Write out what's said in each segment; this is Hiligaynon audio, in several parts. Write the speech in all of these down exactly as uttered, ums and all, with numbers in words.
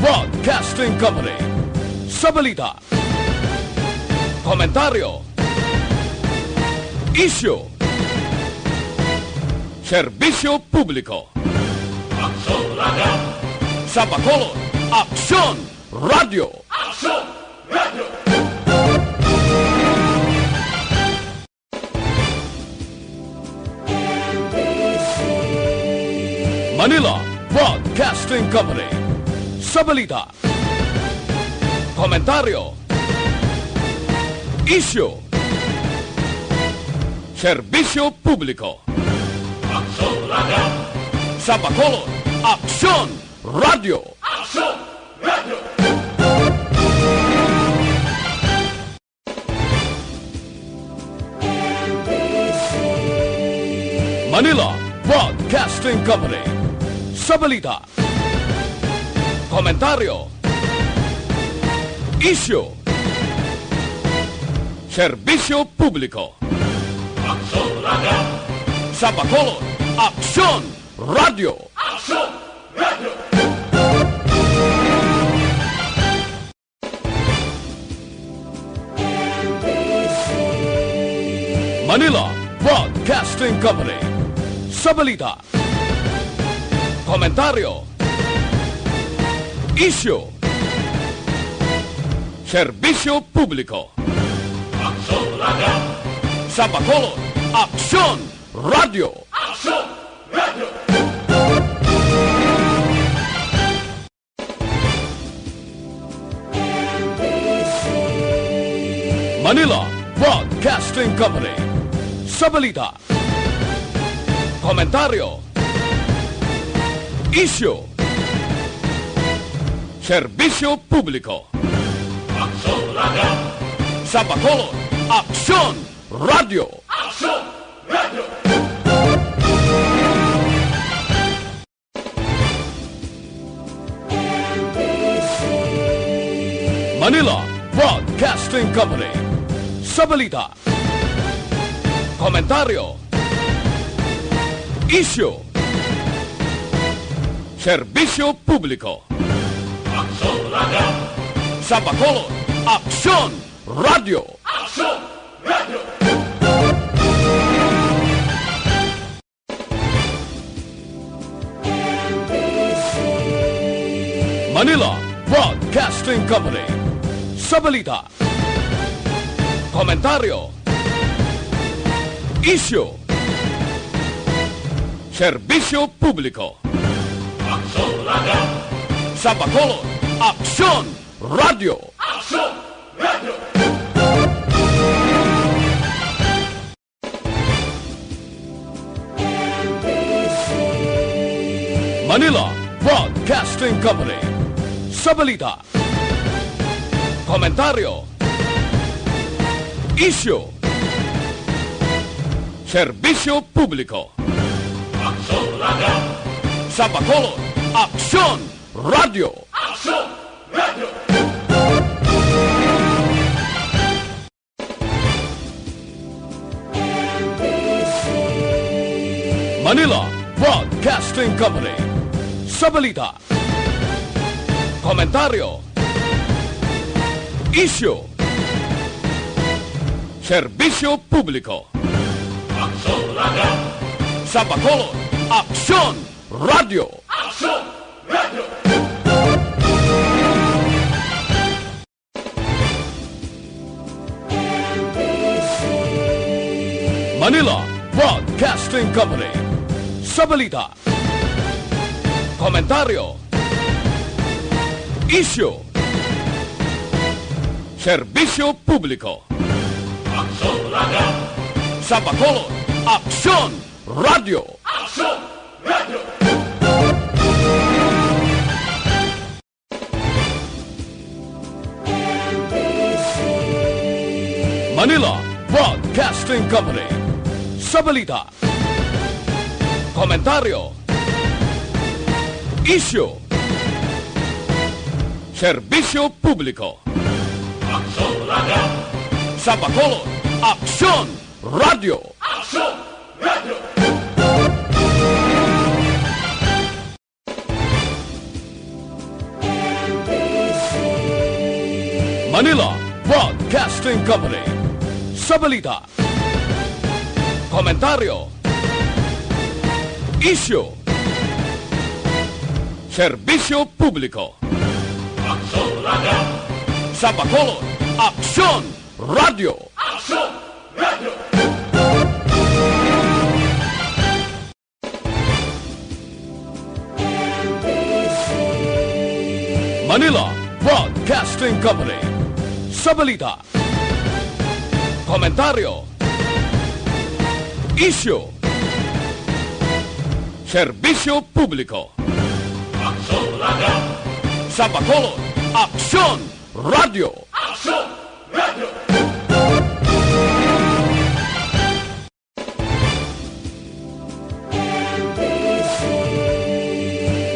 Broadcasting Company. Sa balita, komentaryo, isyu, serbisyo publiko. Aksyon Radio. Sa Bacolod, Aksyon Radio. Aksyon Radio. Manila Broadcasting Company. Sa balita, komentaryo, isyu, serbisyo publiko. Aksyon Radio. Sa Bacolod, Aksyon Radio. Aksyon Radio. Manila Broadcasting Company. Sa balita, komentaryo, isyu, serbisyo publiko. Aksyon Radio. Sa Bacolod, Aksyon Radio. Aksyon Radio. Manila Broadcasting Company. Sa balita, komentaryo, isyu, serbisyo publiko. Aksyon Radio. Sa Bacolod, Aksyon Radio. Aksyon Radio. Manila Broadcasting Company. Sa balita, komentaryo, isyu, serbisyo publiko. Aksyon Radio. Sa Bacolod, Aksyon Radio. Aksyon Radio. Manila Broadcasting Company. Sa balita, komentaryo, isyu, serbisyo publiko. Aksyon Radio. Sa Bacolod, Aksyon Radio. Aksyon Radio. Manila Broadcasting Company. Sa balita, komentaryo, isyu, serbisyo publiko. Aksyon Radio. Sa Bacolod, Aksyon Radio. Aksyon Radio. Manila Broadcasting Company. Sa balita, komentaryo, isyu, serbisyo publiko. Aksyon Radio. Sa Bacolod, Aksyon Radio. Aksyon Radio. Manila Broadcasting Company. Sa balita, komentaryo, isyu, serbisyo publiko. Aksyon Radio. Sa Bacolod, Aksyon Radio. Aksyon Radio. Manila Broadcasting Company. Sa balita, komentaryo, isyu, serbisyo publiko. Aksyon Radio. Sa Bacolod, Aksyon Radio. Aksyon Radio. Manila Broadcasting Company. Sa balita, komentaryo, isyu, serbisyo publiko. Aksyon Radio. Sa Bacolod, Aksyon Radio. Aksyon Radio. Manila Broadcasting Company. Sa balita, komentaryo, isyu, serbisyo publiko. Aksyon Radio. Sa Bacolod, Aksyon Radio. Aksyon Radio. Manila Broadcasting Company. Sa balita, komentaryo, isyu, serbisyo publiko. Aksyon Radio. Sa Bacolod, Aksyon Radio. Aksyon Radio.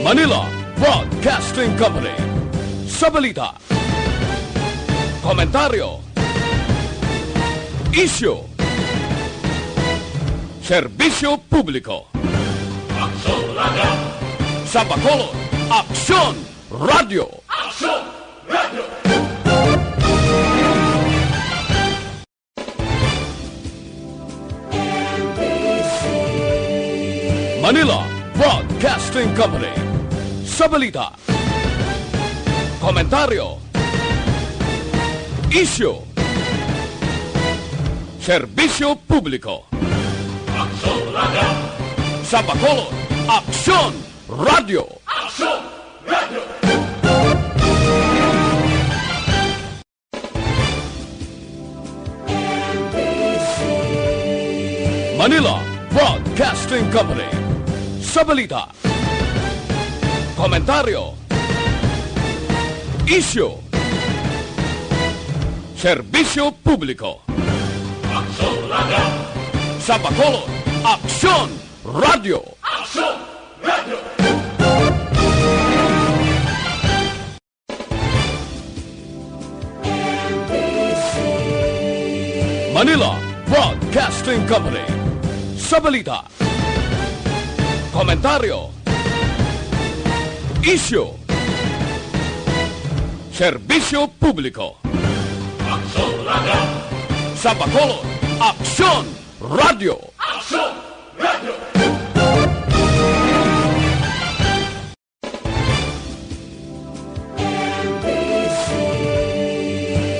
Manila Broadcasting Company. Sa balita, komentaryo, isyu, serbisyo publiko. Aksyon Radio. Sa Bacolod, Aksyon Radio. Aksyon Radio. Manila Broadcasting Company. Sa balita, komentaryo, isyu, serbisyo publiko. Aksyon Radio. Sa Bacolod, Aksyon Radio. Aksyon Radio. Manila Broadcasting Company. Sa balita, komentaryo, isyu, serbisyo publiko. Aksyon Radio. Sa Bacolod, Aksyon Radio. Aksyon Radio. Manila Broadcasting Company. Sa balita, komentaryo, isyu, serbisyo publiko. Aksyon Radio. Sa Bacolod, Aksyon Radio. Aksyon Radio.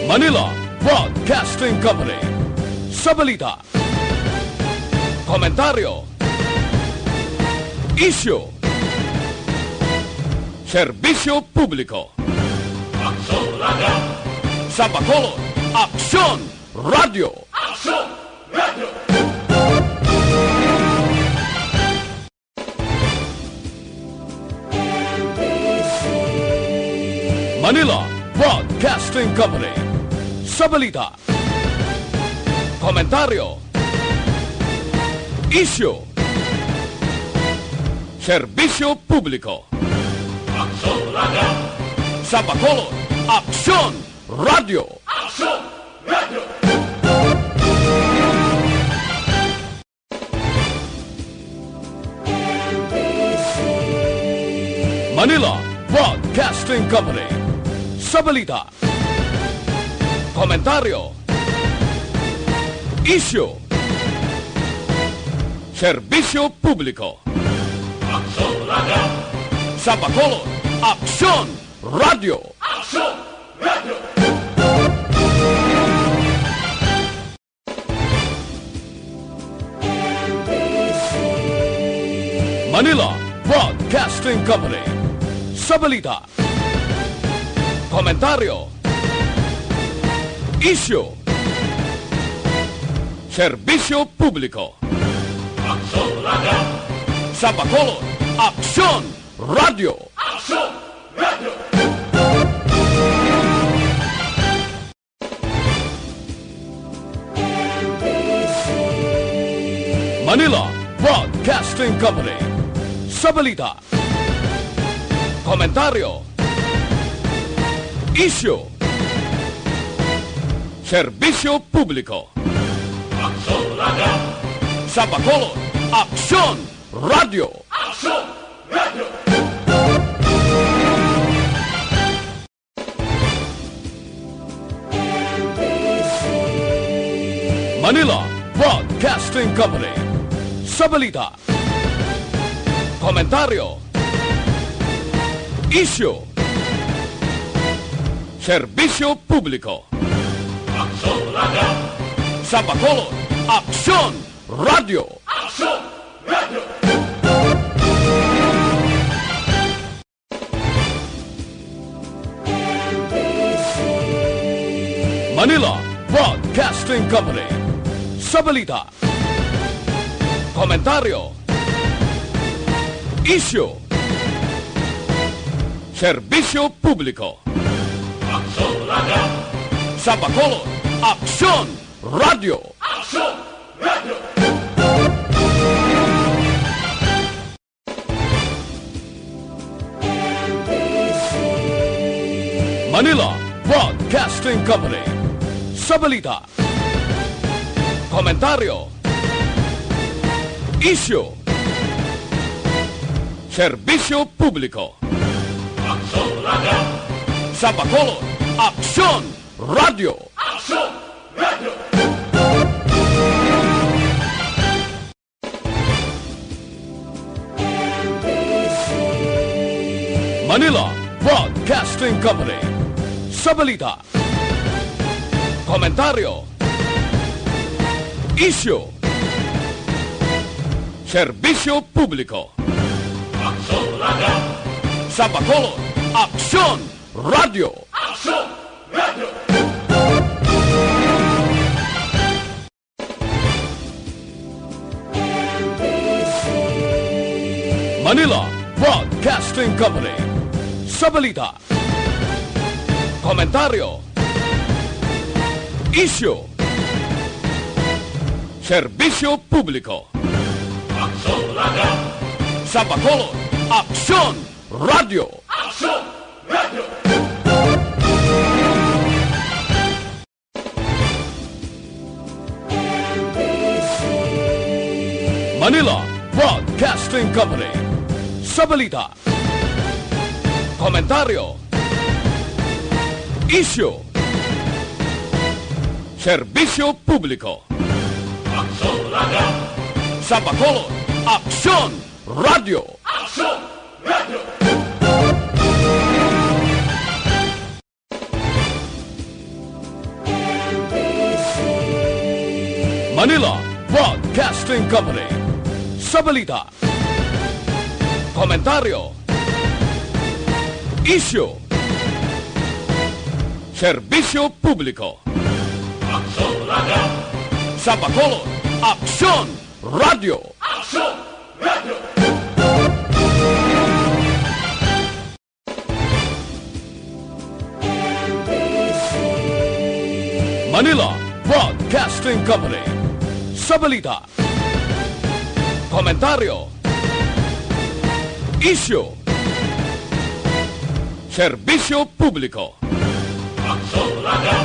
Manila Broadcasting Company. Sa balita, komentaryo, isyu, serbisyo publiko. Aksyon Radio. Sa Bacolod, Aksyon Radio. Aksyon Radio. Manila Broadcasting Company. Sa balita, komentaryo, isyu, serbisyo publiko. Aksyon Radio. Sa Bacolod, Aksyon Radio. Aksyon Radio. Manila Broadcasting Company. Sa balita, komentaryo, isyu, serbisyo publiko. Aksyon Radio. Sa Bacolod, Aksyon Radio. Aksyon Radio. Manila Broadcasting Company. Sa balita, komentaryo, isyu, serbisyo publiko. Aksyon Radio. Sa Bacolod, Aksyon Radio. Aksyon Radio. Manila Broadcasting Company. Sa balita, komentaryo, isyu, serbisyo publiko. Aksyon Radio. Sa Bacolod, Aksyon Radio. Aksyon Radio. Manila Broadcasting Company. Sa balita, komentaryo, isyu, serbisyo publiko. Aksyon Radio. Sa Bacolod, Aksyon Radio. Aksyon Radio. Manila Broadcasting Company. Sa balita, komentaryo, isyu, serbisyo publiko. Aksyon Radio. Sa Bacolod, Aksyon Radio. Aksyon Radio. Manila Broadcasting Company. Sa balita, komentaryo, isyu, serbisyo publiko. Aksyon Radio. Sa Bacolod, Aksyon Radio. Aksyon Radio. Manila Broadcasting Company. Sa balita, komentaryo, isyu, serbisyo publiko. Aksyon Radio. Sa Bacolod, Aksyon Radio. Aksyon Radio. Manila Broadcasting Company. Sa balita, komentaryo, isyu, serbisyo publiko. Aksyon Radio. Sa Bacolod, Aksyon Radio. Aksyon Radio. Manila Broadcasting Company. Sa balita, komentaryo, isyu, serbisyo publiko. Aksyon Radio. Sa Bacolod, Aksyon Radio. Aksyon Radio. Manila Broadcasting Company. Sa balita, komentaryo, isyu, serbisyo publiko. Aksyon Radio. Sa Bacolod, Aksyon Radio. Aksyon Radio. Manila Broadcasting Company. Sa balita, komentaryo, isyu, serbisyo publiko. Aksyon Radio.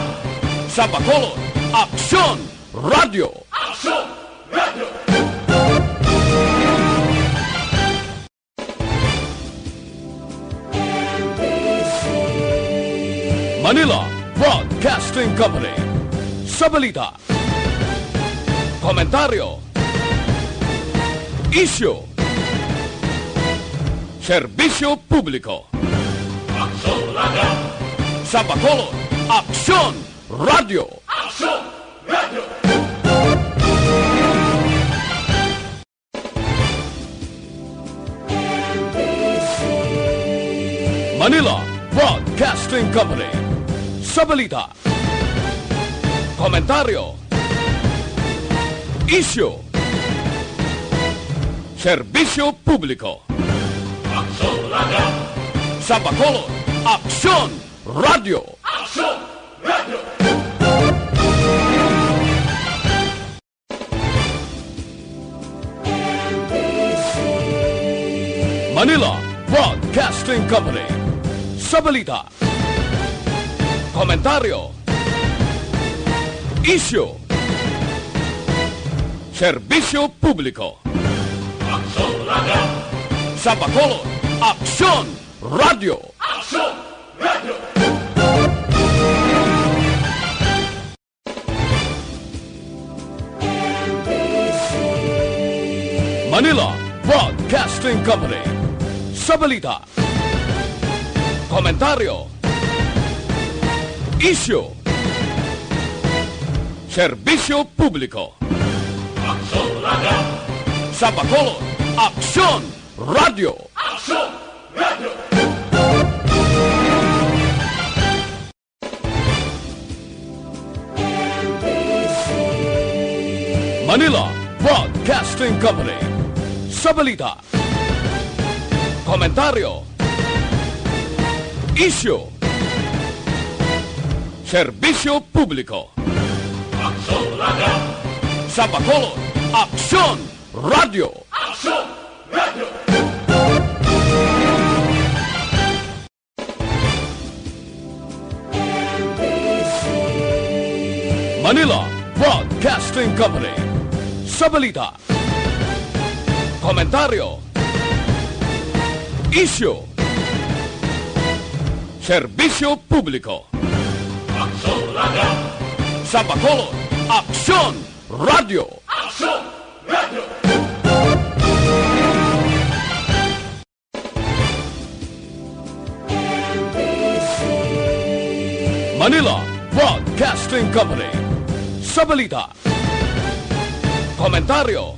Sa Bacolod, Aksyon Radio. Aksyon Radio. Manila Broadcasting Company. Sa balita, komentaryo, isyu, serbisyo publiko. Aksyon Radio. Sa Bacolod, Aksyon Radio. Aksyon Radio. Manila Broadcasting Company. Sa balita, komentaryo, isyu, serbisyo publiko. Aksyon Radio. Sa Bacolod, Aksyon Radio. Aksyon Radio. Manila Broadcasting Company. Sa balita, komentaryo, isyu, serbisyo publiko. Aksyon Radio. Sa Bacolod, Aksyon Radio. Aksyon Radio. Company. Sa balita, komentaryo, isyu, serbisyo publiko. Aksyon Radyo. Sa Bacolod, Aksyon Radyo. Aksyon Radyo. Manila Broadcasting Company. Sa balita, komentaryo, isyu, serbisyo publiko. Aksyon Radyo. Sa Bacolod, Aksyon Radyo. Aksyon Radyo. Manila Broadcasting Company. Sa balita, komentaryo, isyu, serbisyo publiko. Aksyon Radyo. Sa Bacolod, Aksyon Radyo. Aksyon Radyo. Manila Broadcasting Company. Sa balita, komentaryo,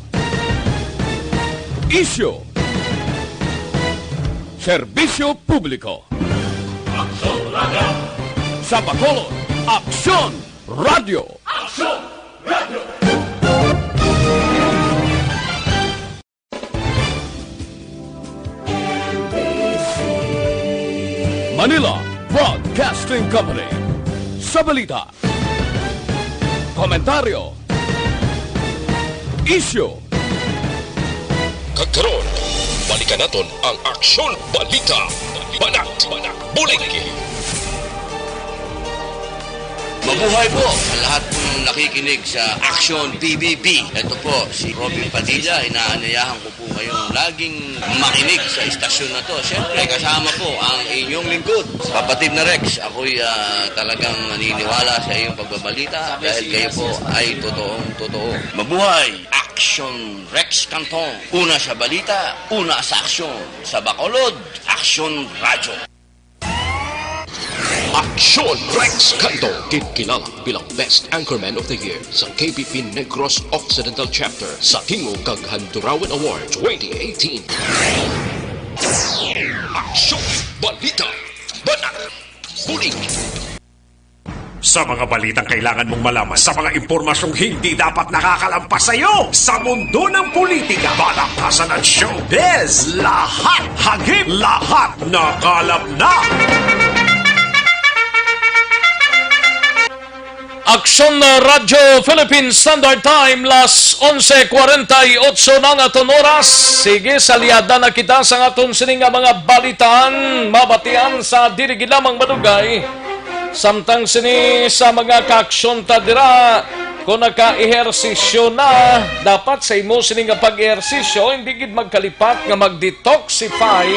isyu, serbisyo publiko. Aksyon Radyo. Sa Bacolod, Aksyon Radyo. Aksyon Radyo. Manila Broadcasting Company. Sa balita, komentaryo, isyu. Kag karon, balikan naton ang Aksyon Balita. Banat, bulig. Mabuhay po sa lahat pong nakikinig sa Aksyon P B B. Ito po si Robin Padilla. Inaanyayahan ko po kayong laging makinig sa istasyon na to. Siyempre, kasama po ang inyong lingkod, Kapatid na Rex. Ako'y, ah, talagang naniniwala sa iyong pagbabalita dahil kayo po ay totoong totoo. Mabuhay! Action Rex Cantong. Una sa balita, una sa aksyon. Sa Bacolod, Aksyon Radyo. Aksyon Rex Cantong, kinkilala bilang Best Anchorman of the Year sa K B P Negros Occidental Chapter sa Tingog kag Handurawan Award twenty eighteen. Aksyon, balita, banat, bulig. Sa mga balitang kailangan mong malaman, sa mga impormasyong hindi dapat nakakalampas sa iyo, sa mundo ng politika, balaktasan at showbiz, lahat hagip, lahat nakalap na. Aksyon na Radyo Philippine Standard Time, las onse cuarenta y ocho na ang aton oras. Sige, salyada na kita sa aton sini nga mga balitaan, mabatian sa dili gid lamang madugay. Samtang sini sa mga kaaksyon ta dira, kung naka-ehersisyo na, dapat sa imo sini nga pag-ehersisyo, hindi gid magkalipat nga mag-detoxify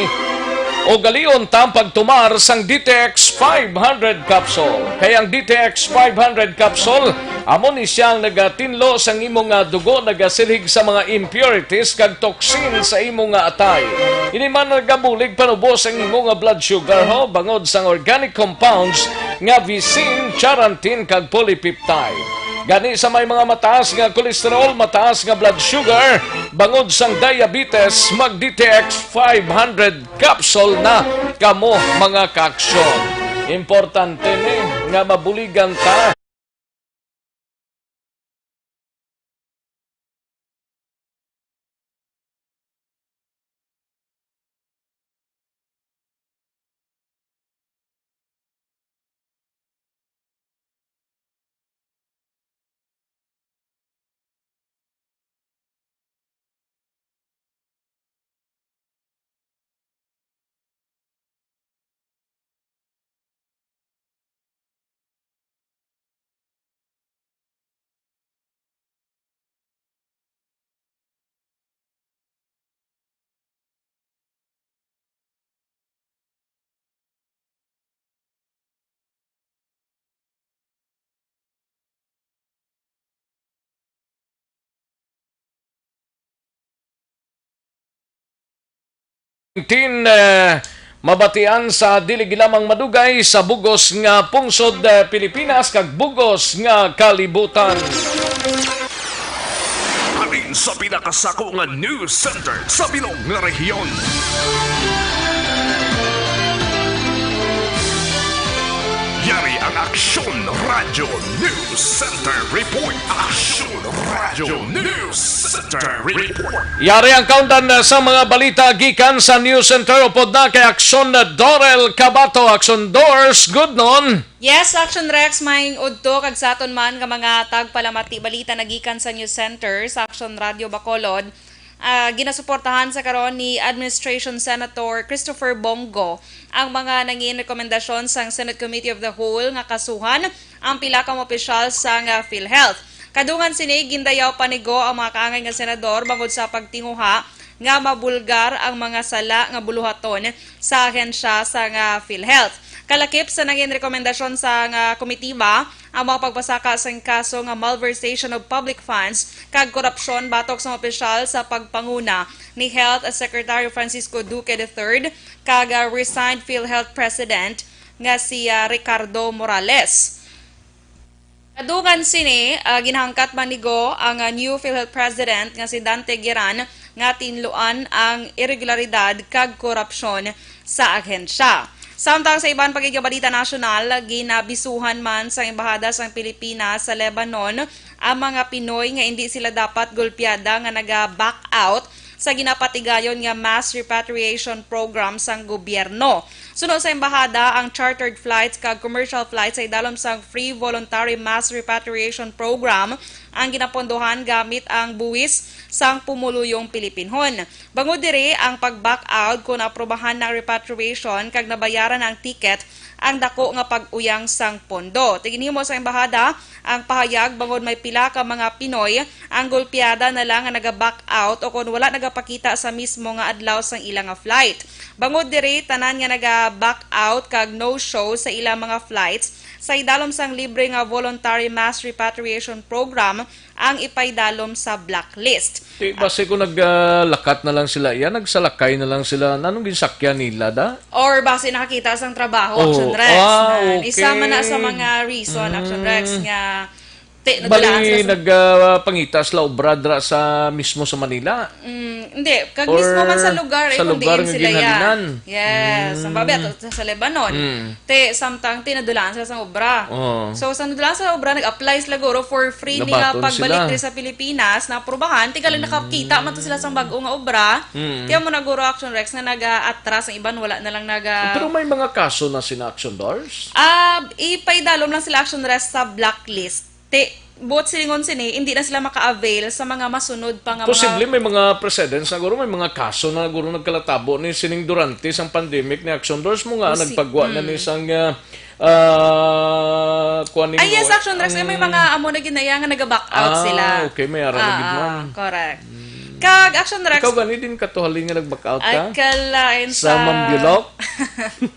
o galion ta ang pagtumar sang D T X five hundred capsule. Kay ang D T X five hundred capsule, amo ni siya ang nagatinlo sang imo nga dugo, nagasilhig sa mga impurities kag toxin sa imo nga atay. Ini man nagabulig panubos ang imo nga blood sugar, ho, bangod sang organic compounds nga visin, charantin, kag polypeptide. Gani sa may mga mataas nga cholesterol, mataas nga blood sugar, bangod sang diabetes, mag D T X five hundred capsule na kamo, mga kaaksyon. Importante ni nga mabuligan ta. nineteen, eh, mabatian sa dili lamang madugay sa bugos nga pungsod, eh, Pilipinas kag bugos nga kalibutan. Halin sa pinakasako nga news center sa bilog nga rehiyon. Yari ang Aksyon Radyo News Center Report. Aksyon Radyo News Center Report. Yari ang kaundan sa mga balita gikan sa News Center. Upod na kay Aksyon Dorel Cabato. Aksyon Dors, good noon. Yes, Aksyon Rex, maayong udto kag sa aton man nga mga tagpalamati balita nagikan sa News Center sa Aksyon Radio Bacolod. Ah, ginasuportahan sa karon ni Administration Senator Christopher Bong Go ang mga nangin rekomendasyon sang Senate Committee of the Whole nga kasuhan ang pila ka mga opisyal sang, ah, PhilHealth. Kadungan sini, gindayaw pa ni Go ang mga kaangay nga senador bangod sa pagtinguha nga mabulgar ang mga sala nga buluhaton sa ahensya sang, ah, PhilHealth. Kalakip sa nangin rekomendasyon sang, ah, komitiba, ang mga pagpasaka sang kaso nga malversation of public funds kag korupsyon batok sa mga opisyal sa pagpanguna ni Health Secretary Francisco Duque the third kag, ah, resigned PhilHealth President nga si, ah, Ricardo Morales. Kadungan sini, ah, ginhangkat man ni Go ang, ah, new PhilHealth President nga si Dante Gueran nga tinluan ang iregularidad kag korupsyon sa ahensya. Samtang sa iban pa gid nga balita nasyonal, ginabisuhan man sang Embahada sang Pilipinas sa Lebanon ang mga Pinoy nga indi sila dapat gulpiada nga naga-back out sa ginapatigayon nga mass repatriation program sang gobyerno. Suno sa embahada, ang chartered flights kag commercial flights sa idalom sang free voluntary mass repatriation program ang ginapondohan gamit ang buwis sang pumuluyong Pilipinhon. Bangod diri, ang pag-back out kon naaprubahan na ang repatriation kag nabayaran na ang ticket ang dako nga pag-uyang sang pondo. Ti ginhimo sa embahada ang pahayag bangod may pila ka mga Pinoy ang gulpiada na lang nga naga-back out o kon wala nagapakita sa mismo nga adlaw sang ila nga flight. Bangod diri, tanan nga naga-back out kag no-show sa ila mga flights sa idalom sang libre nga voluntary mass repatriation program ang ipaidalom sa blacklist. Ti, basi kung naglakat na lang sila, yan, nagsalakay na lang sila, nanong ginsakyan nila, da? Or basi nakakita sang trabaho, Oh, Action Rex. ah, Na, isa man na sa okay. mga reason, Action Rex, Mm. nga ti, nadulaan Bali, sila sa nag, ah, pangita sila obra dra sa mismo sa Manila? Mm, hindi. Kag Or mismo man sa lugar, eh, sa kung lugar diin nga sila, ya. ginhalinan? Yes. Ang Mm. babi, ato sa, sa Lebanon. Mm. Ti, samtang, ti, nadulaan sila sa obra. Oo. So, sa nadulaan sa obra, nag-apply sila, guro, for free ni nga Nabaton pagbalik sila. diri sa Pilipinas, naaprubahan, ti gali nakakita man to sila sa bag-o nga obra. Mm. Ti, amo na, guro, Action Rex, nga naga-atras, ang iban wala na lang naga- Pero may mga kaso na sina Action Dors? Ah, ipaidalom lang sila, Action Rex, sa blacklist. Ti, buot silingon sini, hindi na sila maka-avail sa mga masunod pa nga mga Posible may mga precedents na, guro, may mga kaso na, guro, nagkalatabo ni sining durante sang pandemic ni Action Dors mo nga Posi-, nagpagwa na ni mm. sang, ah, ah, kuwan Ah, yes, ninyo, Action Rex, may ang mga amo na ginaya nga naga-back out Ah, sila. okay, may ara na Ah, gid ah, man. correct. Mm. Kag Action Rex Ikaw gani din katuhali nga nag-back out Ay, ka? kalain Sa sa Mambulok?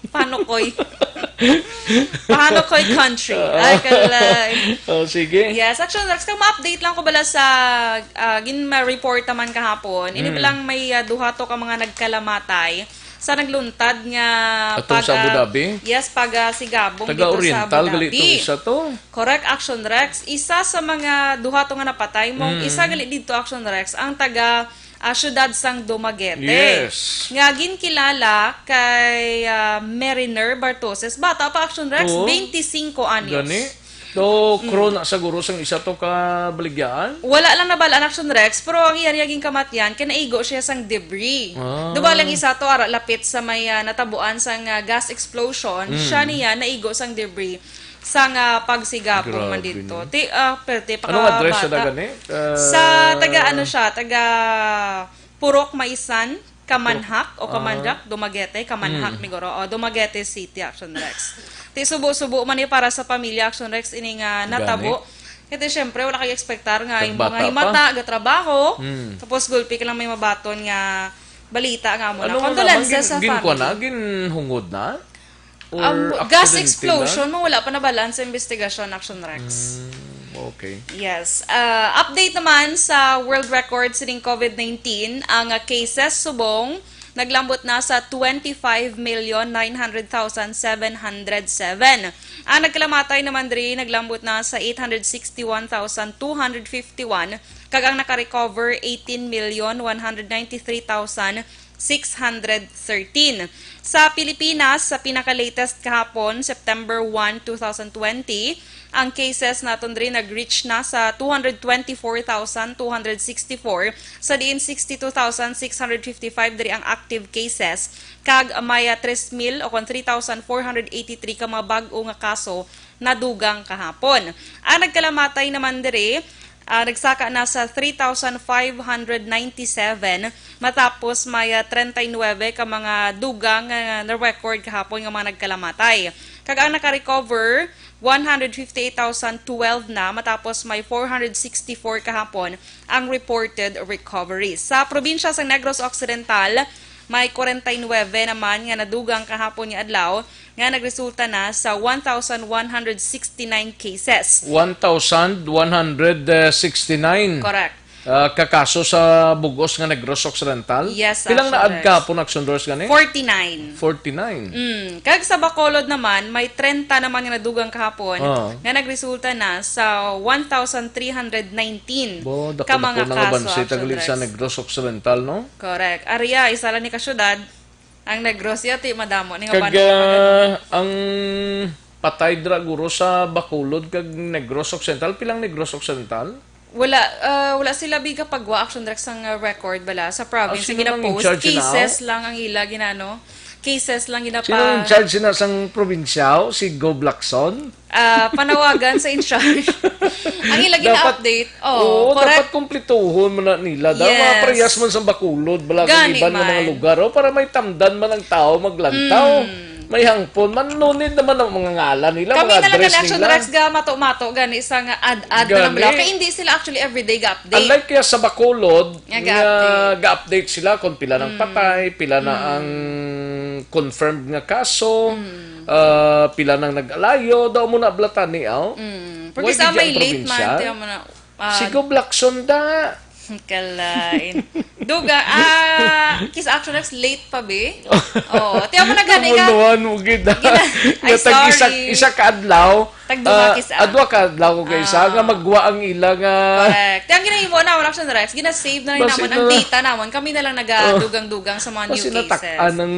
Panukoy. Panukoy country. Ay, kalain. Oh, sige. Yes, Action Rex, kag ma-update lang ko bala sa, ah, gin-report naman kahapon. Ini Mm. lang may, ah, duha to ka mga nagkalamatay sa nagluntad nga Atong sa pag, Abu ah, Dhabi? yes, pag, ah, sigabong dito sa Abu Taga-Oriental, gali Dhabi. itong isa to. Correct, Action Rex. Isa sa mga duha to nga napatay, mong Mm. isa gali dito, Action Rex, ang taga, ah, siyudad sang Dumaguete. Yes. Nga ginkilala kay, ah, Mariner Bartoses. Bata pa, Action Rex, Oo. twenty-cinco anyos. Gani? So, Mm. crew na siguro sang isa to ka baligyaan? Wala lang nabalaan, Action Rex, pero ang iya niya ginkamatyan, kay naigo siya sang debris. Ah. Duba lang isa to, ara, lapit sa may, ah, natabuan sang, ah, gas explosion, Mm. siya niya naigo sang debris sang, ah, pagsigabong man Grabe, dito. no? Ti, ah, perte, Anong address siya pakabata. na gani? Ah, Sa taga, ano siya, taga Purok Maisan, Kamanhak o Purok-, ah. Kamandak, Dumaguete, Kamanhak, Mm. miguro. O, Dumaguete City, Action Rex. Ti, subo-subo man ni para sa pamilya, Action Rex, ini nga Gani. natabo. Kaya, ti, syempre, wala kayo expectar nga Kag yung mga bata pa. himata, gatrabaho. Mm. Tapos, gulpi ka lang may mabaton nga balita nga mo na. Ano nga Condolences naman? Gin-, sa ginkuha na? family. Ginhungod na? Or Um, gas aksidente na? explosion, mo wala pa nabalaan sa investigasyon, Action Rex. Mm, okay. Yes. Ah, update naman sa world record sining COVID nineteen, ang, ah, cases subong naglambot na sa twenty-five million nine hundred thousand seven hundred seven. Ang nagkalamatay naman diri naglambot na sa eight hundred sixty-one thousand two hundred fifty-one, kag ang nakarecover eighteen million one hundred ninety-three thousand six hundred thirteen. Sa Pilipinas, sa pinaka-latest kahapon, September one, two thousand twenty, ang cases naton diri nag-reach na sa two hundred twenty-four thousand two hundred sixty-four, sa diin sixty-two thousand six hundred fifty-five diri ang active cases, kag may, ah, tres mil o kon three thousand four hundred eighty-three ka mga bag-o nga kaso nadugang kahapon. Ang nagkalamatay naman diri, ah, nagsaka na sa three thousand five hundred ninety-seven, matapos may, ah, treinta y nuebe ka mga dugang nga na-record kahapon nga mga nagkalamatay. Kag ang naka-recover, one hundred fifty-eight thousand twelve na, matapos may four hundred sixty-four kahapon ang reported recoveries. Sa probinsya sa Negros Occidental, may forty-nine naman nga nadugang kahapon nga adlaw nga nagresulta na sa one thousand one hundred sixty-nine cases. One thousand one hundred sixty-nine. Correct. Ah, ka kaso sa bug-os nga Negros Occidental? Yes, Pilang Action naad Rex. Kahapon, Action Rex, gani? Forty-nine. Forty-nine. Mm. Kag sa Bacolod naman, may treinta naman nga nadugang kahapon Ah. nga nagresulta na sa one thousand three hundred nineteen Bo, dako ka na mga po nang kaso, abansi, Action tagli sa Rex. Negros Occidental, no? Correct. Aria, isa lang ni ka syudad. Ang Negros, yati, madamo ni nga Kag, ban-, ah, ang patay dira guro sa Bacolod kag Negros Occidental, pilang Negros Occidental? Wala, ah, wala sila biga pagwa, Action Rex, ang, ah, record bala sa province. Ah, sino ang gina-post? In charge na? Cases lang ang ila ginano. Cases lang ginapa- Sino ang in charge na sang probinsya? Si Gob Lacson? Ah, panawagan sa in charge. Ang ila Dapat, gina-update. Oo, oo, correct. Dapat kumplituhon man na nila. Daw, mga Yes. parehas man sa Bacolod, bala, Gani iban nga mga man. lugar, oh, para may tamdan man ang tao maglantaw. Mm. May hangpon man, no need naman ang mga ngalan nila, Kami mga na lang address gani, Action nila. Rex, ga mato-mato gani sa nga ad-ad na lang Gani. bala. Kaya hindi sila actually everyday ga-update. Unlike kaya sa Bacolod, Nga nga ga-update. ga-update sila kung pila nang Mm. patay, pila na Mm. ang confirmed nga kaso, Mm. ah, pila nang nag-alayo, daw mo na blatani, aw. Mm. Why Porque sa di may ang late probinsya? man, tiyan mo na, ah, Si Gob Lacson da. Kalain. Duga, ah, Kiss Action Rex late pa, be? Oo. Tiyan mo na gani nga. Namunuan mo gid, ah. Gina-, ay, Nga tag isa, sorry. isa ka adlaw, Tag duha ah, kis-, ah. adwa ka adlaw ko kay isa, Ah. nga magwa ang ila nga Correct. Tiyan ginahimo na, wala siya, Rex. Gina-save na lang Basi naman ang na data naman. Kami na lang Oh. nagadugang-dugang sa mga new Basi cases. natak-an ang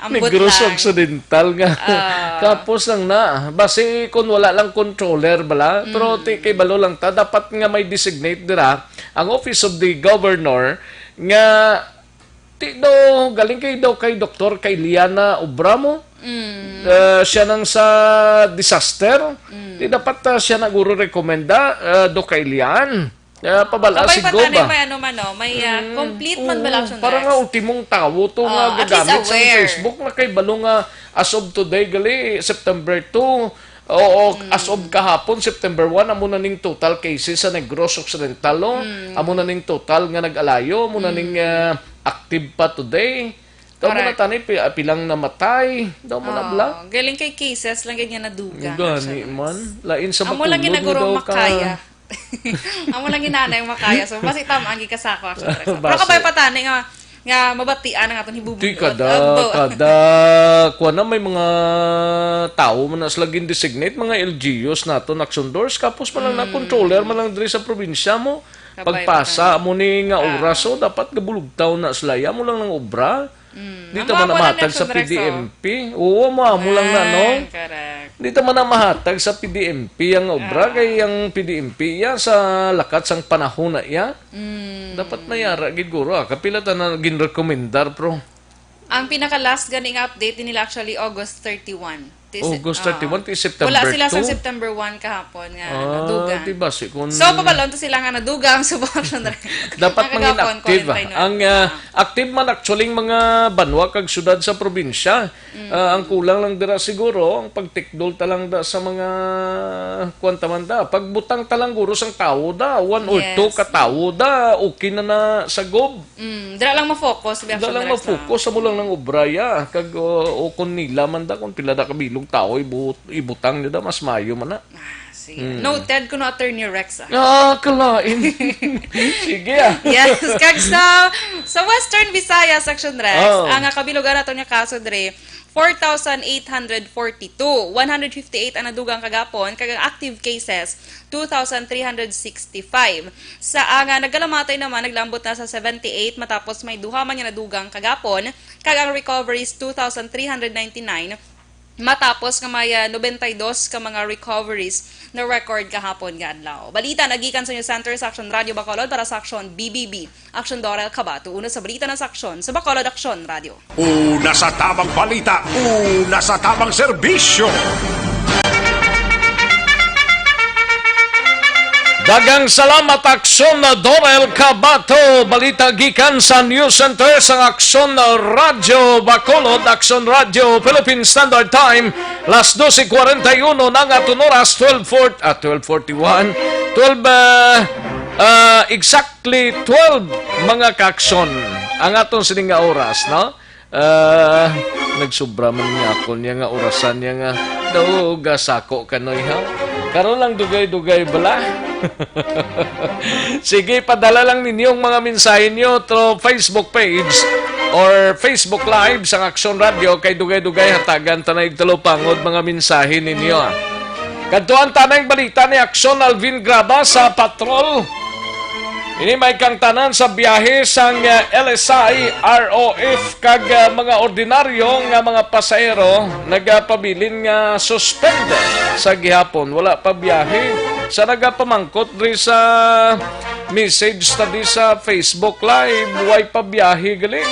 Ambot Negros lang. Occidental nga. Ah. Kapos lang na. Basi kung wala lang controller bala, pero Mm. ti kay balo lang ta, dapat nga may designate dira ang Office of the Governor nga ti do, galing kay daw kay Doktor kay Liana Obramo. Mm. Ah, siya nang sa disaster. Mm. Ti dapat, ah, siya naguro rekomenda, ah, do kay Lian. Kaya pabala Kabay si pa Gob, tani, ah. may ano man, no? May, ah, Mm, complete man oo, bala, Action para Rex. nga ultimong tawo to nga Oh, at least gagamit sa aware. Facebook na kay balo nga as of today, gali, September two. Oo, Mm. as of kahapon, September one, amo na ning total cases sa Negros Occidental, no? Mm. Amo na ning total nga nag-alayo, amo na ning, Mm. ah, active pa today. Daw mo na Correct. tani, pi-, ah, pilang namatay. Daw mo na Oh, bala. galing kay cases lang gid nga nadugang, Gani Action Rex. man. Lain sa Amo lang Bacolod ginaguro nga daw ka makaya. Amo lang ginanay ang makaya. So, basi tama ang gikasako, Action Rex. Pero Basi. kabay pa tani nga, nga mabatian ang aton hibubugot. Di kada, Abo. kada, kuwan na, may mga tawo man na sila gin-designate, mga L G Us nato, Action Doors, kapos man lang na Mm. controller man lang diri sa probinsya mo. Kabay Pagpasa pa tani. mo ni nga Ah. oras, so dapat gabulugtaw na sila. Amo lang nang obra. Mm. Di Ang ta man mga na mahatag sa Action Rex, oh. P D M P. Oo, mo, amo lang na, no? Ah, correct. Di ta man na mahatag sa P D M P ang obra, Ah. kay ang P D M P iya sa lakat sang panahon na iya. Mm. Dapat mayara gid guro, ah. Kapila ta na ginrekomendar, pro? Ang pinaka-last gani nga update din nila actually August thirty-one. Ti se-, August ah. thirty-one, ti September Wala sila sa two. September one kahapon nga Ah, nadugang. di ba, si kun- So, pabalon to sila nga nadugang sa Action Rex. Dapat Ang mangin kagapon, active, ah. quarantine Ang, na. ah, Ah. active man actually ang mga banwa kag syudad sa probinsya. Mm. Ah, ang kulang lang dira siguro, ang pagtikdol ta lang da sa mga, kuwan ta man da, pagbutang ta lang guro sang tawo da, one or two Yes. ka tawo da, okay na na sa gob. Mm, dira lang ma-focus, Dira lang ma-focus, amo lang nang obra, ya. Kag, o, o kung nila man da, kung pila da ka bilog tao, ibu-, ibutang nila, mas maayo man na. Ah, sige. Hmm. Noted kuno, Attorney Rex, ah. Ah, kalain. Sige, ah. Yes, kag sa, sa Western Visayas, Action Rex, Oh. ang, ah, kabilugan nato nga kaso diri, four thousand eight hundred forty-two. One hundred fifty-eight ang nadugang kagapon, kag ang active cases, two thousand three hundred sixty-five. Sa, ang, ah, nagkalamatay naman, naglambot na sa seventy-eight, matapos may duha man nga nadugang kagapon, kag ang recoveries, two thousand three hundred ninety-nine, matapos nga may, ah, nobenta y dos ka mga recoveries na record kahapon nga adlaw. Balita nagikan sa News Center sa Action Radio Bacolod para sa Action B B B. Action Dorel Cabato, una sa balita na sa Aksyon sa Bacolod Aksyon Radio. Una sa tamang balita, una sa tamang serbisyo. Daghang salamat, Aksyon Dorel Cabato. Balita gikan sa News Center sang Aksyon Radyo Bacolod, Aksyon Radyo Philippine Standard Time, las doce cuarenta y uno na nga aton oras, twelve forty, ah, twelve forty-one, twelve, ah, ah, exactly twelve, mga ka-aksyon, ang aton sini nga oras, no? Ah, nagsubra man niya ako niya nga orasan niya nga daw gasako kanoy, ha? Karon lang dugay-dugay bala. Sige, padala lang ninyo ang mga mensahe nyo through Facebook page or Facebook Live sang Aksyon Radio, kay dugay-dugay hatagan ta na igtalupangod mga mensahe ninyo, ah. Kadtuan ta na ang balita ni Aksyon Alvin Graba sa Patrol. Ini may kangtanan sa biyahe sang, eh, L S I, R O F kag, eh, mga ordinaryo nga mga pasahero nagapabilin nga suspend sa gihapon. Wala pa biyahe. Sa nagapamangkot diri sa message ta di sa Facebook Live, way pa biyahe gali.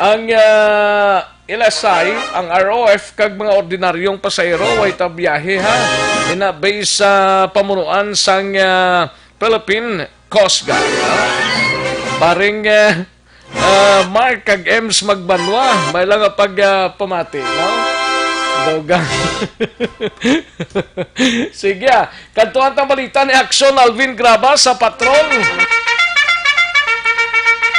Ang, eh, L S I, ang R O F kag mga ordinaryong pasahero, way ta biyahe, ha. Ina, based sa pamunuan sang, ah, Philippine Coast Guard, ha? Paring, ah, ah, Mark kag Ems Magbanwa, may lang nga pag, ah, pamati, no? Dugang. Sige, ah. Kadtuan tang balita ni Aksyon Alvin Graba sa Patrol.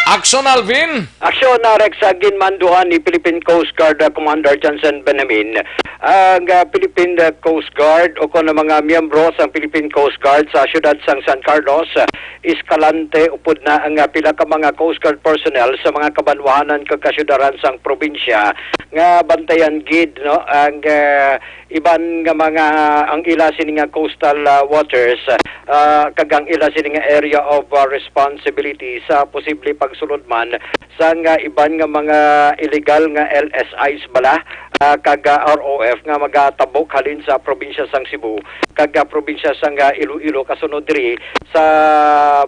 Aksyon Alvin. Aksyon na, Rex, sa ginmanduhan ni Philippine Coast Guard, uh, Commander Johnson Benjamin. Ang, uh, Philippine, uh, Coast Guard o kon ang mga miyembro sa Philippine Coast Guard sa siyudad sang San Carlos, uh, Escalante, upod na ang, uh, pila ka mga Coast Guard personnel sa mga kabanwahanan kag kasyudaran sang probinsya nga bantayan gid, no, ang, uh, iban nga mga, ang ila sini nga coastal, ah, waters, ah, kag ang ila sini nga area of, ah, responsibility sa posible pagsulod man sang, ah, iban nga mga illegal nga L S Is bala, ah, kag, ah, R O F nga magatabok halin sa probinsya sang Cebu kag, ah, probinsya sang, ah, Iloilo, kasunod diri sa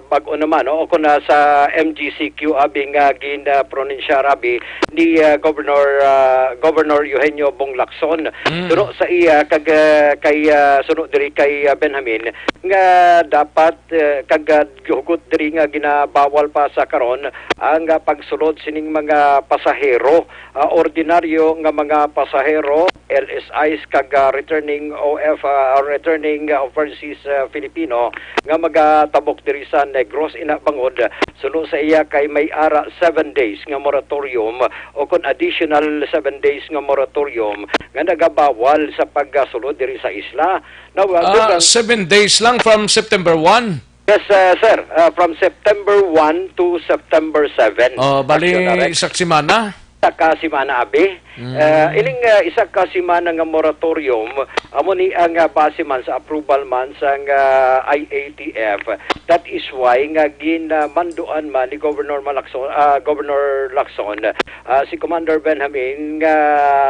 bag-o naman, no? O kon, ah, sa M G C Q abi nga gin, ah, pronunsya abi ni, ah, Governor, ah, Governor Eugenio Bong Lacson. Mm. Suno sa iya kag, ah, kay, ah, suno diri kay, ah, Benjamin nga dapat, ah, kag, ah, hugot diri nga ginabawal pa sa karon ang, ah, pagsulod sining mga pasahero, ah, ordinaryo nga mga pasahero, L S Is kag, ah, returning O F, ah, returning, ah, overseas, ah, Filipino nga magatabok diri sa Negros. Ina bangod, suno sa iya kay may ara seven days nga moratorium o kon additional seven days nga moratorium nga nagabawal sa pagsulod diri sa isla. Now, ah, Ah, dugang seven days lang from September one? Yes, ah, sir. Ah, from September one to September seven. Oh, bali, Aksyon na, Rex. Isa ka semana? Isa ka semana, abi. Mm. Ah, ining, ah, isa ka semana nga moratorium, amo ni ang, ah, base man sa approval man sang, ah, I A T F. That is why nga gin, ah, manduan man ni Governor Malakson, ah, Governor Lacson, ah, si Commander Benjamin nga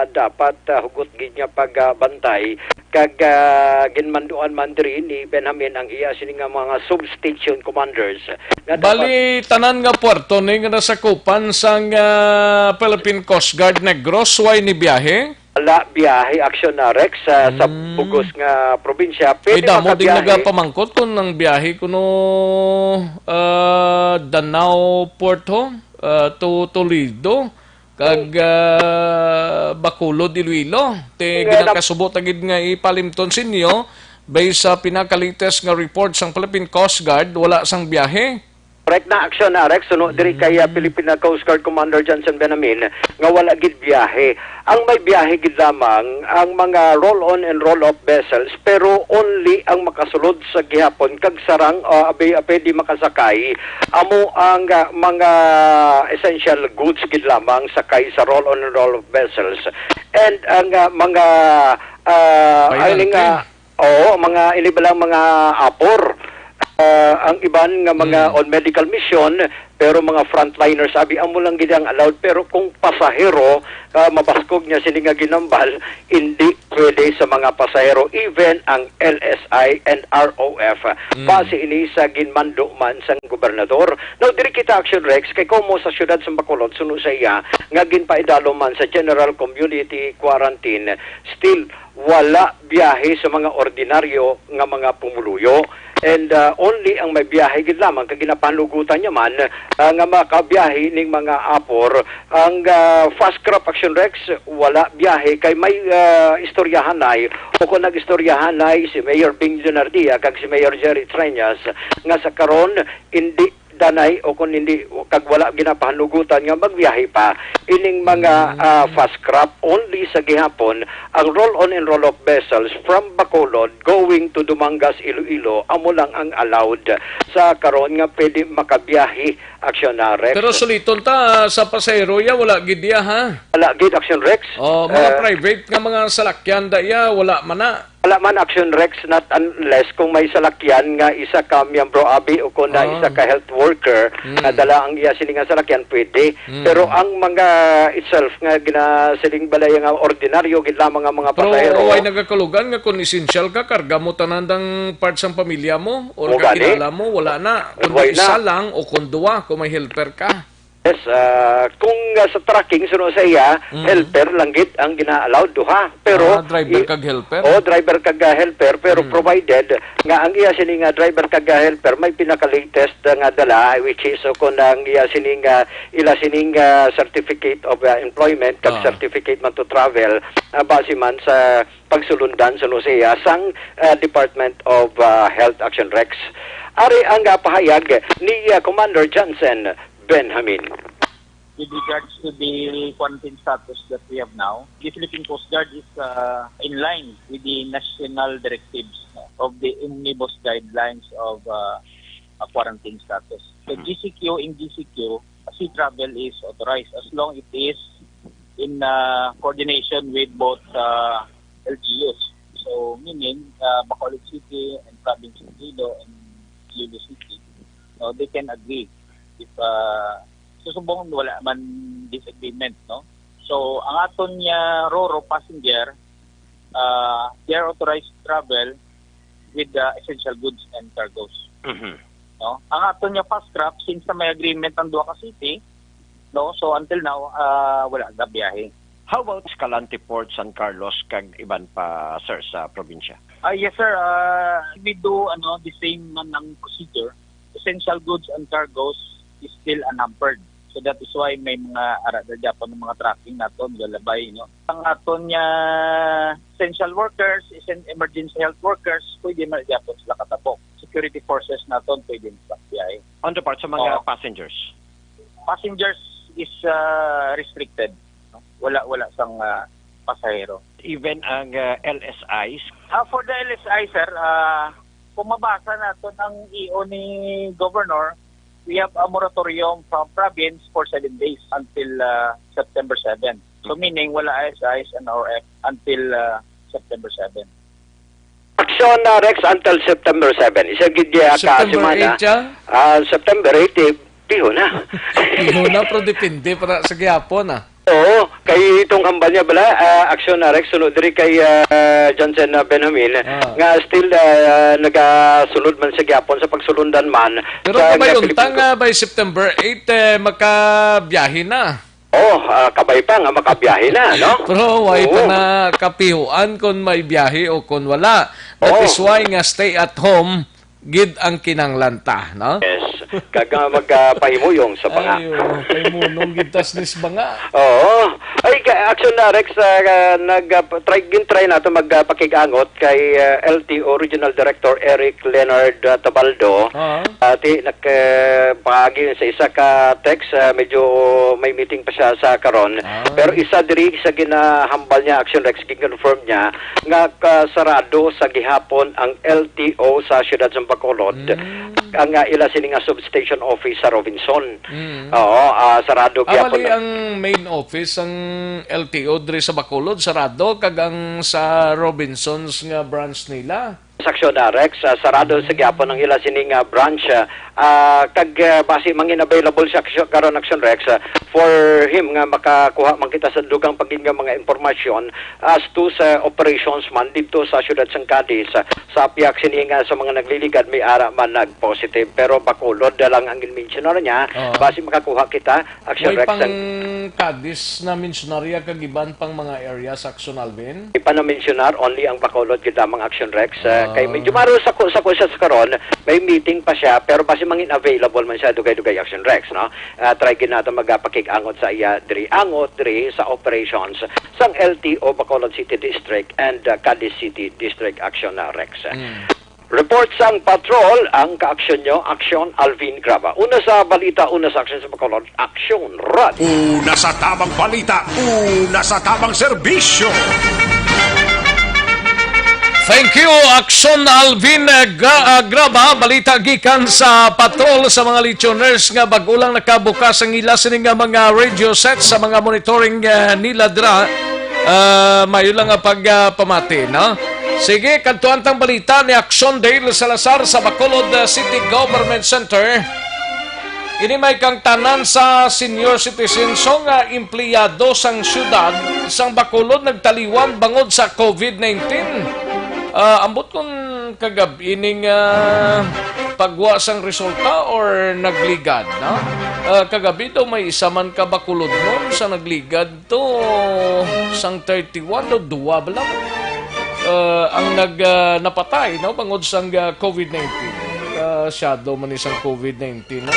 dapat, ah, hugot gid nga pagbantay kag, ah, ginmanduan man diri ni Benjamin ang iya sini nga mga substation commanders nga dapat Bali, tanan nga puerto ni nga nasakupan sang, ah, Philippine Coast Guard Negros, way ni biyahe? Wala biyahe, Aksyon na, Rex, ah, sa Hmm. bugos nga probinsya. Ay, Pwede damo ding makabiyahe. nagapamangkot kung ang biyahe kuno, ah, Danao Port ho, ah, to Toledo. Kag, ah, Bacolod, Iloilo. Ti Nga nap- ginakasubo ta gid nga ipalimton sa inyo, based sa pinaka-latest nga report sang Philippine Coast Guard, wala sang biyahe. Correct na, Action Rex, suno diri kay, ah, Mm. Philippine Coast Guard Commander Johnson Benamin nga wala gid biyahe. Ang may biyahe gid lamang ang mga roll-on and roll-off vessels, pero only ang makasulod sa gihapon kag sarang, ah, abi-, ah, pwede makasakay amo ang, ah, mga essential goods gid lamang sakay sa roll-on and roll-off vessels. And ang, ah, mga, ah, Pahinante. Ang, ah, Oo, mga ini ba lang mga apor. Ah, ang iban nga mga Mm. on medical mission, pero mga frontliners, abi, amo lang gid ang allowed. Pero kung pasahero, ah, mabaskog niya sini nga ginambal, hindi pwede sa mga pasahero, even ang L S I and R O F. Mm. Base ini sa ginmando man sang gobernador. Now, diri kita, Action Rex, kay komo sa siyudad sa Bacolod, suno sa iya, nga ginpaidalo man sa general community quarantine, still, wala biyahe sa mga ordinaryo nga mga pumuluyo. And, ah, only ang may biyahe gid lamang kag ginapanugutan niya man, ah, nga makabiyahe ning mga apor. Ang, ah, Fast Crop Action Rex, wala biyahe kay may, ah, istoryahanay o kung nag-istoryahanay si Mayor Bing Leonardia kag si Mayor Jerry Treñas nga sa karon hindi danay o kung hindi, kag wala ginapahanugutan nga magbiyahe pa ining mga, Mm. ah, Fast Crop. Only sa gihapon, ang roll-on and roll-off vessels from Bacolod going to Dumangas, Iloilo, amo lang ang allowed sa karon nga pwede makabiyahe, Action Rex. Pero suliton ta, sa pasahero ya, wala gid ya, ha? Wala gid, Action Rex. Oh, mga Eh, private nga mga salakyan da ya, wala man na. Wala man, Action Rex, not unless kung may salakyan nga isa ka miyembro abi o kung na Ah. isa ka health worker Mm. nga dala ang iya sini nga salakyan, pwede. Mm. Pero ang mga itself nga ginasiling balay nga ordinaryo gid lamang ang mga Pero pasahero. Way nagakulugan nga kung essential ka, karga mo tanan dang part sang pamilya mo or Mo gani? kakilala mo, wala na. Kung Way na. isa lang o kung duwa, kung may helper ka. Yes, ah, kung, ah, sa trucking, suno sa iya, Mm. helper lang gid ang gina-allowed, duha. Pero Ah, driver i-, kag helper? Oh, driver kag, ah, helper, pero Mm. provided nga ang iya sini nga driver kag, ah, helper may pinaka-latest, ah, nga dala, which is, uh, kung ang iya sini nga, ila sini nga certificate of, ah, employment kag Ah. certificate man to travel, ah, base man sa pagsulundan, suno sa iya, sang, ah, Department of, ah, Health Action Rex. Ari ang, ah, pahayag ni, ah, Commander Johnson Benjamin. With regards to the quarantine status that we have now, the Philippine Coast Guard is, uh, in line with the national directives, no, of the omnibus guidelines of, uh, a quarantine status. The Mhm. G C Q, in G C Q, sea travel is authorized as long it is in, uh, coordination with both, uh, L G Us. So, meaning, uh, Bacolod City and Province of Iloilo and Iloilo City, no, they can agree if, uh, so, subong wala man disagreement, no? So, ang aton nga ro-ro passenger, uh, they are authorized to travel with the essential goods and cargos. Mhm. No? Ang aton nga Fast Crop, since na may agreement ang duha ka city, no? So, until now, uh, wala gabiyahe. How about Escalante Port, San Carlos, kag iban pa, sir, sa probinsya? Ah, yes, sir. Uh, we do, ano, the same man ang procedure. Essential goods and cargos is still unhampered. So that is why may mga ara na gyapon ng mga trucking naton galabay, no? Ang aton nga essential workers, essen-, emergency health workers, pwede man gyapon sila katapok. Security forces naton pwede na sila biyahe. On the part sa mga Oo. passengers? Passengers is, uh, restricted, no? Wala, wala sang, uh, pasahero. Even ang, uh, L S Is? Ah, for the L S I, sir, uh, kung mabasa naton ang E O ni Governor, we have a moratorium from province for seven days until, uh, September seven. So, meaning, wala S Is and R F until, uh, September seven. Action, uh, Rex, until September seven. Isa gid ya ka September semana. eight siya? Ah, September eight, eh, piho na. Piho na, pero depende para sa gihapon, ah. Oo, kay itong hambal niya bala, ah, Action, ah, Rex, sunod diri kay, ah, Johnson, ah, Benjamin, Ah. nga still, ah, nagasunod man sa gihapon sa pagsulundan man Pero sa kabay nga unta Philippine nga by September eight, eh, makabiyahe na. Oh, ah, kabay pa nga makabiyahe na, no? Pero way pa Oo. na kapihuan kung may biyahe o kung wala. That Oo. is why nga stay at home gid ang kinahanglan ta, no? Yes. Kag, ah, magpahimuyong sa banga. Ay, oo, kay munong gintas nis banga. Oo. Ay, ka-, action na, Rex, ah, nag, ah, try, gin-try nato magpakig-angot kay, ah, L T O Regional Director Eric Leonard, ah, Tabaldo. Ah. Ah, ti, nak-, ah, paagi sa isa ka text, ah, medyo may meeting pa siya sa karon. Ah. Pero isa diri sa ginahambal niya, Action Rex, gin-confirm niya nga kasarado sa gihapon ang L T O sa siyudad sa Bacolod. Mm. Ang, ah, ila sini nga substation office sa Robinson. Mm. Oo, ah, sarado Ah, gyapon mali na. Ang main office ang L T O diri sa Bacolod, sarado, kag ang sa Robinsons nga branch nila. Sa Action, ah, Rex, ah, sarado sa Mm. gyapon ang ila sini nga branch, ah, ah, kag, ah, basi mangin available sa Action, karon Action Rex, ah, for him nga makakuha man kita sa dugang pa gid nga mga impormasyon as to sa operations man didto sa siyudad sang Cadiz, ah, sa pihak sini nga sa mga nagliligad may ara man nag-positive, pero Bacolod na lang ang ginmensionar niya. Oo. Basi makakuha kita, Action Way Rex, pang ang Cadiz na mensyonarya kag iban pang mga area sa Action, Alvin? Di pa na-mensionar, only ang Bacolod gyud lamang, Action Rex. Ah, Ah. kay medyo maro sa ko, sa ko siya sa karon, may meeting pa siya, pero basi mangin available man siya dugay-dugay, Action Rex, no? Ah, try gid nato magapakig-angot sa iya diri, angot diri sa operations sang L T O Bacolod City District and, ah, Cadiz City District, Action, ah, Rex. Mm. Report sang patrol, ang kaaksyon nyo, Aksyon Alvin Graba. Una sa balita, una sa aksyon sa Bacolod, Aksyon Radio. Una sa tabang balita, una sa tabang serbisyo. Thank you, Aksyon Alvin, eh, Ga-, ah, Graba. Balita gikan sa patrol sa mga listeners nga bag-o lang nakabukas ang ila sini nga mga radio set sa mga monitoring, eh, nila dira. Ah, mayo lang nga pag, ah, pamati, no? Sige, kadtuan tang balita ni Action Dale Salazar sa Bacolod, ah, City Government Center. Ini may kang tanan sa senior citizen so nga empleyado sang syudad sang Bacolod nagtaliwan bangod sa covid nineteen. Ah, ambot kung kagab-i ning, ah, pagwa sang resulta or nagligad, no? Ah, kagab-i daw may isa man ka Bacolodnon sa nagligad to sang thirty-one, no, duwa ba lang, ah, ang nag, ah, napatay, no, bangod sang, ah, covid nineteen. Ah, shadow man ni sang covid nineteen, no?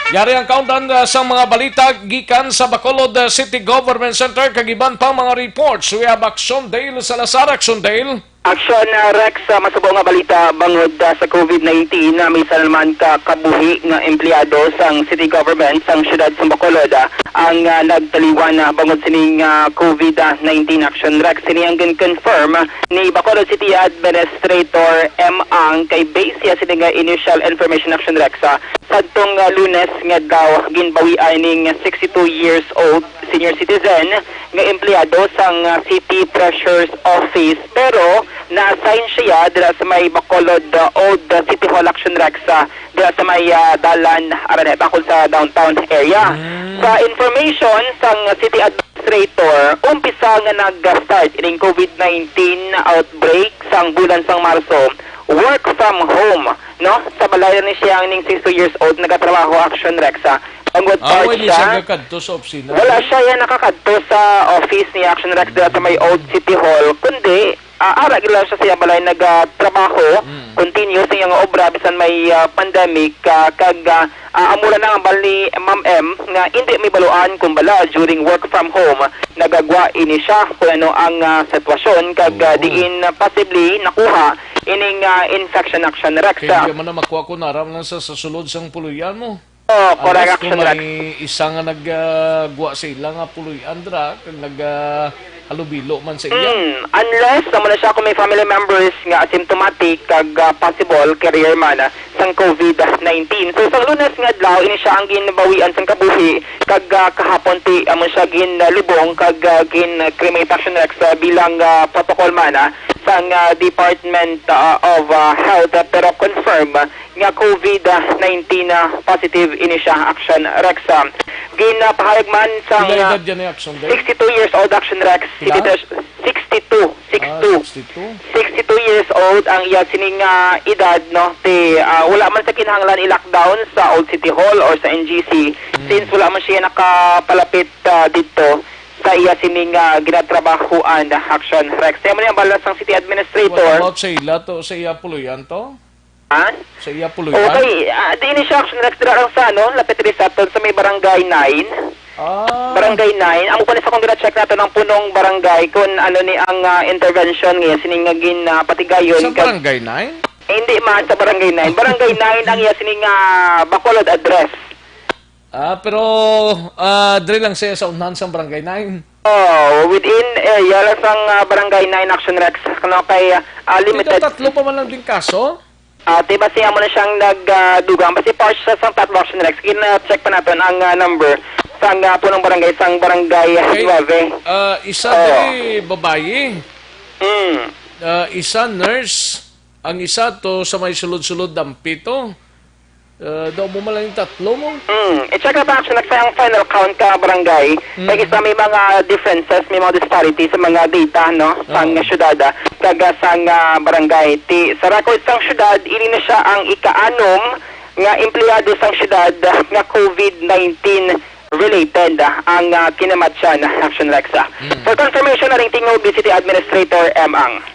Yari ang countdown, ah, sang mga balita gikan sa Bacolod, ah, City Government Center kag iban pang mga reports. We have Action Dale Salazar. Action Dale. Action, ah, Rex, sa masubo nga balita bangod, ah, sa covid nineteen, ah, may isa na naman ka kabuhi nga empleyado sang city government sang siyudad sa Bacolod, ah, ang, ah, nagtaliwan, ah, bangod sining, ah, covid nineteen. Action Rex, sini ang gin-confirm ni Bacolod City Administrator M. Ang kay base siya sini nga initial information. Action Rex, ah, sadtong, ah, Lunes nga daw ginbawian ning sixty-two years old senior citizen nga empleyado sang, ah, City Treasurer's Office, pero na-assign siya dira sa may Bacolod, ah, Old, ah, City Hall. Action Rex, ah, dira sa may, ah, dalan Araneta, kung sa downtown area. Mm. Sa information sang city administrator, umpisa nga nag-start ining covid nineteen outbreak sang bulan sang Marso, work from home, no? Sa balay ni siya ning sixty-two years old, nagatrabaho. Action Rex, ah. Ang good Ah, part wala siya siya. Gakadto sa opisina? Wala siya yan nakakadto sa office ni Action Rex dira sa may Old City Hall, kundi, ah, ara gid lang siya sa iyang balay nagatrabaho, Mm. continue sa iyang obra bisan may, ah, pandemic, ah, kag, ah, ah, amo ra na ang bal ni Ma'am M nga hindi may baluan kung bala during work from home nagagwa ini siya kung ano ang, ah, sitwasyon kag, ah, Oo. diin, ah, possibly nakuha ining, ah, infection. Action Rex, Kaya ah. Hindi man na makuha ko naram lang sa, sa sulod sang puloy-an mo. Oh, correct. Unless kung Action Rex. May isa nga nag, ah, guwa sa ila nga puloy-an dira, kag nag, ah, halubilo man sa iya. Mm, unless amo na siya kung may family members nga asymptomatic kag, ah, possible carrier man, ah, sang covid nineteen. So, sang Lunes nga adlaw, ini siya ang ginbawian sang kabuhi, kag, ah, kahapon ti amo siya ginlubong kag, ah, gin-cremate. Action Rex, ah, bilang, ah, protocol man, ah, sang, ah, Department, ah, of, ah, Health, ah, pero confirm nga covid nineteen, ah, positive ini siya. Action Rex, ah. Ginapahayag man sang, Pila ah, edad yan ni Action Day? Sixty-two years old. Action Rex, Pila? Sixty-two, Ah, sixty-two. Sixty-two. Sixty-two years old ang iya sining, ah, edad, no? Ti, ah, wala man sa kinahanglan i-lockdown sa Old City Hall or sa N G C, Hmm. since wala man siya nakapalapit, ah, didto sa iya sining, ah, ginatrabahuan. Action Rex. Kaya mo ni ang balance ng city administrator. What about sa ila to, sa iya puloy-an to? Ha? Sa iya puloy-an? Okay, ah, di ini siya, Action Rex, dira lang sa, ano, lapit diri sa aton sa may Barangay nine. Ah. Barangay nine. Amo pa ni sa kung gina-check nato ang punong barangay kung ano ni ang, ah, intervention nga iya sini nga gin, ah, patigayon. Sa kag Barangay nine? Eh, hindi man sa Barangay nine. Barangay nine ang iya sini nga Bacolod address. Ah, pero, ah, diri lang siya sa unhan sang Barangay nine. Oh, within area lang sang, ah, Barangay nine, Action Rex. Ano kay, ah, limited. Dito, tatlo pa man lang din kaso? Ah, ti, basi amo na siyang nag, ah, dugang. Basi part siya sang tatlo, Action Rex. Gina-check pa naton ang, ah, number sang, ah, punong barangay, sang Barangay Kay, Nueve. Ah, isa Oh. diri babayi. Mm. Ah, isa nurse. Ang isa to sa may sulod-sulod dampi to. Ah, daw mo man lang yung tatlo mo. Mm. I-check na ba, Action Rex, ang final count ka barangay? Mm. Kay isa may mga differences, may mga disparities sa mga data, no? Sang Oo. syudad, ah, kag, ah, sang, ah, barangay. Ti, sa record sang syudad, ini na siya ang ika-anom nga empleyado sang syudad, ah, nga COVID nineteen related, ah, ang, ah, kinamatyan, Action Rex, ah. Mm. For confirmation, na ring tingog ni City Administrator M. Ang.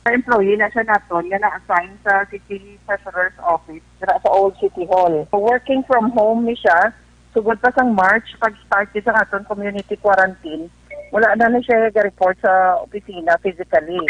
Employee na siya naton nga na-assign sa City Treasurer's Office dira sa Old City Hall. Working from home ni siya, sugod pa sang March, pag-start ni sa aton community quarantine, wala na ni siya ga-report sa opisina physically,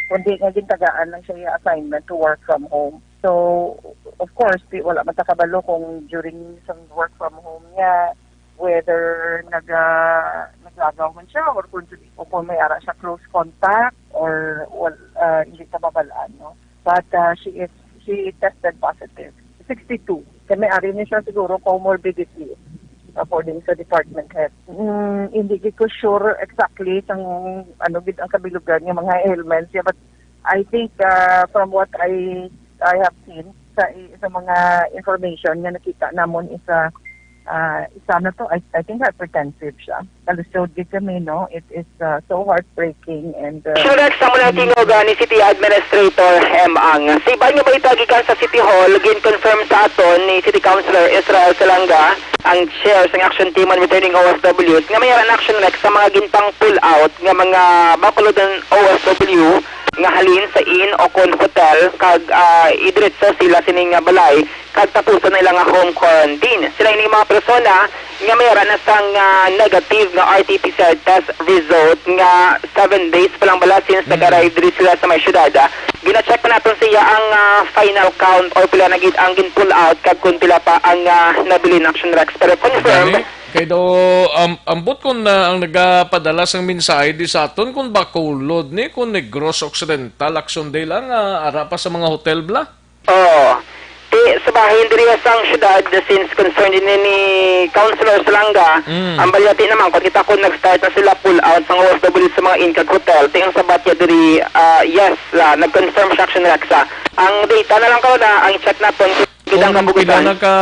kundi nga gintagaan lang siya yung assignment to work from home. So, of course, di, wala man ta kabalo kung during sa work from home niya, whether naga-, naglagaw man siya or kung, o kung may ara siya close contact or wal-, ah, hindi ta mabal-an, no? But, ah, she is, she tested positive. Sixty-two. Kay may ari ni siya siguro comorbidity, according sa department head. Mm, hindi gid ko sure exactly sang ano gid ang kabilugan nga mga ailments niya, but I think, ah, from what I, I have seen sa, sa mga information nga nakita namon is, ah, ah, isa na to, I, I think hypertensive siya. Kalisod gid kami, no? It is, ah, so heartbreaking and, ah, Sure, Rex, amo na ang tingog, ah, ni City Administrator M. Ang. Sa iban nga balita gikan sa City Hall, gin-confirm sa aton ni City Councilor Israel Salanga, ang chair sang Action Team on Returning O F Ws, nga may aran, Action Rex, sa mga ginpang-pull out nga mga Bacolod O F W nga halin sa inn o kon hotel kag, ah, idiretso sila sini nga balay kag tapuson na ila nga home quarantine. Sila ini mga persona nga may ara na sang, ah, negative nga R T P C R test result nga seven days pa lang bala since Mm. nag-arrive diri sila sa may syudad. Ah, gina-check pa naton siya ang, ah, final count or pila na gid ang gin-pull out kag kung pila pa ang, ah, nabilin, Action Rex. Pero confirmed. Gani, kay daw, um, ambot kung, ah, ang nagapadala sang mensahe di sa aton kung Bacolod ni, kung Negros Occidental, Action Day lang, ah, ara pa sa mga hotel bala. Oo. Ti, sa bahin diri sang syudad, since concerned ini ni Councilor Salanga, Mm. ang balyati naman, kung kita kung nag-start na sila pull out sang O F W sa mga inn kag hotel, ti ang sabat niya diri, ah, yes, la, nag-confirm siya, Action Rex, ah. Ang data na lang karon na, ang check naton, kung Kung ang pila kabugutan. Na ka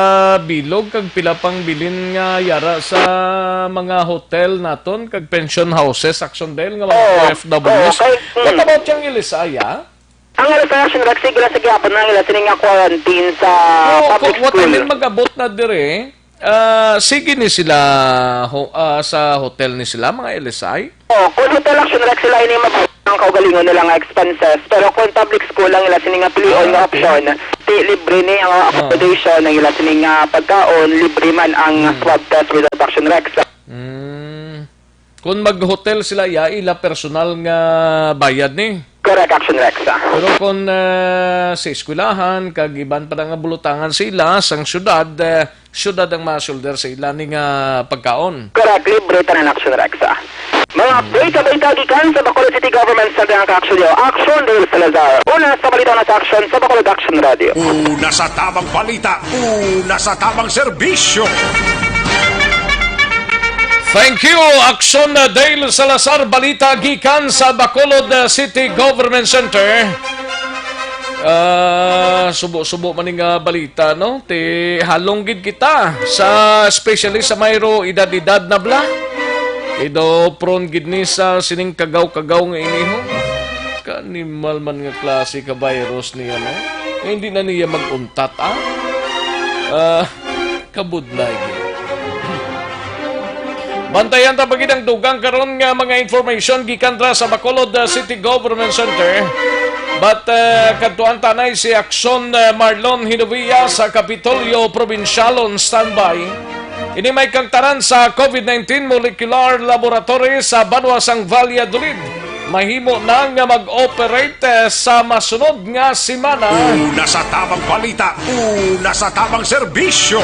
bilog, kag pila pang bilin nga yara sa mga hotel naton, kag pension houses, Action Dale, nga mga Oo. O F Ws. Oo, kay, What mm. about yung L S I, ah? Ang L S I, Action Rex, sige lang sa gihapon na ang ila sini nga quarantine sa No, public ko-, what I school. Mean, mag-abot na dire, ah, sige ni sila ho-, ah, sa hotel ni sila, mga L S I? Oh, kung hotel, Action Rex, sila ini mag-, ang kaugalingon nila nga expenses. Pero kung public school ang ila sini nga pilion Ah, nga okay. Option, ti libre ni ang Ah. Accommodation, ang ila sini nga pagkaon, libre man ang Hmm. Swab test result, Action Rex. Hmm. Kung mag-hotel sila, ya, ila personal nga bayad ni. Correct, Action Rex, ah. Pero kung, ah, sa eskwelahan, kag iban pa nga bulutangan sa ila, sang syudad, eh, syudad ang masulder sa ila ni nga pagkaon. Correct, libre tanan, Action Rex, ah. Mga Hmm. Balita-balita gikan sa Bacolod City Government Center ang ka-action niyo. Action Dale Salazar. Una sa balita, una sa action sa Bacolod Action Radio. Una sa tamang balita, una sa tamang serbisyo. Thank you, Action Dale Salazar. Balita gikan sa Bacolod, uh, City Government Center. Ah, subo-subo man ning, ah, balita, no? Ti halong gid kita sa, especially sa mayro edad-edad na bala. Ido prone gid ni sa sining kagaw-kagaw nga ini, ho. Kanimal man nga klase ka virus niya, no? Nga hindi na niya mag-untat, ah? Ah, kabudlay gid. Bantayan ta pa gid ang dugang karon nga mga information gikan ra sa Bacolod, ah, City Government Center. But uh, kadtuan tanay si Aksyon uh, Marlon Hinovia sa Kapitolyo Probinsyal on standby. Ini may kangtanan sa COVID nineteen Molecular Laboratory sa banwa sang Valladolid. Mahimo na nga mag-operate uh, sa masunod nga semana. Una sa tamang balita, una sa tamang serbisyo.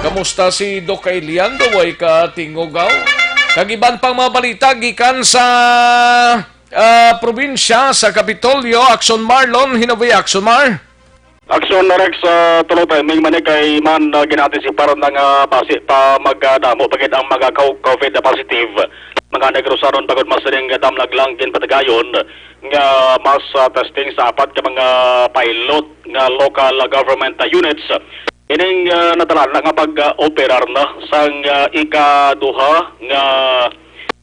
Kamusta si Doc Elian? Way ka tingugaw? Kag iban pang mga balita gikan sa ah, probinsya sa Kapitolyo, Aksyon Marlon, Hinovia Aksyon Mar. Aksyon Rex, ah, tulo timing man ni kay man, ah, ginaantisipar na nga basi pa magdamo pa gid ang mga co-, COVID na positive. Mga Negrosanon pagod mas ring damlag lang ginpatigayon nga mas, ah, testing sa apat ka mga pilot nga local government units. Ining, ah, natalaan nga pag-operar na sang, ah, ikaduha nga,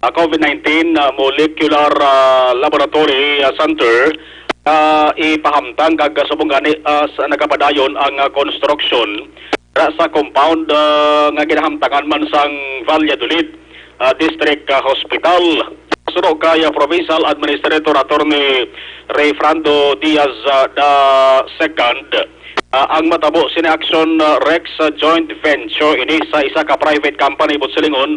ah, COVID nineteen, ah, molecular, ah, laboratory, ah, center, ah, ipahamtang kag subong gani, ah, sa nagapadayon ang, ah, konstruksyon dira sa compound, ah, nga ginahamtangan man sang Valladolid, ah, District, ah, Hospital. Suno kay, ah, Provincial Administrator Attorney Rayfrando Diaz, ah, the second, ah, ang matabo sini Action, ah, Rex, ah, joint venture ini sa isa ka private company, buot silingon,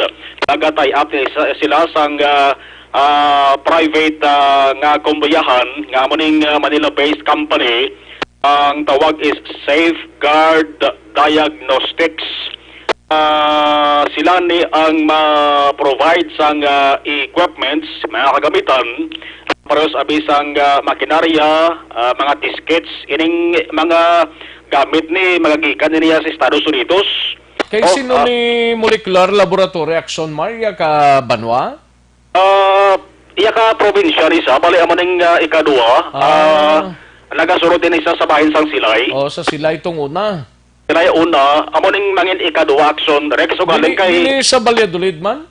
nag-tie up ni sa, sila sang, ah, ah, private, ah, nga kumbayahan nga amo ning, ah, Manila-based company. Ang tawag is Safeguard Diagnostics. Ah, sila ni ang ma-provide sang, ah, equipments, mga kagamitan, pareho sa abi sang, ah, makinarya, ah, mga test kits, ining mga gamit ni magagikan niya sa Estados Unidos. Kay Oh, sino ah. ni Molecular Laboratory Action Mar, iya ka banwa? Ah, iya ka probinsya ni sa, bali amo ning, ah, ikaduha. Ah. Ah, nagasulod din isa sa bahin sang Silay. Oh, sa Silay tong una. Silay una, amo ning mangin ikaduha Action Rex, o galing Dili, kay dili sa Valladolid man?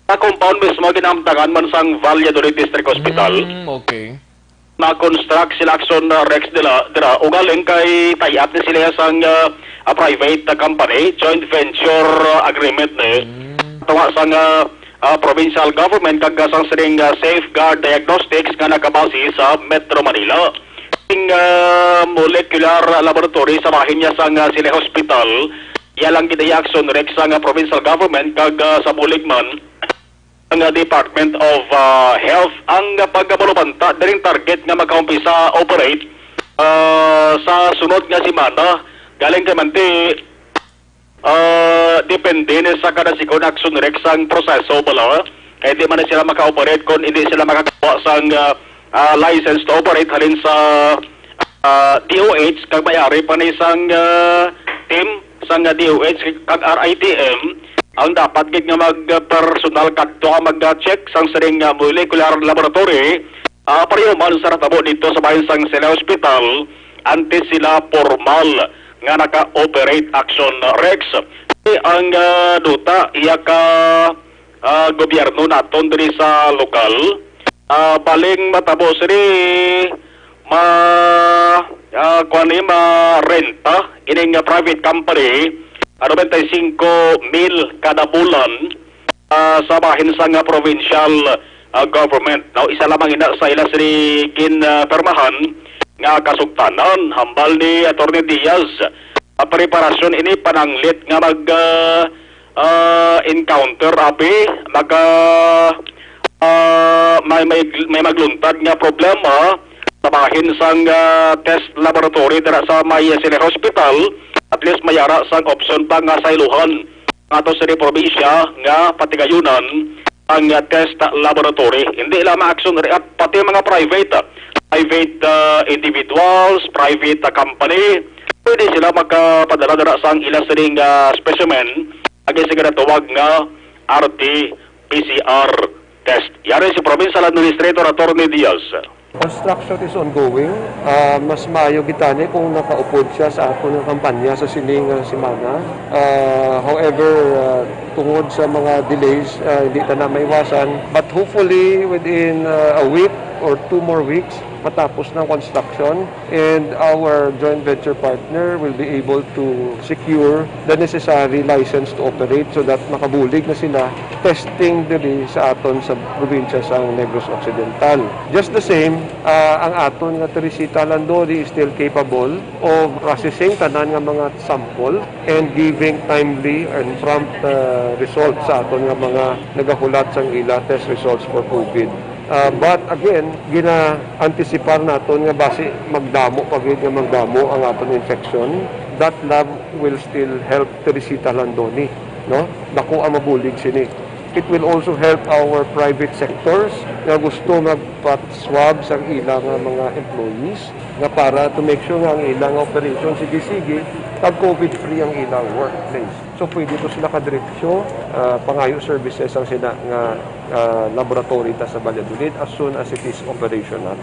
Sa compound mismo, ginamtangan man sang Valladolid District Hospital. Mm, okay. Ma-construct sila Action, uh, Rex dila, dira, ugaling kay tie-up ni sila sang, uh, a private, uh, company, joint venture, uh, agreement ni. Mm. Tunga sang, uh, uh, provincial government kag sang sining, uh, Safeguard Diagnostics nga nakabase sa Metro Manila. Ing, uh, molecular laboratory sa bahin niya sang, uh, Sili Hospital, iya lang gid iya Action Rex sang, uh, provincial government kag, uh, sa bulig man, ang Department of, ah, Health ang pagkabalubanta diring target nga makaumpisa operate, ah, sa sunod nga semana. Galing kay manti, ah, depende ni sa kada sigon Action Rex ang proseso bala. Kay di man na sila maka-operate kung hindi sila makagawa sang, ah, ah, license to operate halin sa ah, D O H, kag may ari pa ni sang, ah, team sang, ah, D O H kag R I T M ang dapat gid nga magpersonal kadto nga mag-check sang sining, ah, molecular laboratory, ah, pareho man sa natabo dito sa bahin sang Sila Hospital, antes sila formal nga naka-operate Action Rex. Ang, ah, duta, iya ka ah, gobyerno naton diri sa lokal. Ah, baling matabo sini ma, ah, kuwan ni, ma-renta ining, ah, private company, ah, nobenta y cinco mil kada bulan, ah, sa bahin sang, ah, provincial, ah, government. Now, isa lamang ina sa ila sini gin, ah, permahan nga kasugtanan, hambal ni Attorney Diaz. Ah, preparasyon ini pananglit nga mag, ah, ah, encounter, abi, maka, ah, may, may, may magluntad nga problema sa bahin sang, ah, test laboratory dira sa may Sili Hospital. At least may ara sang option pa nga sayluhan nga ato sa probinsya nga patigayunan ang, ah, test laboratory. Hindi lamang Action Rex, pati mga private, ah, private, ah, individuals, private, ah, company, pwede sila magkapadala dira sang ila sining, ah, specimen agi sa ginatawag nga R T P C R test. Yari si Provincial Administrator Attorney Diaz. Construction is ongoing. Ah, mas maayo gid tani kung nakaupod siya sa aton nga kampanya sa sining, ah, semana. Ah, however, ah, Tungod sa mga delays, ah, hindi ta na maiwasan. But hopefully, within, ah, a week or two more weeks, matapos ng construction. And our joint venture partner will be able to secure the necessary license to operate so that makabulig na sila testing diri sa aton sa probinsya sang Negros Occidental. Just the same, ah, ang aton nga Teresita Landoni is still capable of processing tanan nga mga sample and giving timely and prompt, ah, results sa aton nga mga nagahulat sang ila test results for COVID. Ah, but again, gina-anticipar naton nga basi magdamo pa gid nga magdamo ang aton infection. That lab will still help Teresita Landoni, no? Dako ang mabulig sini. It will also help our private sectors nga gusto magpa-swab sa ila nga mga employees nga para to make sure nga ang ilang operation sige-sige kag COVID-free ang ilang workplace. So pwede to sila kadiretso, ah, pangayo services ang sina nga, ah, laboratory ta sa Valladolid as soon as it is operational.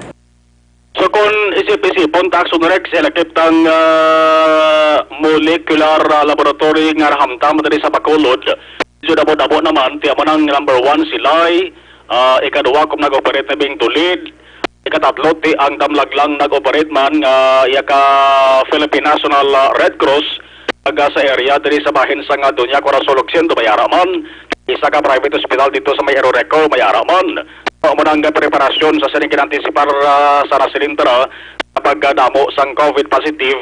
So kung isip-isipon ta, Action Rex, ilakip tang, ah, molecular, ah, laboratory nga nahamtang diri sa Bacolod. Medyo damo-damo naman, ti amo nang number one, Silay, ah, ikaduha, kung nag-operate na bing Tulid, ikatatlo, ti ang Damlaglang nag-operate man nga iya ka Philippine National, ah, Red Cross, aga sa area diri sa bahin sang, ah, Doña Corazon Oxiento, may ara man. Isa ka private hospital dito sa may Eroreco, may ara man. Amo na ang preparasyon sa sining gin-antisipar, ah, sa nasilintra sa pagdamo sang COVID positive,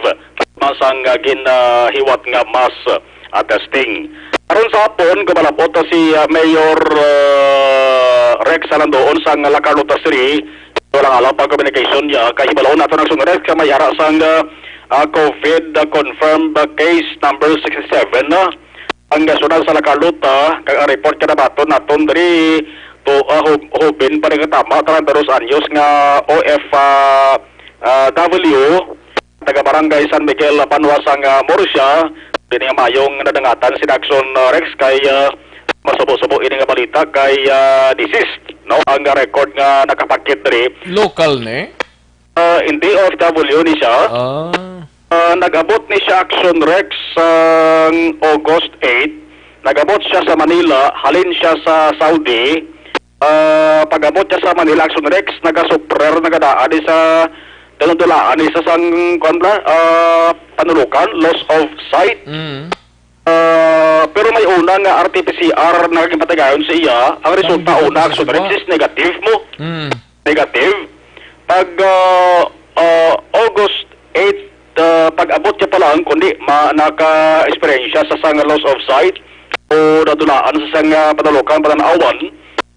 mas ang, ah, gin, ah, hiwat nga mass, ah, testing. Karon sa hapon, gumalabot si, ah, Mayor, ah, Rex Alandoon sang La Carlota City. Wala nga lang pag communication niya. Kay hibaloon nato ng sunod ka may ara sang, ah, ah, COVID, ah, confirmed, ah, case number sixty-seven, ah. Ang nasyonal sa La Carlota, kag ang report ka nabaton naton diri to, ah, hub-, hubin pa nagkatama, treinta y dos anyos nga O F, ah, ah, W, taga Barangay San Miguel, Banwa sang, ah, Murcia. Dini nga mayong nadangatan si Daxon, ah, Rex kay, ah, masubo-subo ini nga balita kay, ah, deceased, no? Ang record nga nakapakit diri. Local ni? Ah, hindi, O F W ni siya. Ah. Ah, nag-abot ni siya, Action Rex, sang August eight. Nag-abot siya sa Manila, halin siya sa Saudi. Ah, pag-abot niya sa Manila, Action Rex, nagasuprer, nagadaan ni sa, danudulaan ni sa sang, kuwan ba, ah, panulukan, loss of sight. Mm. Ah, pero may una nga R T P C R na ginpatigayon sa iya. Ang resulta, una, Action Rex, is negative mo. Mm. Negative. Pag, ah, ah, August eight, ah, pag-abot niya pa lang, kundi ma-, naka-eksperyensya sa sang loss of sight o nadulaan sa sang, ah, panalukan, pananawan,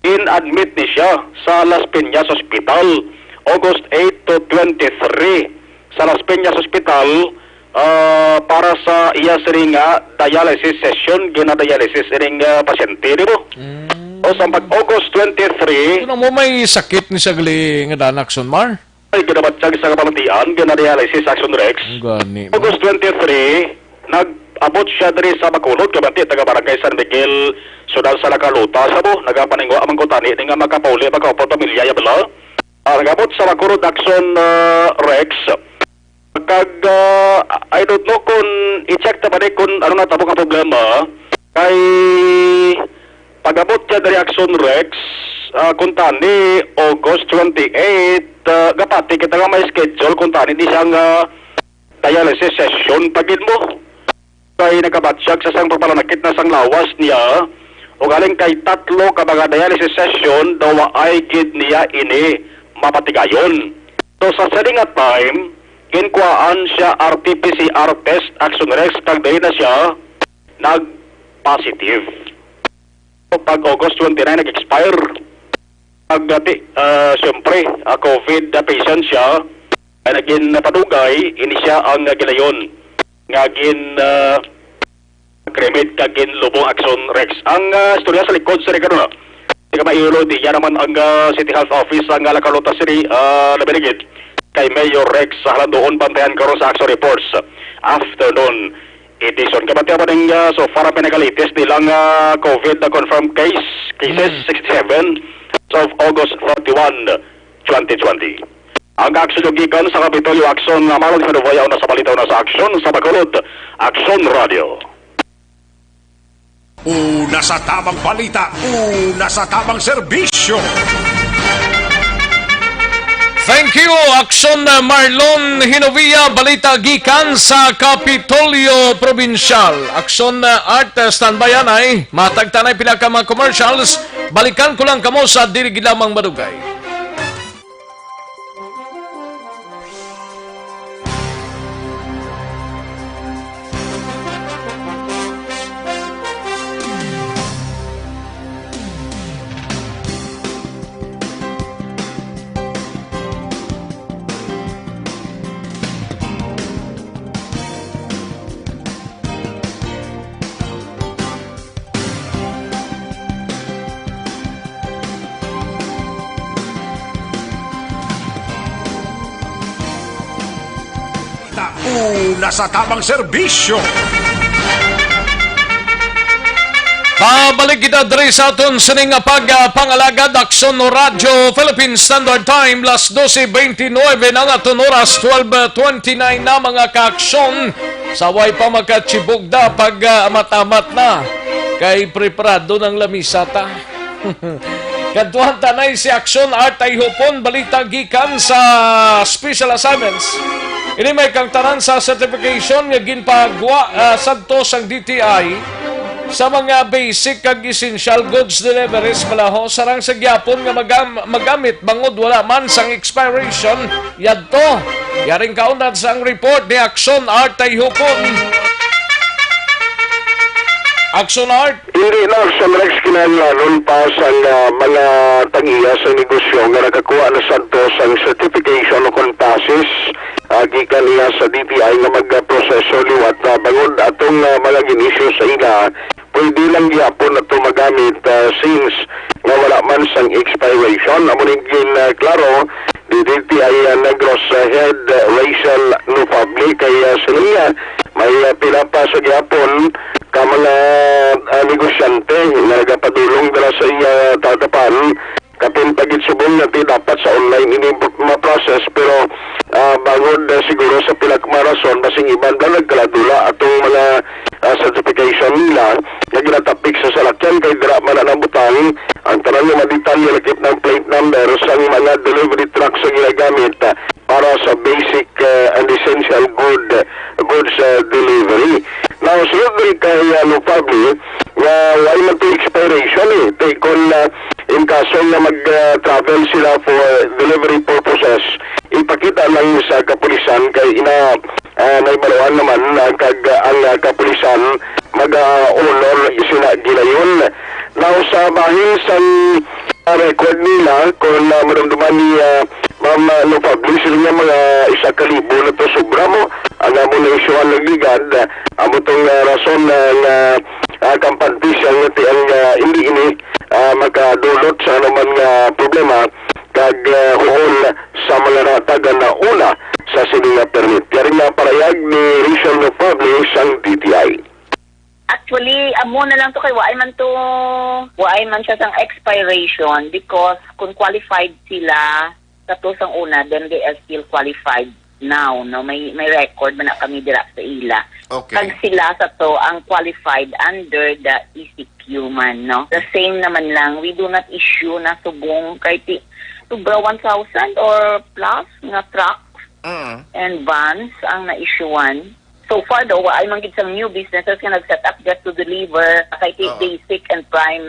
in-admit ni siya sa Las Piñas Hospital, August eight to twenty-three. Sa Las Piñas Hospital, ah, para sa iya sini nga dialysis session, gina-dialysis ining, ah, pasyente, di ba? Mm. O, sa pag August twenty-three, Kung mo may sakit ni sagli nga danak, Sunmar? Ay, ginabatyag sa kabalatian, gina-dialysis, Action Rex. Ang gani mo. August twenty-three, nag-abot siya diri sa Bacolod, kabati, taga Barangay San Miguel, Siyudad sa La Carlota, sa mo, nagapaningwa ang mangkutani, di nga makapauli, makaupod pamilya, ya bala. Ah, nag-abot sa Bacolod, Action, ah, Rex. Kag, ah, I don't know kung i-check ta ba ni kung ano natabo nga problema. Kay pag-abot niya diri, Action Rex, ah, kung tani August twenty-eight, ah, gapati kita nga may schedule kung tani di siya nga dialysis session pa gid mo. Kay nakabatyag sa sang pagpalanakit na sang lawas niya, ugaling kay tatlo ka mga dialysis session daw waay gid niya ini mapatigayon. So, sa sini nga time, ginkuhaan siya R T P C R test, Action Rex, kag diri na siya nag-positive. Pag August twenty-nine, nag-expire. Pag, ah, ti-, ah, siyempre, ah, COVID na patient siya, ay naging napadugay, ini siya ang, ah, gilayon nga gin, ah, cremate kag ginlubong, Action Rex. Ang, ah, istorya sa likod sa rekado na. Di ka maiulo, di niya naman ang, ah, City Health Office ang, ah, La Carlota City, ah, nabinigid kay Mayor Rex sa Halandoon. Bantayan karon sa Action Reports Afternoon Edition. Kabati pa ning, ah, so far ang pinakalatest nilang, ah, COVID na confirmed case, cases, Mm. sixty-seven as of August thirty-one, twenty twenty. Ang aksyon yung gikan sa Kapitolyo Aksyon nga Maron Hinuvoya una sa balita una sa aksyon sa Bacolod. Aksyon Radio. Una sa tamang balita, una sa tamang serbisyo. Thank you, Aksyon, uh, Marlon Hinovia. Balita gikan sa Kapitolyo Probinsyal. Aksyon, uh, Art, uh, standby anay. Matag tanay pila ka mga commercials. Balikan ko lang kamo sa dili gid lamang madugay. Una sa tamang serbisyo. Pabalik kita diri sa aton sining nga pag, ah, pangalagad, Aksyon Radyo Philippine Standard Time, las doce veintinueve na nga aton oras, twelve twenty-nine na, mga kaaksyon. Sa way pa makachibugda, pag, ah, amat-amat na, kay preparado ng lamisa ta. Kadtuan ta na si Aksyon Art Ayhupon, balita gikan sa special assignments. Ini may kangtanan sa certification nga ginpagwa, ah, sadto sang D T I sa mga basic kag essential goods deliveries, malaho sarang sa gyapon nga magam-, magamit bangod wala man sang expiration yadto. Yaring kaunad sang report ni Aksyon Art Ayhupon. Aksyon Art. Hindi na, Aksyon Rex, kinahanglanon pa sang, ah, mga tag-iya sa negosyo nga nakakuha na sadto sang certification o kon passes, ah, gikan niya sa D T I nga magproseso liwat na bangod atong, ah, mga gin-issue sa ila, pwede lang gyapon ato magamit, ah, since nga wala man sang expiration. Amo ning gin, ah, klaro ni D T I, ah, Negros, ah, Head, ah, Rachel Nufable kay, ah, siling niya may, ah, pila pa sa gyapon ka mga, ah, negosyante nga nagapadulong dira sa iya tatapan, kapin pa gid subong nga ti dapat sa online ini ma-process, pero, ah, bangod, ah, siguro sa pila ka mga rason, basing iban lang nagkaladula atong mga, ah, certification nila nga ginatapik sa salakyan, kay dira man na nabutang ang tanan nga mga detalye, lakip ng plate number sang mga delivery truck sa ginagamit, ah, para sa basic, uh, and essential good, goods, uh, delivery. Now, sulod diri kay, uh, Nufable, nga wala man to expiration, eh. Kay kung, uh, in kaso nga mag, uh, travel sila for delivery purposes, ipakita lang sa kapulisan kay ina, uh, naibaluan naman, uh, kag, uh, ang, uh, kapulisan mag, uh, honor sina gilayon. Now, sa bahin sang, uh, record nila, kung, uh, madumduman ni, uh, Ma'am, ah, Nufable, sila nga mga isa ka libo na to sobra mo. Ang amo na isyuhan ng ligad, ah, amo tong, ah, rason na, nga, ah, kampante siya nga ti ang, ah, hindi ini, ah, makadulot sa anuman nga problema kag, ah, huol sa mga natagan na una sa sini nga permit. Yari nga parayag ni Rachel Nufable sang D T I. Actually, amo na lang to kay waay man to, waay man siya sang expiration because kung qualified sila sa to sang una, then they are still qualified now, no? May, may record man na kami dira sa ila. Okay. Kag sila sa to ang qualified under the E C Q man, no? The same naman lang, we do not issue na subong kay ti, sobra one thousand or plus nga trucks Mm. and vans ang na-issuean. So far daw, waay man gid sang new businesses nga nag-set up just to deliver kay ti Oo. basic and prime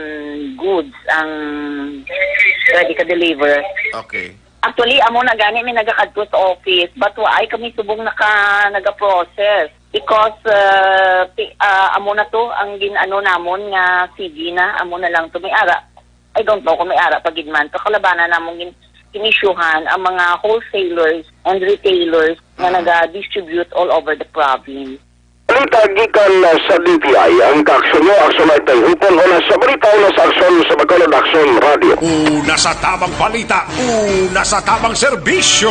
goods ang ready ka deliver. Okay. Actually, amo na gani may nagakadto sa office, but waay kami subong naka, naga-process. Because, uh, ti, uh, amo na to ang gin-ano namon nga C G na, amo na lang to may ara. I don't know kung may ara pa gid man. Kakalabanan namong gin-, ginisyuhan ang mga wholesalers and retailers nga Mm. naga-distribute all over the province. Balita gikan, uh, sa D T I, ang kaaksyon mo, Aksyon Art Ayhupon, una sa balita, una sa aksyon, sa Bacolod Aksyon Radio. Una sa tamang balita, una sa tamang serbisyo.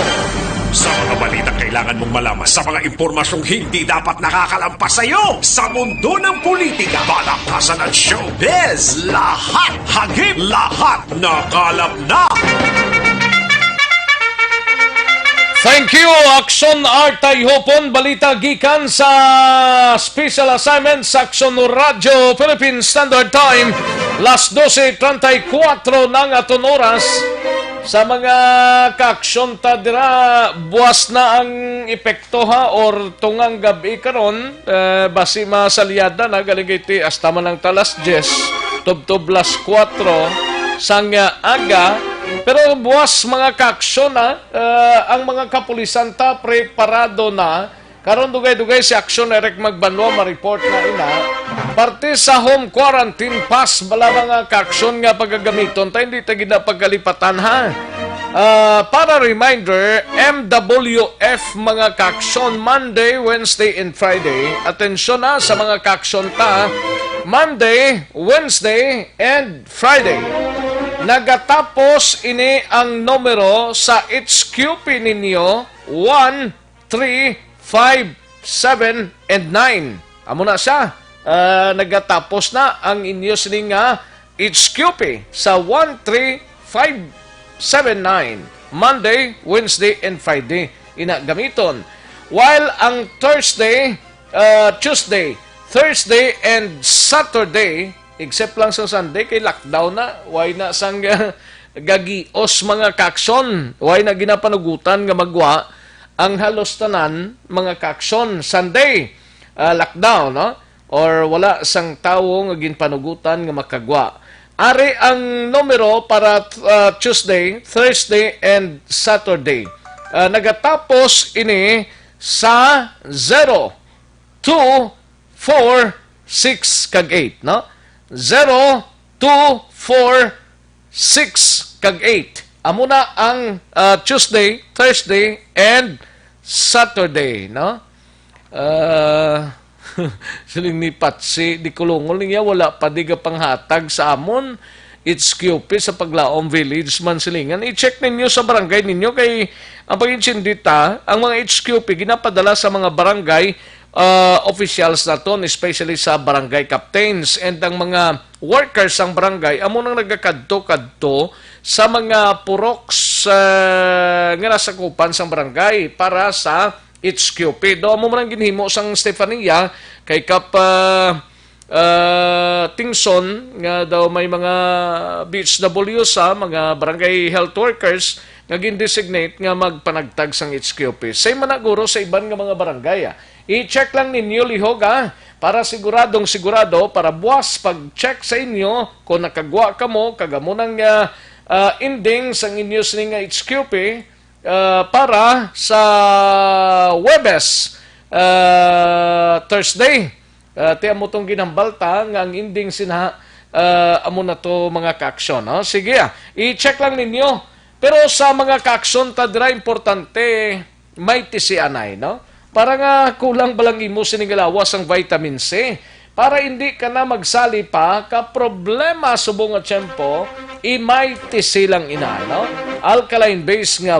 Sa mga balita kailangan mong malaman, sa mga impormasyong hindi dapat nakakalampas sa iyo, sa mundo ng politika, balakasan at showbiz, lahat, hagip, lahat, nakalap na. Thank you, Aksyon Art Tayhopon. Balita gikan sa special assignment sa Aksyon Radyo Philippine Standard Time, las dose treinta y cuatro na nga aton oras. Sa mga kaaksyon ta dira, buwas na ang epekto, ha, or tungang gab-i karon, eh, basi masalyada na galing kay ti hasta man lang ta las diyes, tubtob las kuwatro sang, ah, aga. Pero buwas, mga kaaksyon, ha, eh, ang mga kapulisan ta preparado na. Karon dugay-dugay si Aksyon Eric Magbanwa ma-report na ina. Parte sa home quarantine pass bala, mga kaaksyon, nga pagagamiton ta, hindi ta gid na pagkalipatan, ha. Ah, para reminder, M W F, mga kaaksyon, Monday, Wednesday, and Friday. Atensyon na sa mga kaaksyon ta, Monday, Wednesday, and Friday. Nagatapos ini ang numero sa H Q P ninyo, one, three, five, seven, and nine. Amo na siya. Ah, nagatapos na ang inyo sini nga H Q P sa one three five seven nine, Monday, Wednesday, and Friday. Ina gamiton. While ang Thursday, ah, Tuesday, Thursday, and Saturday, except lang sa Sunday, kay lockdown na. Why na sang gagios, mga kaaksyon? Why na ginapanugutan nga magwa ang halos tanan, mga kaaksyon? Sunday, ah, lockdown, no? Or wala sang tawo nga ginpanugutan nga makagwa. Ari ang numero para, ah, Tuesday, Thursday, and Saturday. Ah, nagatapos ini sa zero two four six kag eight, no? Zero two four six kag eight. Amo na ang, ah, Tuesday, Thursday, and Saturday, no? Ah, siling ni Patsi, di kulungol niya, wala pa di panghatag sa amon H Q P sa Paglaom Village man silingan. I-check ninyo sa barangay ninyo kay ang pag-intindi ta, ang mga H Q P ginapadala sa mga barangay, ah, officials naton, especially sa barangay captains and ang mga workers sang barangay amo nang nagakadto-kadto sa mga puroks, ah, nga nasakupan sang barangay para sa H Q P. Do amo man ang ginhimo sang Stefania kay Kap, ah, ah, Tingson nga daw may mga B H W sa mga barangay health workers nga gin-designate nga magpanagtag sang H Q P. Same man na guro sa iban nga mga barangay, ah. I-check lang ninyo lihog, ah, para siguradong sigurado, para buwas pag-check sa inyo kung nakagwa kamo kag amo nang, ah, ah, ending sang inyo sini nga H Q P, ah, para sa Huwebes, ah, Thursday. Ah, ti amo tong ginhambal ta nga ang ending sina, ah, amo na to, mga kaaksyon, no? Sige, ah, i-check lang ninyo. Pero sa mga kaaksyon ta dira, importante may tisianay, no? Para nga kulang ba lang imo sini nga lawas ang vitamin C. Para hindi ka na magsali pa ka problema subong nga tiyempo, i-may tisi lang ina, no? Alkaline base nga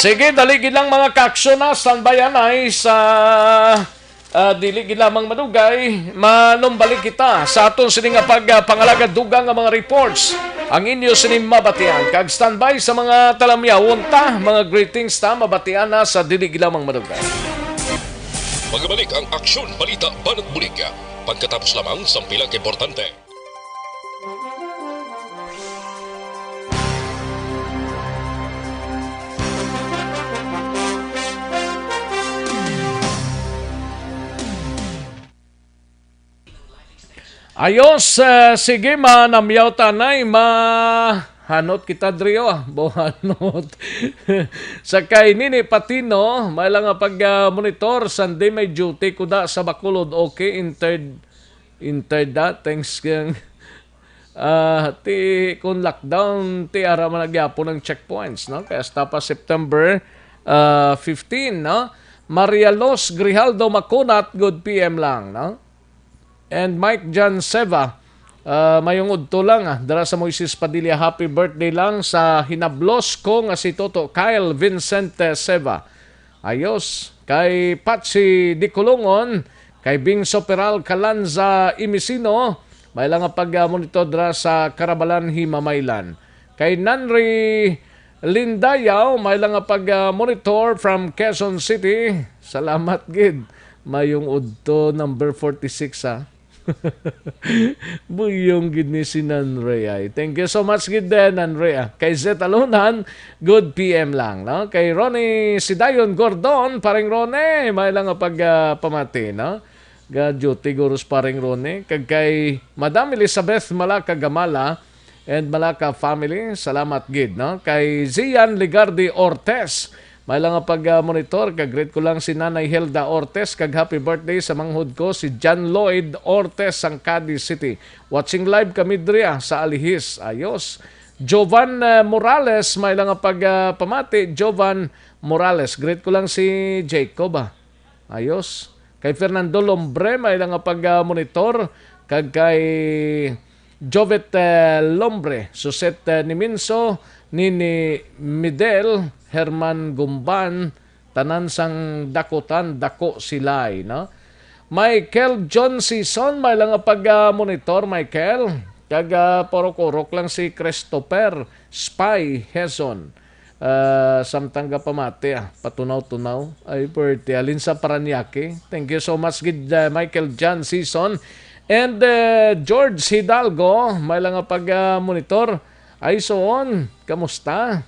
Sige, dali gid lang, mga kaaksyon, na standby anay sa, ah, dili gid lamang madugay, manumbalik kita sa aton sini nga pag, ah, pangalaga dugang nga mga reports. Ang inyo sini mabatian, kag standby sa mga talamyawon ta, mga greetings ta, mabatian na sa dili gid lamang madugay. Magabalik ang aksyon, balita, banat bulig, pagkatapos lamang sang pila ka importante. Ayos, eh, sige, manamyaw tanay, mahanot kita drio, ah, buhanot. Sa kay Nini Patino, may lang nga pag, ah, monitor, Sunday may duty ko da sa Bacolod, okay, entered, entered da, thanks kang, ah, ti, kung lockdown, ti ara man nagyapon ang checkpoints, no? Kaya hasta pa September, ah, fifteen, no? Maria Los Grijaldo Makunat, good P M lang, no? And Mike John Seva, ah, mayong udto lang, ah, dira sa Moises Padilla, happy birthday lang sa hinablos ko nga si Toto Kyle Vincent, eh, Seva. Ayos. Kay Patsy Dicolongon, kay Bingso Peral Calanza Imisino, may lang nga pag, ah, monitor dira sa Karabalan, Himamaylan. Kay Nanry Lindayaw, may lang nga pag, ah, monitor from Quezon City. Salamat gid. Mayong udto, number forty-six, ha. Buyong gid ni si Nanre ay. Thank you so much gid, eh, Nanre, ah. Kay Zet Alunan, good P M lang, no? Kay Ronnie Sidayon Gordon, paring Ronnie, may lang nga pag, ah, pamati, no? Ga duty gurus, paring Ronnie. Kag kay Madam Elizabeth Malaka Gamala and Malaka family, salamat gid, no? Kay Zian Ligardi Ortez, may lang nga pag, ah, monitor, kag greet ko lang si Nanay Hilda Ortez, kag happy birthday sa manghod ko, si John Lloyd Ortez, sang Cadiz City. Watching live kami diri, ah, sa Alihis. Ayos. Jovan, ah, Morales, may lang nga pag, ah, pamati. Jovan Morales, greet ko lang si Jacob, ah. Ayos. Kay Fernando Lombre, may lang nga pag, ah, monitor. Kag kay Jovet, eh, Lombre, Suset, eh, Niminso, Nini Midel, Herman Gumban, tanan sang dakutan, dako silay, no? Michael John Sison, may lang nga pag, ah, monitor, Michael. Kag, ah, purok-urok lang si Christopher Spy Heson. Ah, samtang gapamati, ah, patunaw-tunaw. Ay, pwerte. Halin sa Parañaque. Thank you so much gid, ah, Michael John Sison. And, eh, George Hidalgo, may lang nga pag, ah, monitor. Ay, Suon, kamusta?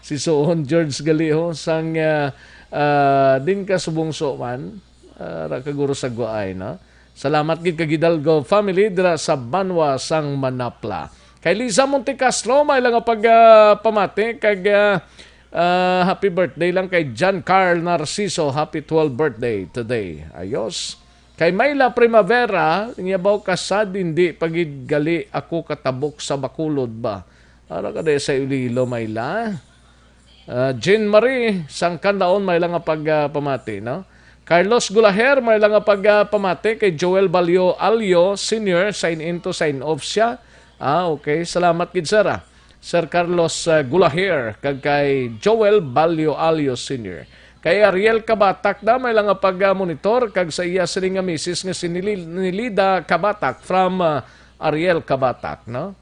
Si Suon George gali, ho, sang, ah, ah, din ka subong Suon, ah, ra ka guro sa Guay, no? Salamat gid kag Hidalgo family dira sa banwa sang Manapla. Kay Liza Montecastro, may lang nga pag, ah, pamati kag, ah, ah, happy birthday lang kay John Carl Narciso. Happy twelve birthday today. Ayos. Kay Myla Primavera, niya baw kasad, hindi pa gid gali ako katabok sa Bacolod ba? Ara ka dahil sa Iloilo, Myla. Ah, Jean Marie, sang Canlaon, may lang nga pag, ah, pamati, no? Carlos Gulaher, may lang nga pag, ah, pamati kay Joel Balyo Alyo Senior, sign in to sign off siya. Ah, okay. Salamat gid, sir, ah. Sir Carlos, ah, Gulaher, kag kay Joel Balyo Alyo Senior. Kay Ariel Kabatak na, may lang nga pag, ah, monitor, kag sa iya sini nga misis nga si Nili-, Nilida Kabatak from, ah, Ariel Kabatak, no?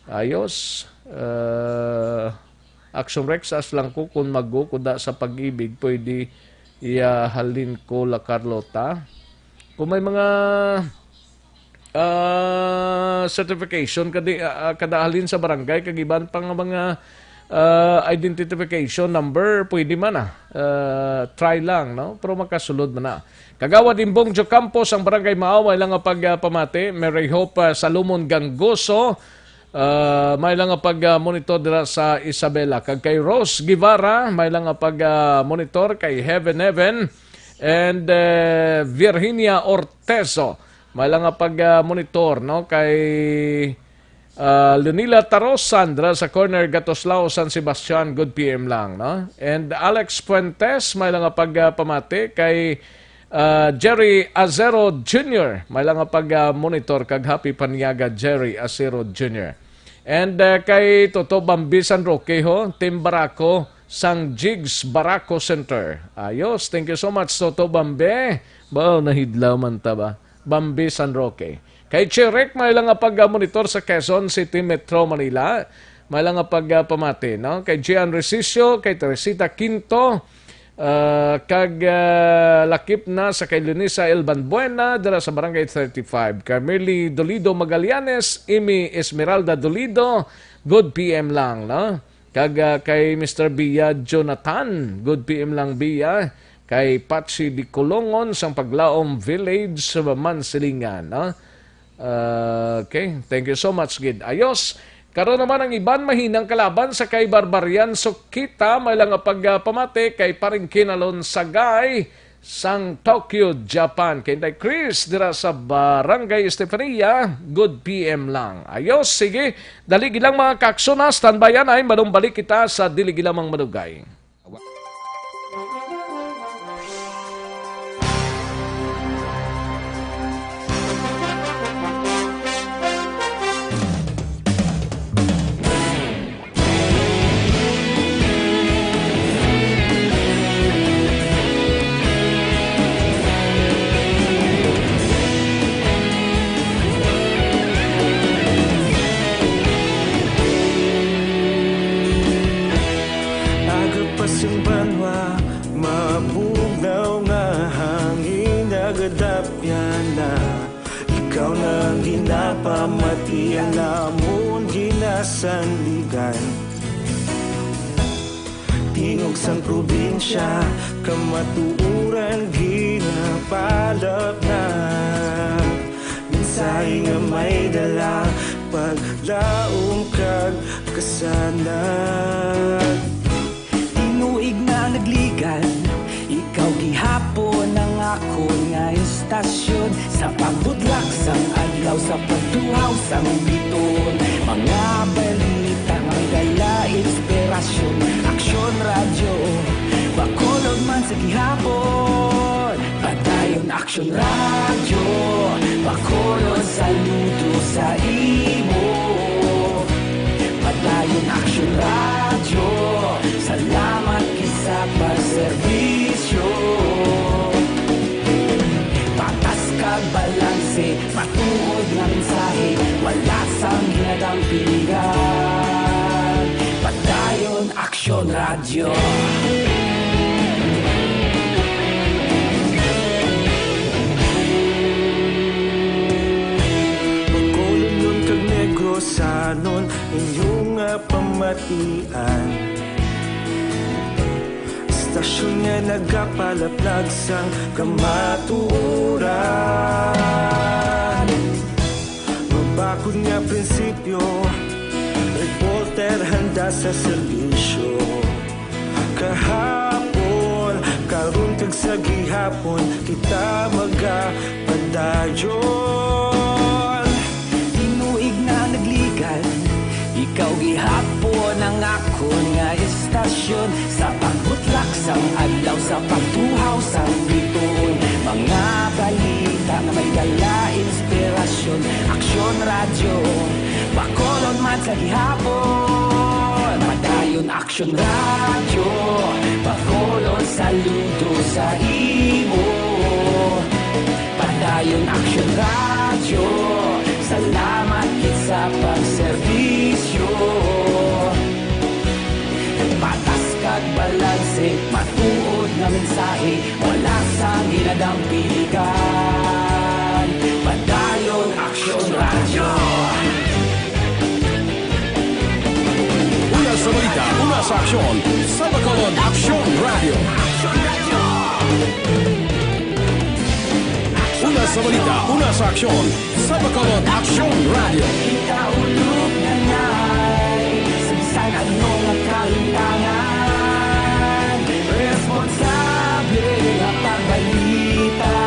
Ayos. Ah, Action Rex, as lang ko kung maggo ko da sa Pag-ibig, pwede iya halin ko La Carlota. Kung may mga, ah, certification kadi, ah, ah, kada halin sa barangay, kag iban pa nga mga, ah, identification number, pwede man, ah. Ah, try lang, no? Pero makasulod man na. Kagawad Imbong Jocampo sang Barangay Maaw, may lang nga pag, ah, pamati. Mary Hope, ah, Salomon Gangoso, ah, may lang nga pag, ah, monitor dira sa Isabela. Kag kay Rose Guevara, may lang nga pag, ah, monitor. Kay Heaven Heaven and, eh, Virginia Ortezo, may lang nga pag, ah, monitor, no? Kay, ah, Leonila Tarosan dira sa corner Gatoslao, San Sebastian, good P M lang, no? And Alex Fuentes, may lang nga pag, ah, pamati. Kay, ah, Jerry Azero Junior, may lang nga pag, ah, monitor kag happy Paniaga, Jerry Azero Junior. And, ah, kay Toto Bambi San Roque, ho, Team Barako, sang Jigs Baraco Center. Ayos, thank you so much, Toto Bambe. Ba, nahidlaw man ta ba? Bambi San Roque. Kay Cherek, may lang nga pag-monitor sa Quezon City, Metro Manila. May lang nga pag-, ah, pamati, no? Kay Gian Resicio, kay Teresita Quinto, ah, kag, ah, lakip na sa kay Lunisa Elban Buena, dira sa Barangay thirty-five. Kay Merly Dolido Magallanes, Imi Esmeralda Dolido, good P M lang, no? Kag, ah, kay Mister Bia Jonathan, good P M lang, Bia. Kay Patsy Dicolongon sang Paglaom Village sa Mansilingan, no? Ah, okay, thank you so much, gid. Ayos. Karon naman ang iban mahinang kalaban sa kay Barbarian Sukita, may lang nga pagpamati kay Paring Kinalon Sagay sang Tokyo, Japan. Kay Inday Chris dira sa Barangay Estefania, good P M lang. Ayos, sige. Dali gilang mga kaksona, standby anay, manumbalik kita sa dili gilamang madugay. Aga pa sing banwa, mabugnaw nga hangin, nagadapyan na. Ikaw na ang ginapamati, ang namon ginasandigan. Tingog sang probinsya, kamatuoran ginapalapnag. Mensahe nga may dala, paglaom kag kasanag. Tinuig na nagligan, ikaw gihapon ang akon nga istasyon. Sa pagbutlak sang adlaw, sa pagtuhaw sang bituon, mga balita nga may dala inspirasyon. Aksyon Radyo, Bacolod man sa gihapon. Padayon Aksyon Radyo, Bacolod, saludo sa imo. Padayon Aksyon Radyo, salamat gid sa pagserbisyo. Patas kag balanse, matuod nga mensahe, wala sang ginadampingan. Padayon Aksyon Radyo. Bacolodnon kag Negrosanon, inyo nga pamatian. Istasyon nga nagapalaplag sang kamatuoran. Mabakod nga prinsipyo, reporter handa sa serbisyo. Kahapon, karon kag sa gihapon, kita magapadayon. Tinuig na nagligan, ikaw gihapon ang akon nga istasyon. Sa pagbutlak sang adlaw, sa pagtuhaw sang bituon, mga balita nga may dala inspirasyon. Aksyon Radyo, Bacolod man sa gihapon. Padayon Aksyon Radyo, Bacolod, saludo sa imo. Padayon Aksyon Radyo, salamat gid sa pagserbisyo. Patas kag balanse, matuod nga mensahe, wala sang ginadampingan. Padayon Aksyon Radyo. Una sa balita, una sa aksyon, sa Bacolod Aksyon Radyo. Una sa balita, una sa aksyon, sa Bacolod Aksyon Radyo. Kita ulog na nay, sa bisan ano nga kalintangan, responsable nga pagbalita,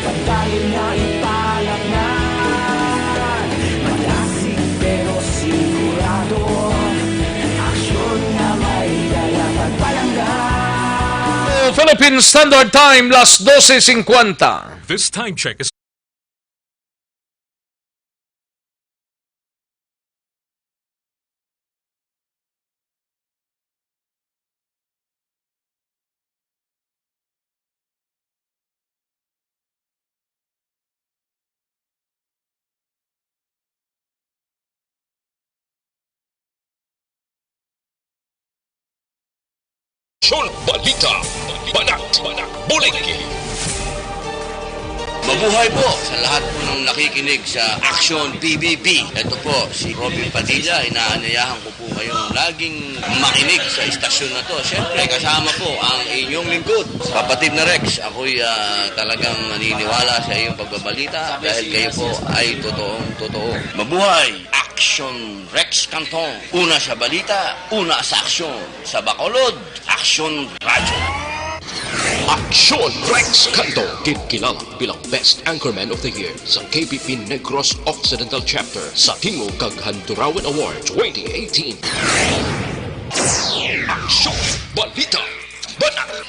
padayon nga ipalapngan. Malasig pero sigurado, aksyon nga may dala pagpalangga. Philippine Standard Time, las dose cincuenta. This time check is Balita, Banat, Bulig. Mabuhay po sa lahat po ng nakikinig sa Action P B B. Ito po si Robin Padilla. Inaanyayahan ko po kayong laging makinig sa istasyon na to. Siyempre, kasama po ang inyong lingkod, kapatid na Rex. Ako'y, ah, talagang naniniwala sa iyong pagbabalita dahil kayo po ay totoong totoo. Mabuhay! Action Rex Cantong. Una sa balita, una sa aksyon. Sa Bacolod, Aksyon Radyo. Aksyon Rex Cantong, ginkilala bilang Best Anchorman of the Year sa K B P Negros Occidental Chapter sa Tingog kag Handurawan Award twenty eighteen. Aksyon, balita, banat,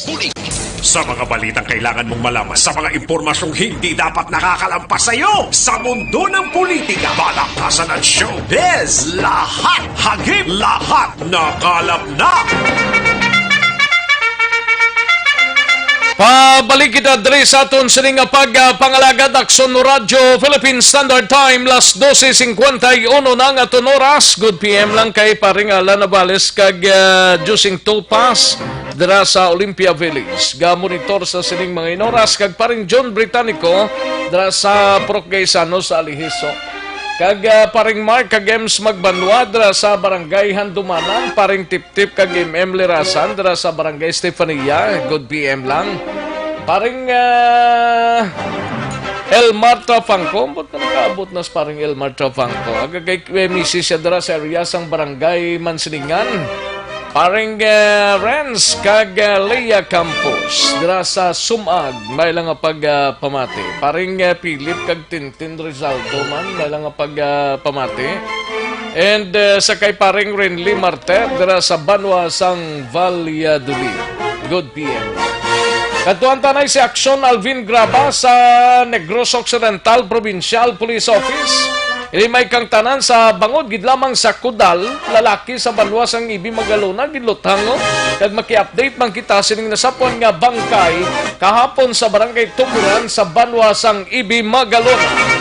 bulig. Sa mga balitang kailangan mong malaman, sa mga impormasyong hindi dapat nakakalampas sa iyo, sa mundo ng politika, balakasan at showbiz, lahat hagip, lahat nakalap na. Pabalik kita diri sa aton sini nga pagpangalagad, Aksyon Radyo, Philippine Standard Time, las doce cincuenta y uno na ang aton oras. Good P M lang kay paring Alan Navales kag, ah, Jusing Topas dira sa Olympia Village. Ga-monitor sa sining mga inoras kag paring John Britannico dira sa Purok Gaisano sa Alihiso. Kag, ah, paring Mark kag Ems Magbanwa dira sa Barangay Handumanan, paring Tiptip kag M M Lirasan dira sa Barangay Estefania, good P M lang. Paring, ah, Elmar Trafangco, ambot na nakaabot na sa paring Elmar Trafangco. Aga kay, kay misis siya dira sa area sang Barangay Mansilingan. Paring, ah, Renz kag, ah, Leia Campos dira sa Sumag, may lang nga pag, ah, pamati. Paring, ah, Philip kag Tin Tin Rizaldo man, may lang nga pag, ah, pamati. And, ah, sa kay paring Renly Marter, dira sa banwa sang Valladolid. Good P M. Kadtuan tanay si Aksyon Alvin Graba sa Negros Occidental Provincial Police Office. Ini may kang tanan sa bangod gid lamang sa Kudal, lalaki sa banwa sang Ibi Magalona, ginluthango. Kag maki-update man kita sining nasapwan nga bangkay kahapon sa Barangay Tuburan sa banwa sang Ibi Magalona.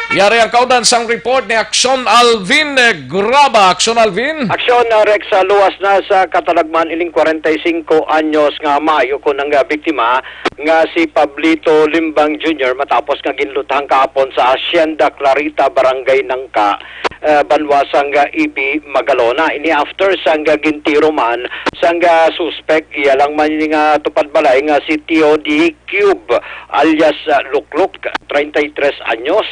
Yari ang kaudan sang report ni Aksyon Alvin Graba. Aksyon Alvin. Aksyon, uh, Rex, uh, luwas na sa katalagman ining kwarenta y singko anyos nga maayo ko nang, uh, biktima nga si Pablito Limbang Junior matapos nga ginluthang kahapon sa Hacienda Clarita, Barangay Nangka, uh, banwa sang, uh, Ibi Magalona. Ini after sang, uh, gintiro man sang, uh, suspek, iya lang man ini nga tupad balay nga si Tio D. Cube, alias, ah, Lukluk, treinta y tres anyos.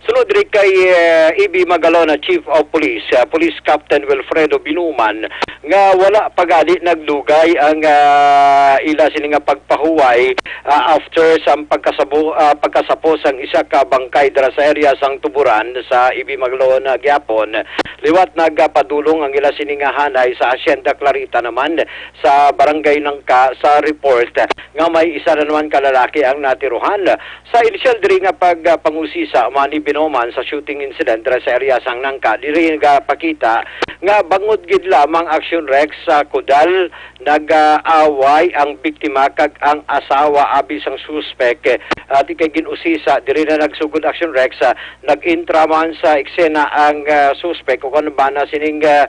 Sunod diri kay, eh, Ibi Magalona Chief of Police, ah, Police Captain Wilfredo Binuman, nga wala pa gani nagdugay ang, ah, ila sini nga pagpahuway, ah, after sa pagkasabo-, ah, pagkasapo sang isa ka bangkay dira sa area sang Tuburan sa Ibi Magalona gihapon. Liwat nagapadulong ang ila sini nga hanay sa Hacienda Clarita naman sa Barangay Nangka sa report nga may isa na naman ka lalaki ang natiruhan. Sa inisyal diri nga pagpangusisa man ni Binoman sa shooting incident dira sa area sang Nangka, diri nagapakita nga bangod gid lamang Action Rex sa Kudal nag-away ang biktima kag ang asawa abi sang suspek. Ati kay gin-usisa, diri na nagsugod Action Rex, ah, nag-intra man sa eksena ang, ah, suspek o kung ano ba na sining, ah,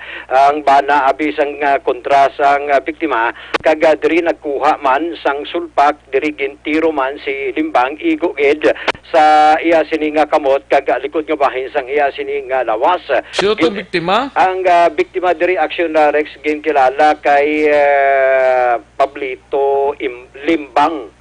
ang bana abi sang, ah, kontra sang, ah, biktima, kag, ah, diri nagkuha man sang sulpak, diri gintiro man si Limbang, igo gid sa iya sini nga kamot kag, ah, likod nga bahin sang iya sini nga lawas. Sino to Gin-, biktima? Ang, ah, biktima diri, Action, ah, Rex, ginkilala kay, ah, Pablito Im-, Limbang.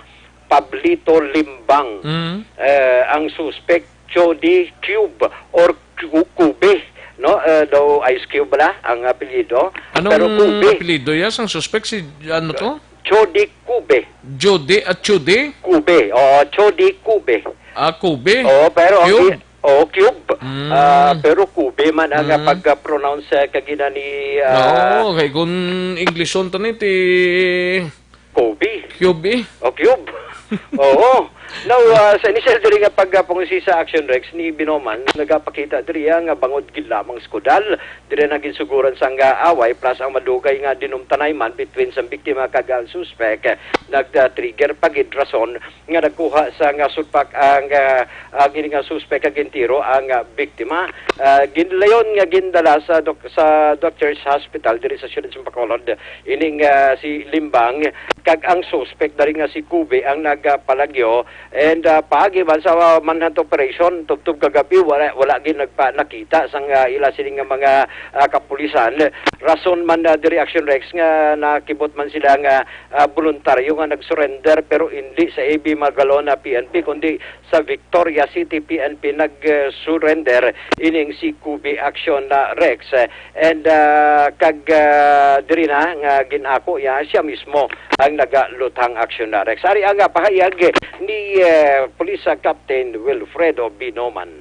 Pablito Limbang. Mm. Eh, ang suspek, Jody Cube or Cu-, Cube, no? Eh, daw Ice Cube bala ang apelyido. Anong Pero Cube. Apelyido ya sang suspek? Si, ano to? Jody Cube. Jody at Judy? Cube. Oo, Jody Cube. Ah, Cube? Oo, pero ang Cube? i-, oo, Cube. Mm. Ah, pero Cube man ang Mm. pag-pronounce, eh, kagina ni, ah, Oo, kay kung Englishon to ni, ti Kobe. Cube. O, Cube. Oo. Now, ah, sa inisyal diri nga pagpangusisa, Action Rex, ni Binoman, nagapakita diri, ah, nga bangod gid lamang sa kudal, diri na ginsuguran sang, ah, away, plus ang madugay nga dinumtanay man between sa biktima kag ang suspek, nag-trigger pa gid rason nga nagkuha sa nga sudpak ang, ah, ang ini nga suspek kag gintiro ang, ah, biktima. Ah, ginlayon nga gindala sa dok-, sa Doctors Hospital diri sa siyudad sa Bacolod ining, ah, si Limbang, kag ang suspek dali nga si Kubi ang nagapalagyo. And, ah, paagi man sa, ah, manhunt operation, tubtob kagabi, wala, wala gid nagpa-, nakita sang, ah, ila sini nga mga, ah, kapulisan. Rason man, ah, diri, Action Rex, nga nakibot man sila nga, ah, voluntaryo nga nag-surrender, pero hindi sa A B Magalona P N P, kundi sa Victoria City P N P nag-surrender ining si Kubi, Action, ah, Rex. And, ah, kag, ah, diri na nga gin-ako niya, siya mismo ang nagaluthang, Action, ah, Rex. Ari ang, ah, pahayag ni, ah, Police, ah, Captain Wilfredo Binoman.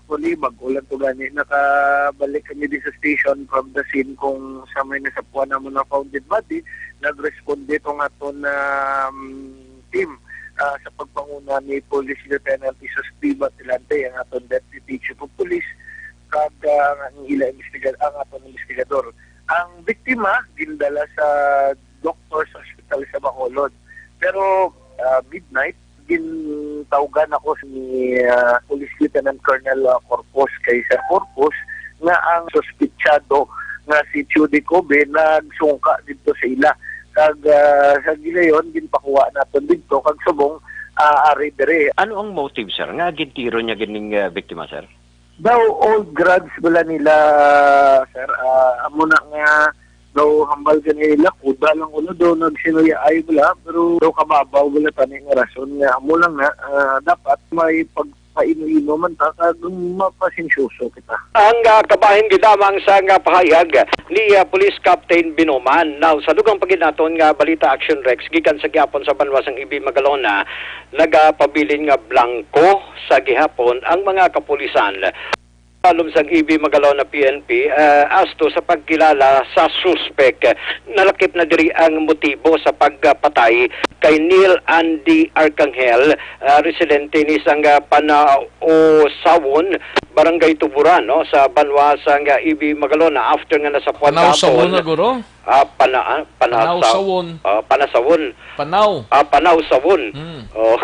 Actually, bago lang to gani. Nakabalik kami di sa station from the scene kung sa may nasapuan namo na found dead body. Nag-respond dito nga to na, um, team, ah, sa pagpanguna ni Police Lieutenant Jesus P. Batilante, ang aton Deputy Chief of Police, kag, ah, ang ila investiga-, ang aton investigador. Ang biktima gindala sa Doctors Hospital sa Bacolod. Pero, ah, midnight, gintawgan ako ni, ah, Police Lieutenant Colonel, ah, Corpus kay Sir Corpus nga ang suspitsado nga si Chudy Kobe nagsungka didto sa ila. Kag, ah, sa gilayon, ginpakuha naton didto kag subong, ah, ari diri. Ano ang motive, sir, nga gintiro niya gining, ah, biktima, sir? Daw old grudge bala nila, sir. Ah, amo na nga daw hambal ka nila, kuda lang kuno daw nagsinuyaay bala, pero daw kababaw bala tani nga rason nga amo lang na, ah, dapat may pagpaino-ino man ta kag mapasensyoso kita. Ang, ah, kabahin gid lamang sa nga pahayag ni, ah, Police Captain Binoman. Now, sa dugang pa gid naton nga balita, Action Rex, gikan sa gihapon sa banwa sang Ibi Magalona, nagapabilin nga blanko sa gihapon ang mga kapulisan. Palom sang Ibi Magalona P N P, ah, as to sa pagkilala sa suspek, nalakip na diri ang motibo sa pagpatay kay Neil Andy Arcangel, ah, residente ni sang, ah, Panausawon, Barangay Tuburan, no, sa banwa sang, ah, Ibi Magalona, after nga nasapuan Panausawon kahapon. Na, guro? Ah, pana-, ah, panasa-, Panausawon. Ah, Panasawon. Panaw. Ah, Panausawon. Hmm. Oh.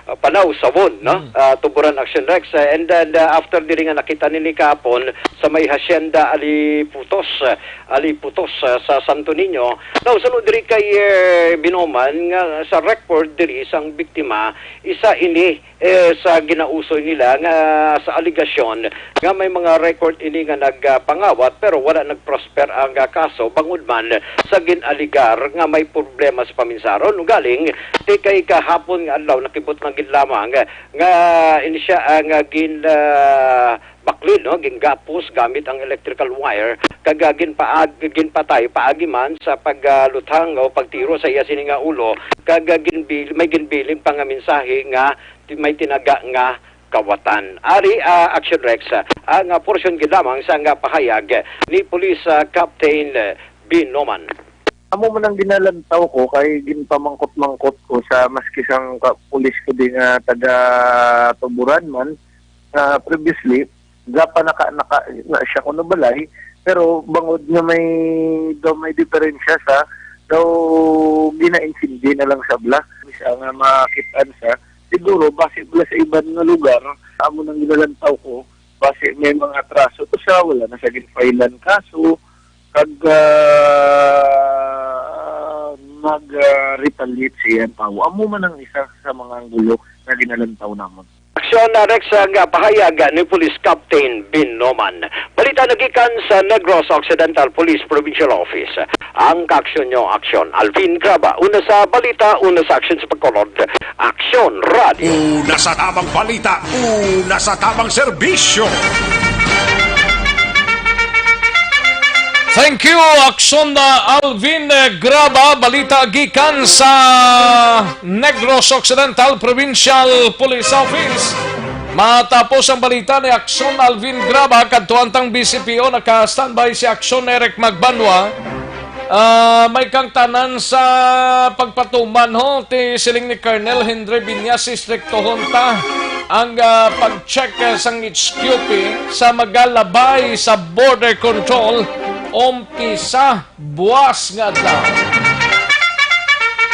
Ah, Panausawon, no? Hmm. Ah, Tuburan, Action Rex. Ah, and then, ah, after diri nga nakita nini kahapon sa may Hacienda Aliputos, ah, Aliputos, ah, sa Santo Niño. Now, sunod diri kay, eh, Binoman, nga sa record diri sang biktima, isa ini eh, sa ginausoy nila nga sa alegasyon nga may mga record ini nga nagpangawat pero wala nagprosper ang, ah, kaso bangod man sa gin-alegar nga may problema sa paminsaron. Ugaling, ti kay kahapon nga adlaw nakibot man gid lamang nga ini siya ang, ah, gin, ah, baklin, no, gingapos gamit ang electrical wire kag, ah, ginpaag-, ginpatay paagi man sa pagluthang o pagtiro sa iya sini nga ulo kag, ah, ginbil-, may ginbilin pa nga mensahe nga ti-, may tinaga nga kawatan. Ari, ah, Action Rex, ah, ang, ah, portion gid lamang sa nga pahayag ni Police, ah, Captain, eh, Binoman. Amo man ang ginalantaw ko kay ginpamangkot-mangkot ko sa maski sang ka-, pulis ko di nga taga Tuburan man, nga previously, gapanaka-naka na siya kuno balay, pero bangod nga may, daw may diferensya sa, daw ginaintindi na lang sa bla. Sa nga makit-an sa, siguro, base bala sa iban nga lugar, amo nang ginalantaw ko, base may mga atraso to sa, wala na sa ginfailan kaso, kag, ah, nag, ah, retaliate siya ang tawo. Amo man ang isa sa mga anggulo nga ginalantaw namon. Aksyon, ah, Rex, ang, ah, pahayag ni Police Captain Bin Noman. Balita nagikan sa Negros Occidental Police Provincial Office. Ang kaaksyon nyo, aksyon. Alvin Graba, una sa balita, una sa aksyon sa pagkulod. Aksyon Radio. Una sa tamang balita, una sa tamang serbisyo. Thank you, Aksyon na Alvin, eh, Graba. Balita gikan sa Negros Occidental Provincial Police Office. Matapos ang balita ni Aksyon Alvin Graba, kadto antang B C P O, naka-standby si Aksyon Eric Magbanwa. Ah, may kang tanan sa pagpatuman, ho, ti siling ni Colonel Henry Viñas, istriktohon ta ang, ah, pag-check, ah, sang H Q P sa magalabay sa border control, umpisa buwas nga adlaw.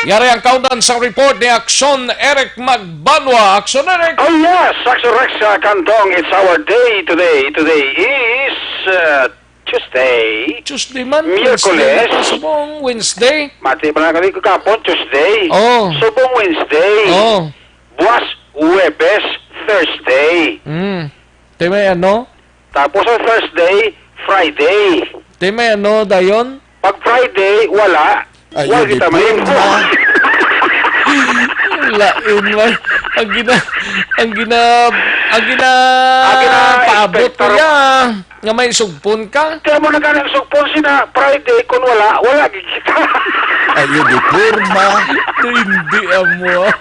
Yari ang kaundan sa report ni Action Eric Magbanwa. Action Eric! Oh yes, Action Rex, uh, Kantong, it's our day today. Today is, uh, Tuesday. Tuesday man, Miyerkules. Wednesday man, subong Wednesday. Mati pa lang kami ko kapon, Tuesday. Oh. Subong Wednesday. Oh. Buwas, Huwebes, Thursday. Mm. Ti may ano? Tapos ang Thursday, Friday. Ti may ano, dayon? Pag Friday, wala. Ay, wala kita may lain man. Ang gina-, ang gina-, ang gina-, ang gina-, paabot ko expector ya, nga may sugpon ka. Kaya mo na gani ang sugpon sina Friday, kung wala, wala gid kita. Ay, di porma. Hindi amo.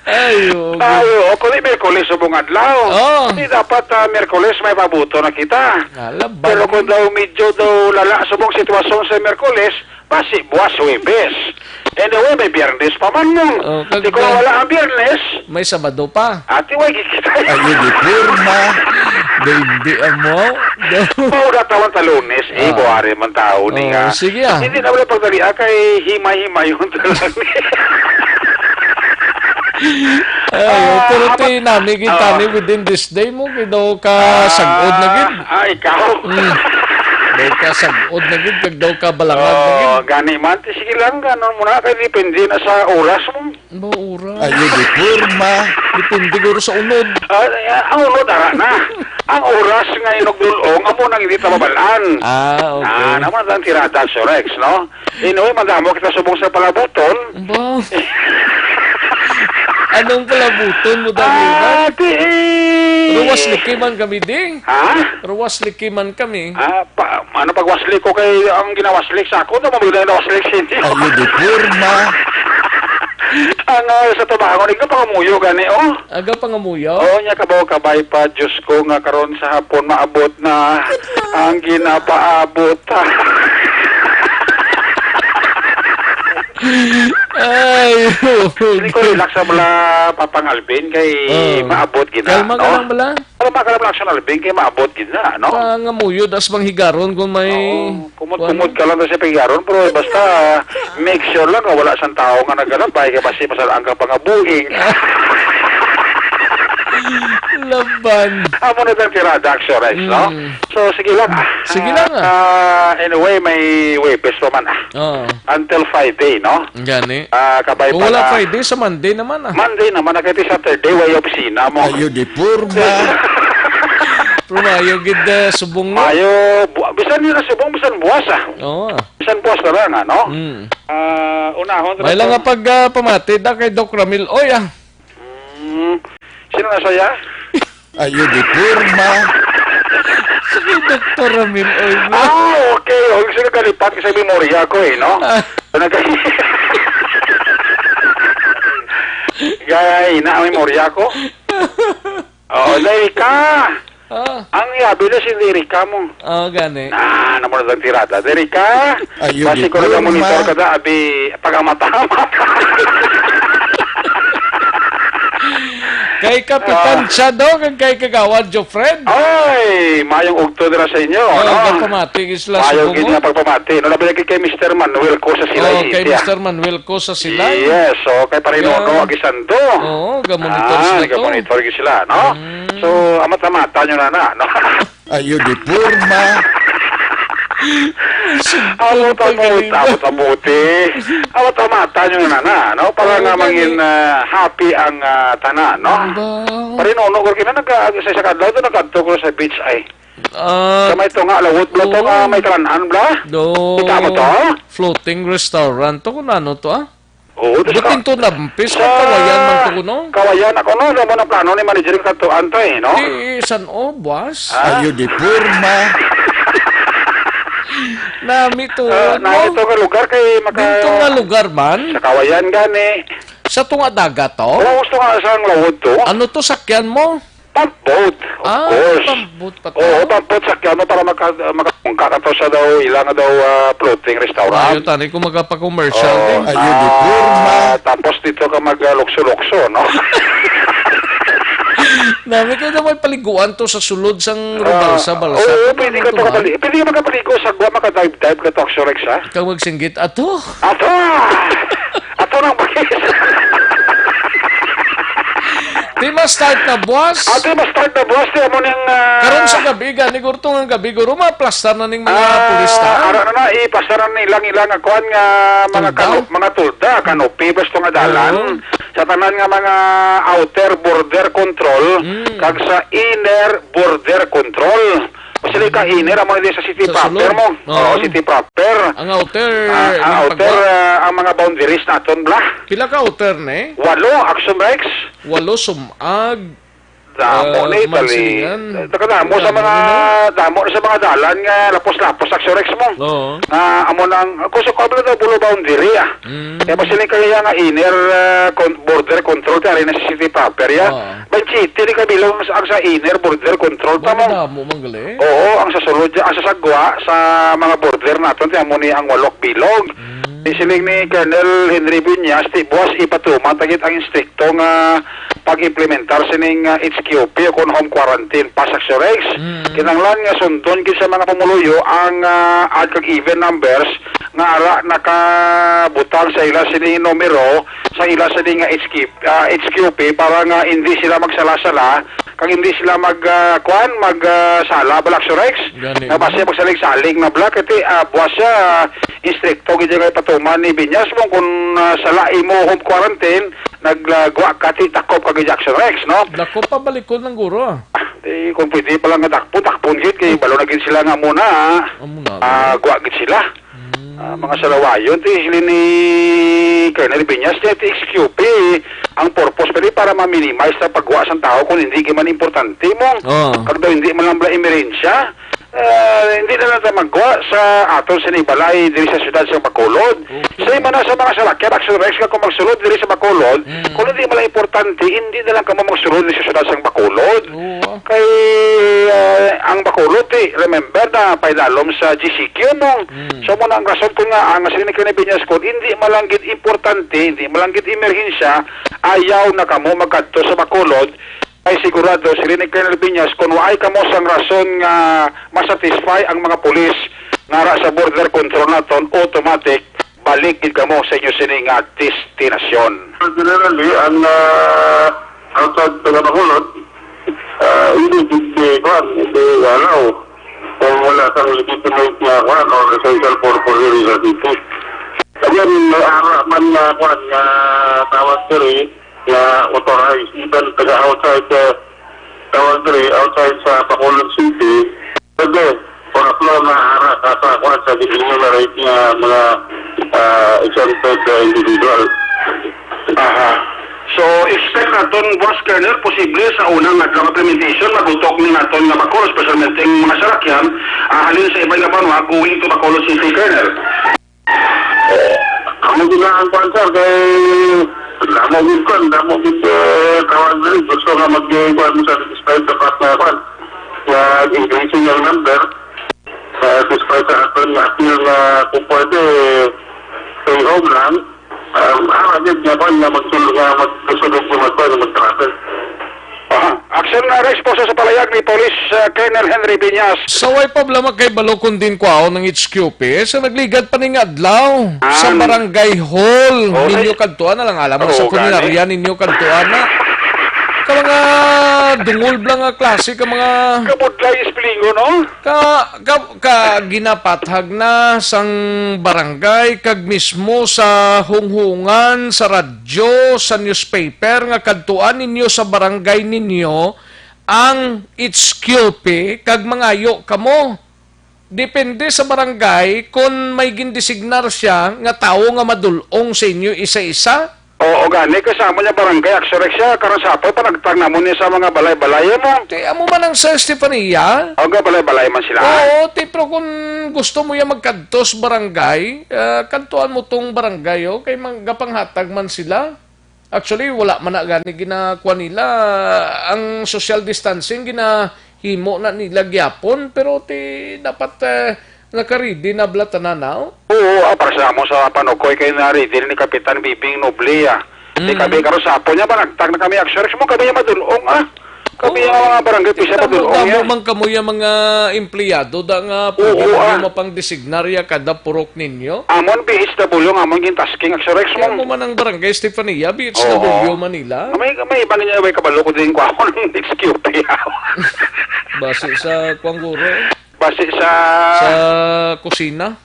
Ay, oo. Ay, oo. Kung di Miyerkules, subong adlaw. Oh. Di dapat, ah, Miyerkules, may pabuto na kita. Ala, pero kung daw medyo daw lala subong sitwasyon sa Miyerkules, basi buwas Huwebes. Anyway, may Biyernes pa man mo. Oh, kag di ko wala ang Biyernes. May Sabado pa. Ati, way gikita. Ay, di porma. Hindi amo. Mao na tawon ta Lunes, eh, buwari man taon ni nga. Oh, sige, ah. Hindi na wala pagdali, ah, kay himay-himayon ta lang. Ay, ah, pero amat-, ti nami, kita ni within this day mo, kay daw ka sagod na gid. Ah, ikaw? Mm. Daw ka sagod na gid, kag daw ka balangag na gid. Oh, gani man, ti sige lang, ano mo na, kay depende na sa oras mo. Ba, oras? Ay, di porma. Depende guro sa unod. Ah, ah, ang unod, ara na. Ang oras nga inugdulong, amo nang hindi ta mabalaan. Ah, okay. Ah, naman ang tirada, Sir Rex, no? Anyway, madamo kita subong sa palabuton. Ba? Anong palabuton mo, Daniel? Ah, di, eh. Ruwas liki man kami, di? Ha? Ruwas liki man kami. Ah, pa, ano, pagwaslik ko kay ang ginawaslik sa ako, na mabigay na waslik sa inyo. Ay, di porma. Ang, ah, sa tubangon, ikaw pangamuyo gani, oh. Aga pangamuyo? Oh, nya kabaw kabay pa, Diyos ko, nga karon sa hapon maabot na ang ginapaabot. Ay, hindi ko relax sa mula Papang Alvin kay maabot gina, kalma ka no? Lang bala. Alam ba, alam lang siya, Alvin, kay maabot gid na, no? Pangamuyo, das bang higaron kung may... Oo, kumot-kumot ka lang sa higaron, pero basta make sure lang nga wala sang tao nga nagalabay, kay basi masalaan kang pangabuing. Laban. Amo na tang tirada, Action Rex, no? Mm. So, sige lang. Sige lang, ah. Ah, anyway, may Webes pa man, ah. Oo. Until Friday, no? Gani. Ah, kabay. Kung pa wala na Friday, sa Monday naman, ah. Monday naman, na kay Saturday, way opisina mo. Ayo, di porma. Pero maayo gid, eh, subong mo. Maayo, bu-, bisan nila subong, bisan buwas, ah. Oo, ah. Bisan buwas na lang, ano? Mm. Ah, unahon. May lang nga pag, ah, pamati da kay Doc Ramil. Oy, ah. Mm. Sino na saya? Ayo, di porma. Sige, Doktor Ramil, oy, mo. Ah, okay. O, gusto na kalipat sa memorya ko, eh, no? Ah. Nag-, gaya, ina, ang memorya ko. Oo, dahil ka. Ah. Ang yabi na si Lirika mo. Oh, gani. Ah, namo na ang tirada. Lirika, ayo, basi di ko porma. Nag-monitor ka da, abi, pag-amata-amata. Kay Kapitan Chado, kag kay Kagawad Jofred. Ay, mayong ugto dira sa inyo, oh, ano? Pagpamati, isla. Mayo gid nga pagpamati. No, labi lagi kay Mister Manuel ko sa sila. Oh, kay Mister Manuel ko sa sila. Yes, so kay Pare Nono Aguisando. Oo, gamonitor sila to. Gamonitor gid sila, no? Mm. So, amat-amata nyo na na, no? Ayo, di porma. Amo ta mo, amo ta mo, ti. Amo ta mata nyo na na, no? Para nga mangin, ah, happy ang, ah, tanan, no? Pare Nono, kung kina nag-, sa isa ka adlaw, doon nagkadto ko sa beach, ay. Ah, sa may tunga, lawot bla to nga may tanan-an bla? Kita mo to? Floating restaurant to, kung ano to, ah? Oo, buting to, nampis sa kawayan man to kuno. Kawayan ako, no? Alam mo na plano ni manager ka to, antay, no? Di, san-o, buwas? Ah. Ayo, di porma. Nami to, ah, no? Nami to nga lugar kay maka-, dito nga lugar man? Sa kawayan gani. Sa tunga dagat to? Oo, gusto nga sa lawod to. Ano to, sakyan mo? Pump boat, of Ah, course. Pump boat pa to? Oo, pump boat, sakyan mo para maka-, makabungka ka to sa daw, ila nga daw, ah, floating restaurant. Maayo tani kung magapa-commercial, Oh, eh. Ayun, di pirma. Ah, tapos dito ka mag, ah, lukso-lukso, no? Nami kayo na may paliguan to sa sulod sang Ah, balsa-balsa. Oo, Ano pwede ka to to, man? kapali-, pwede ka magkapaligo sa gwa, makadive-dive ka to, Axorex, ha? Kag magsinggit, "Ato!" Ato! Ato nang bakis! Di ma-start na, boss? Ah, di ma-start na, boss. Di mo ning, ah, Karon sa gabi, gani, gurto nga gabi, guro, maplastar na ning mga Ah, pulis ta. Ara na na, iplastar na nilang ilang kuan nga mga Tulda? kano-, mga tulda, canopy, basta nga dalan. Oo. Sa tanan nga mga outer border control, Mm. kag sa inner border control. Kasi ka inner, amo na din sa city Sa proper sulod. mo. Oo. Oo, city proper. Ang outer, Ah, ang ilang outer, pagwa? ah, ang mga boundaries naton, bla. Pila ka outer, ne? Walo, Action Rex. Walo, sumag. Damo Ah, ni, Italy. Mansilingan. Taka, damo sa Damo mga, ni, no? damo na sa mga dalan nga lapos-lapos, Action Rex mo. Oo. Nga, amo na ang, kung sa Cobb na daw, Bulo boundary, ah. Mm. Kaya masiling kaya nga inner, ah, con-, border control, kaya rin na sa city proper, ya. Oo. By city, di kabilang ang sa, ang sa inner border control, Wala tamo. na mo, manggali. Oo, ang sa sulod, ang sa sagwa, sa mga border naton, tiyan mo ni ang walok bilog. Mm. Isiling ni Colonel Henry Buñas, ti buwas ipatuman tagit ang instrikto nga pag-implementar sining, ah, H Q P o kon home quarantine pa sa Rex. Mm. Kinahanglan nga sundon gid sa mga pumuluyo ang, ah, odd kag even numbers nga ara nakabutang sa ila sini numero sa ila sini nga H Q, ah, H Q P para nga hindi sila magsala-sala kag hindi sila mag, ah, kuan, mag, ah, sala, bala, Rex. Gani. Nga basi magsalig-salig na bala, kay ti, ah, buwas siya, ah, instrikto gid nga ipatuman ni Binyas mo kung, ah, sala imo home quarantine, naglagwa ka ti takop ka gid, Action Rex, no? Dako pa balikon lang guro, ah. Ah, di, kung pwede pa lang nga dakpon, dakpon gid, kay balo na gid sila nga muna, ah. Amo na, Ah, no? gwa gid sila. Hmm. Ah, mga salawayon, ti, sila ni Colonel Binyas, ti, ti H Q P, ang purpose pa ni para ma-minimize sa pagwa sang tao kung hindi gid man importante mo. Oh. Kag daw hindi man lang bala emerensya. Ah, hindi na lang ta magwa sa aton sini balay diri sa siyudad sa Bacolod. Okay. Sa iba na sa mga salakyan, Action Rex, nga kung magsulod diri sa Bacolod, Mm. kung hindi man lang importante, hindi na lang kamo magsulod diri sa siyudad sa Bacolod. Oo. Kay, ah, ang Bacolod, eh, remember na paidalom sa G C Q, no? Mm. So, mo na ang rason ko nga, ang sini kay Binyas ko, hindi man lang gid importante, hindi man lang gid emerhensya, ayaw na kamo magkadto sa Bacolod. Ay sigurado, siling ni Colonel Binyas, kung waay kamo sang rason nga masatisfy ang mga pulis nga ara sa border control naton, automatic, balik gid kamo sa inyo sini nga destinasyon. Generally, ang, ah, outside taga Bacolod, ah, hindi, hindi, kuwan, hindi allow kung wala sang legitimate nga, kuwan, or essential purpose diri sa city. Again, may ara man nga, kuwan, nga tawag diri, nga authorized, even taga outside the, tawag diri, outside sa Bacolod City, pwede, for as long nga ara ka sa, kuwan, sa enumerate nga mga, ah, exempted, ah, individual. Aha. So, expect naton, Boss Colonel, posible sa unang adlaw implementation, magutok ni naton nga Bacolod, especially ang mga sarakyan, ah, halin sa iba nga banwa, going to Bacolod City, Colonel. Eh, amo gid na ang kuwan, sir, kay damo gid kuwan, damo gid, eh, tawag diri, gusto nga mag, eh, kuwan, sir, despite the fact na kuwan, nga increasing ang number, eh, despite sa aton nga appeal nga kung pwede, stay home lang, um, ara gid nga kuwan, nga magsul-, nga magsulod, nga magkuwan, nga mag-travel. Aha. Action na response sa palayag ni Police, uh, Colonel Henry Binyas. Sa way problema kay balo kun din kwaon ang H Q P, sa nagligad pa ning adlaw, sa Ah. barangay hall, Oh, ninyo ay. kadtuan na lang, alam mo, sa Oo, gani. punerarya ninyo kadtuan na. Ka mga dungol bla nga klase, ka mga Kabudlay splingo, no? Ka, ka, ka ginapathag na sang barangay, kag mismo sa hunghungan, sa radyo, sa newspaper, nga kadtuan ninyo sa barangay ninyo ang H Q P, kag mangayo kamo. Depende sa barangay kon may gindesignar siya nga tawo nga madul-ong sa inyo isa-isa. Oo, gani, kay sa amo niya barangay, actually, siya, karon sa apoy, panagtang na mo niya sa mga balay-balay mo. Ti, amo man ang sa Estefania? O, nga balay-balay man sila. Oo, ti, pero kung gusto mo yan magkadto sa barangay, ah, kadtuan mo tong barangay, oh, kay mang-, gapanghatag man sila. Actually, wala man na gani ginakuha nila. Ang social distancing, ginahimo na nila gyapon, pero ti dapat, eh, naka-ready na bala tanan, ah. Oo, ah, para sa amo sa Panukoy, kay na-ready ni Kapitan Bibing Noble, ah. Di Mm. kami karon sa hapon niya, managtag na kami, Action Rex mo, kami yung madulong, ah. Kami Oo. yung mga barangay, pisa Tingnan mo, madulong damo niya. man kamo yung mga empleyado da nga Oo, pwede mo ah. mapang-designar ya kada purok ninyo. Amon, B H W, nga amon gintasking, Action Rex Kaya mo. mo man ang barangay, Stefania, B H W Oo. Manila. May, may iba nga niya, may kabalo ko din ko ako ng X Q P. Base sa kuwang guro, eh. Base sa Sa kusina.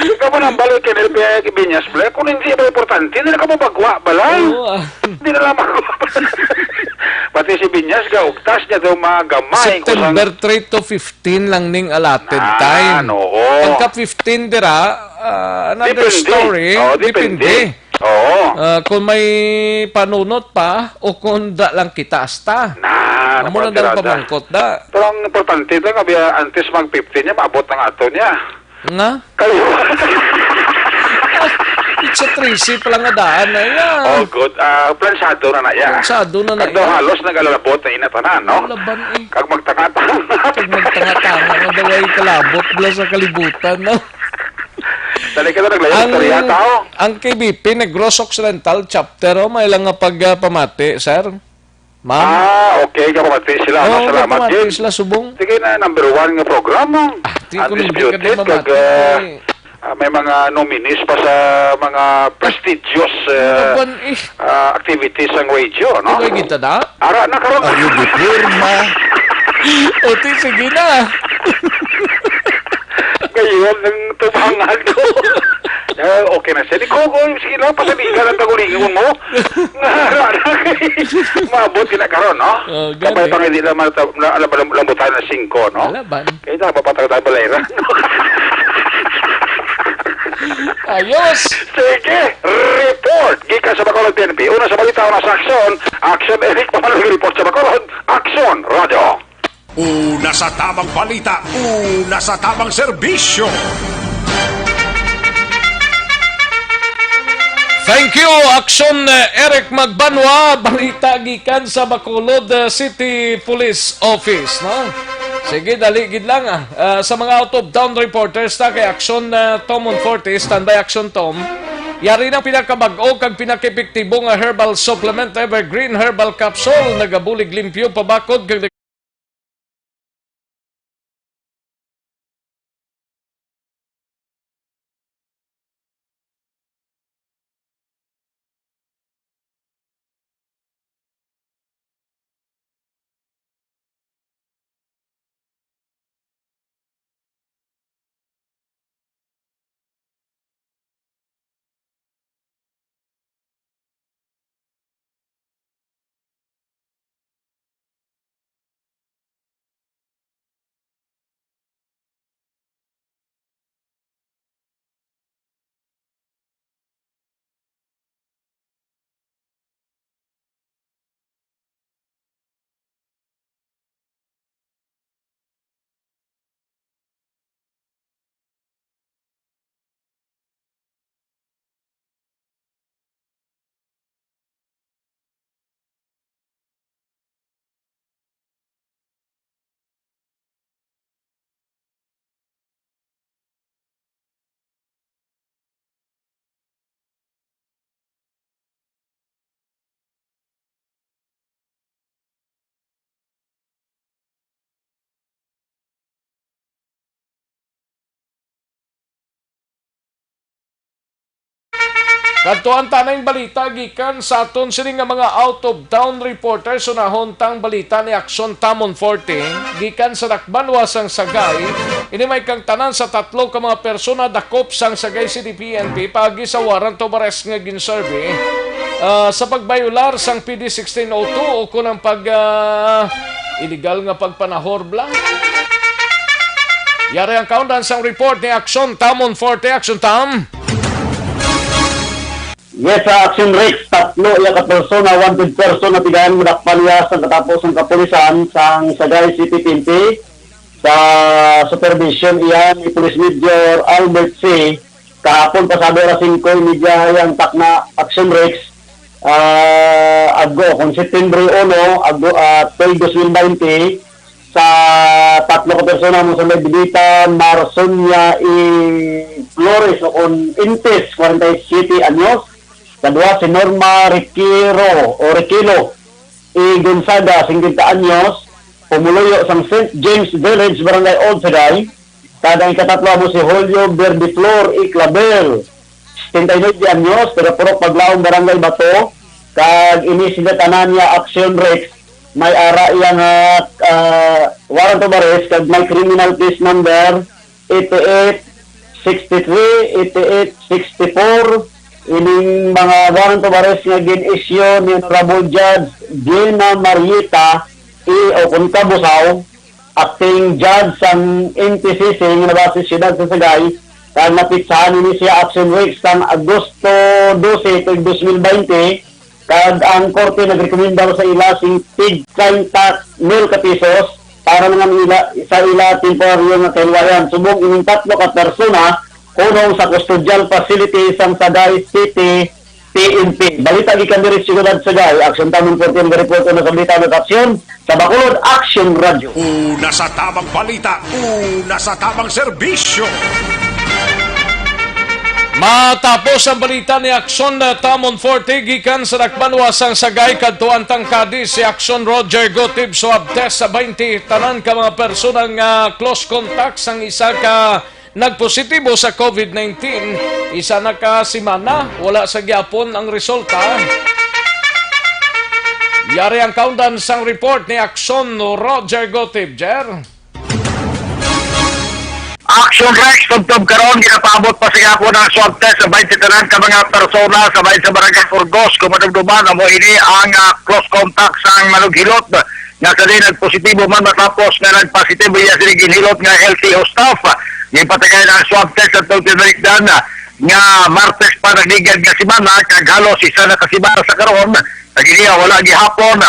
Ikaw mo nang balik kay L P I Binyas, Black. Kung hindi ba importante, hindi na ka mabagwa, balay. Oo, ah. Hindi na lamang. Pati si Binyas, gaugtas niya daw magamay. Kung September sang three to fifteen lang ning allotted Ah, time. oo. Pagka fifteen dira, ah, another Depende. story. Oh, depende. Depende. Oo. Ah, kung may panunot pa o kung da lang kita asta. Na, Amo na importante daw na da. pamangkot da. Pero ang importante da, kabi, ah, antes mag fifteen niya, maabot ang ato niya. Nga? Kayo. It's a tricep lang nga daan na iya. Oh, good. Ah, plansado na na iya. Plansado na na Kag daw iya. halos nag-alalabot na inatanan, no? Ang laban eh. Kag magtanga-tanga. Kag magtanga-tanga nga daw ay kalabot bala sa kalibutan, no? Dali ka na naglayo Ang, sa istorya, tao. ang K B P, Negros Occidental Chapter, oh, may lang nga pagpamati, sir. Ma'am. Ah, okay, kapamati sila. Oo, Salamat, kapamati Jim. sila, subong. Sige na, number one nga programa. Ah, di ko nung di ka Undisputed, din mamati, kag, ah, eh. ah, may mga nominees pa sa mga prestigious, Ano ah, ba, eh? ah, activities ang radio, no? Di ba kita na? Ara na karon. Are you deforma? O, ti, sige na. Ngayon, ang tumangan ko. Eh, okay na siya. Di ko, ko, sige lang, pasabihan ang kagulingon mo. Nga, maabot sila karon, no? Oh, Kapag gani. pang hindi lang mata-, na, alam, alam, lambutan na singko, no? Alaban. Kaya na, papatang tayo balay na. Ayos! Sige, report. Gikan sa Bacolod, P N P. Una sa balita, una sa aksyon. Aksyon, Eric Pamanang report sa Bacolod. Aksyon, Radyo. Una sa tamang balita, una sa tamang serbisyo. Thank you, Aksyon, eh, Eric Magbanwa. Balita gikan sa Bacolod, eh, City Police Office, no? Sige, dali gid lang, ah. Ah, sa mga out-of-town reporters ta kay Aksyon, ah, Tom Monforte, standby Aksyon Tom. Yari ng pinakabag-o kag pinakaepektibo nga herbal supplement, Evergreen Herbal Capsule, nagabulig limpyo, pabakod, kag Kadtuan ta na ang balita gikan sa aton sini nga mga out-of-town reporters. Unahon tang balita ni Aksyon Tamon Forte gikan sa Dakbanwa sang Sagay. Ini may kagtanan sa tatlo ka mga persona dakop sang Sagay City P N P paagi sa warrant of arrest nga ginserbi, ah, sa pagbayolar sang P D sixteen oh two o kon ang pag, ah, illegal nga pagpanahor bala. Yari ang kaundan sang report ni Aksyon Tamon Forte. Aksyon Tam. Yes, sa Action Rex, tatlo iya ka persona, wanted person, natigayan madakpan niya sa katapos ng kapulisan sang Sagay City P N P sa supervision iya ni Police Major Albert C. Kahapon, pasado alas singko y media, ang takna, Action Rex, ah, ago, kung September uno, ago, ah, tuig dos mil baynte, sa tatlo ka persona mo sa Bibita, Marsonia E. Flores o kon Intis, kwarenta y siyete anyos, kadua si Norma Riquiro o Riquilo E. Gonzaga, singkwenta anyos, pumuluyo sang Saint James Village, Barangay Old Sagay, kag ang ikatatlo amo si Julio Verdiflor E. Clavel, setenta y nuebe anyos, taga Purok Paglaom, Barangay Bato, kag ini sila tanan nga Action Rex, may ara iya nga, ah, warrant of arrest kag may criminal case number eighty-eight sixty-three, eighty-eight sixty-four. Ining mga warrant of arrest nga gin-issue ni Honorable Judge Gina Marieta E. o kon Kabusaw, acting judge sang N P C C nga nabase sa siyudad sa Sagay, kag napitsahan ini siya Action Rex sang Agosto dose, tuig dos mil baynte, kag ang korte nagrekomenda sa ila sing tig treinta mil ka pesos para naman ila, sa ila temporaryo nga kahiluwayan. Subong ining tatlo ka persona, hunong sa custodial facility sang Sagay City P N P. Balita gikan diri sa siyudad sa Sagay. Action Tamang Korte nga report na sa balita nga aksyon sa Bacolod Action Radio. Una sa tamang balita, una sa tamang serbisyo. Matapos ang balita ni Action, uh, Tamon Forte gikan sa Dakbanwa sang Sagay kadto ang tangkadi si Action Roger Gotib, swab test sa baynte tanan ka mga persona nga close contact sang isa ka nagpositibo sa covid nineteen. Isa na ka semana, wala sa gihapon ang resulta. Yari ang kaundan sang report ni Action Roger Gotib, Jer. Action Rex, tubtob karon, ginapaabot pa sa gihapon ang swab test sa baynte tanan ka mga persona sa bahin sa Barangay Burgos. Kung madumduman, amo ini ang, ah, close contact sang manughilot nga sa diin nagpositibo man matapos nga nagpositibo iya sini ginhilot nga L T O staff. Ginpatigayon ang swab test sa tong tinulikdan nga Martes pa nagligad nga semana, kag halos isa na ka semana sa karon, nagiliya wala gihapon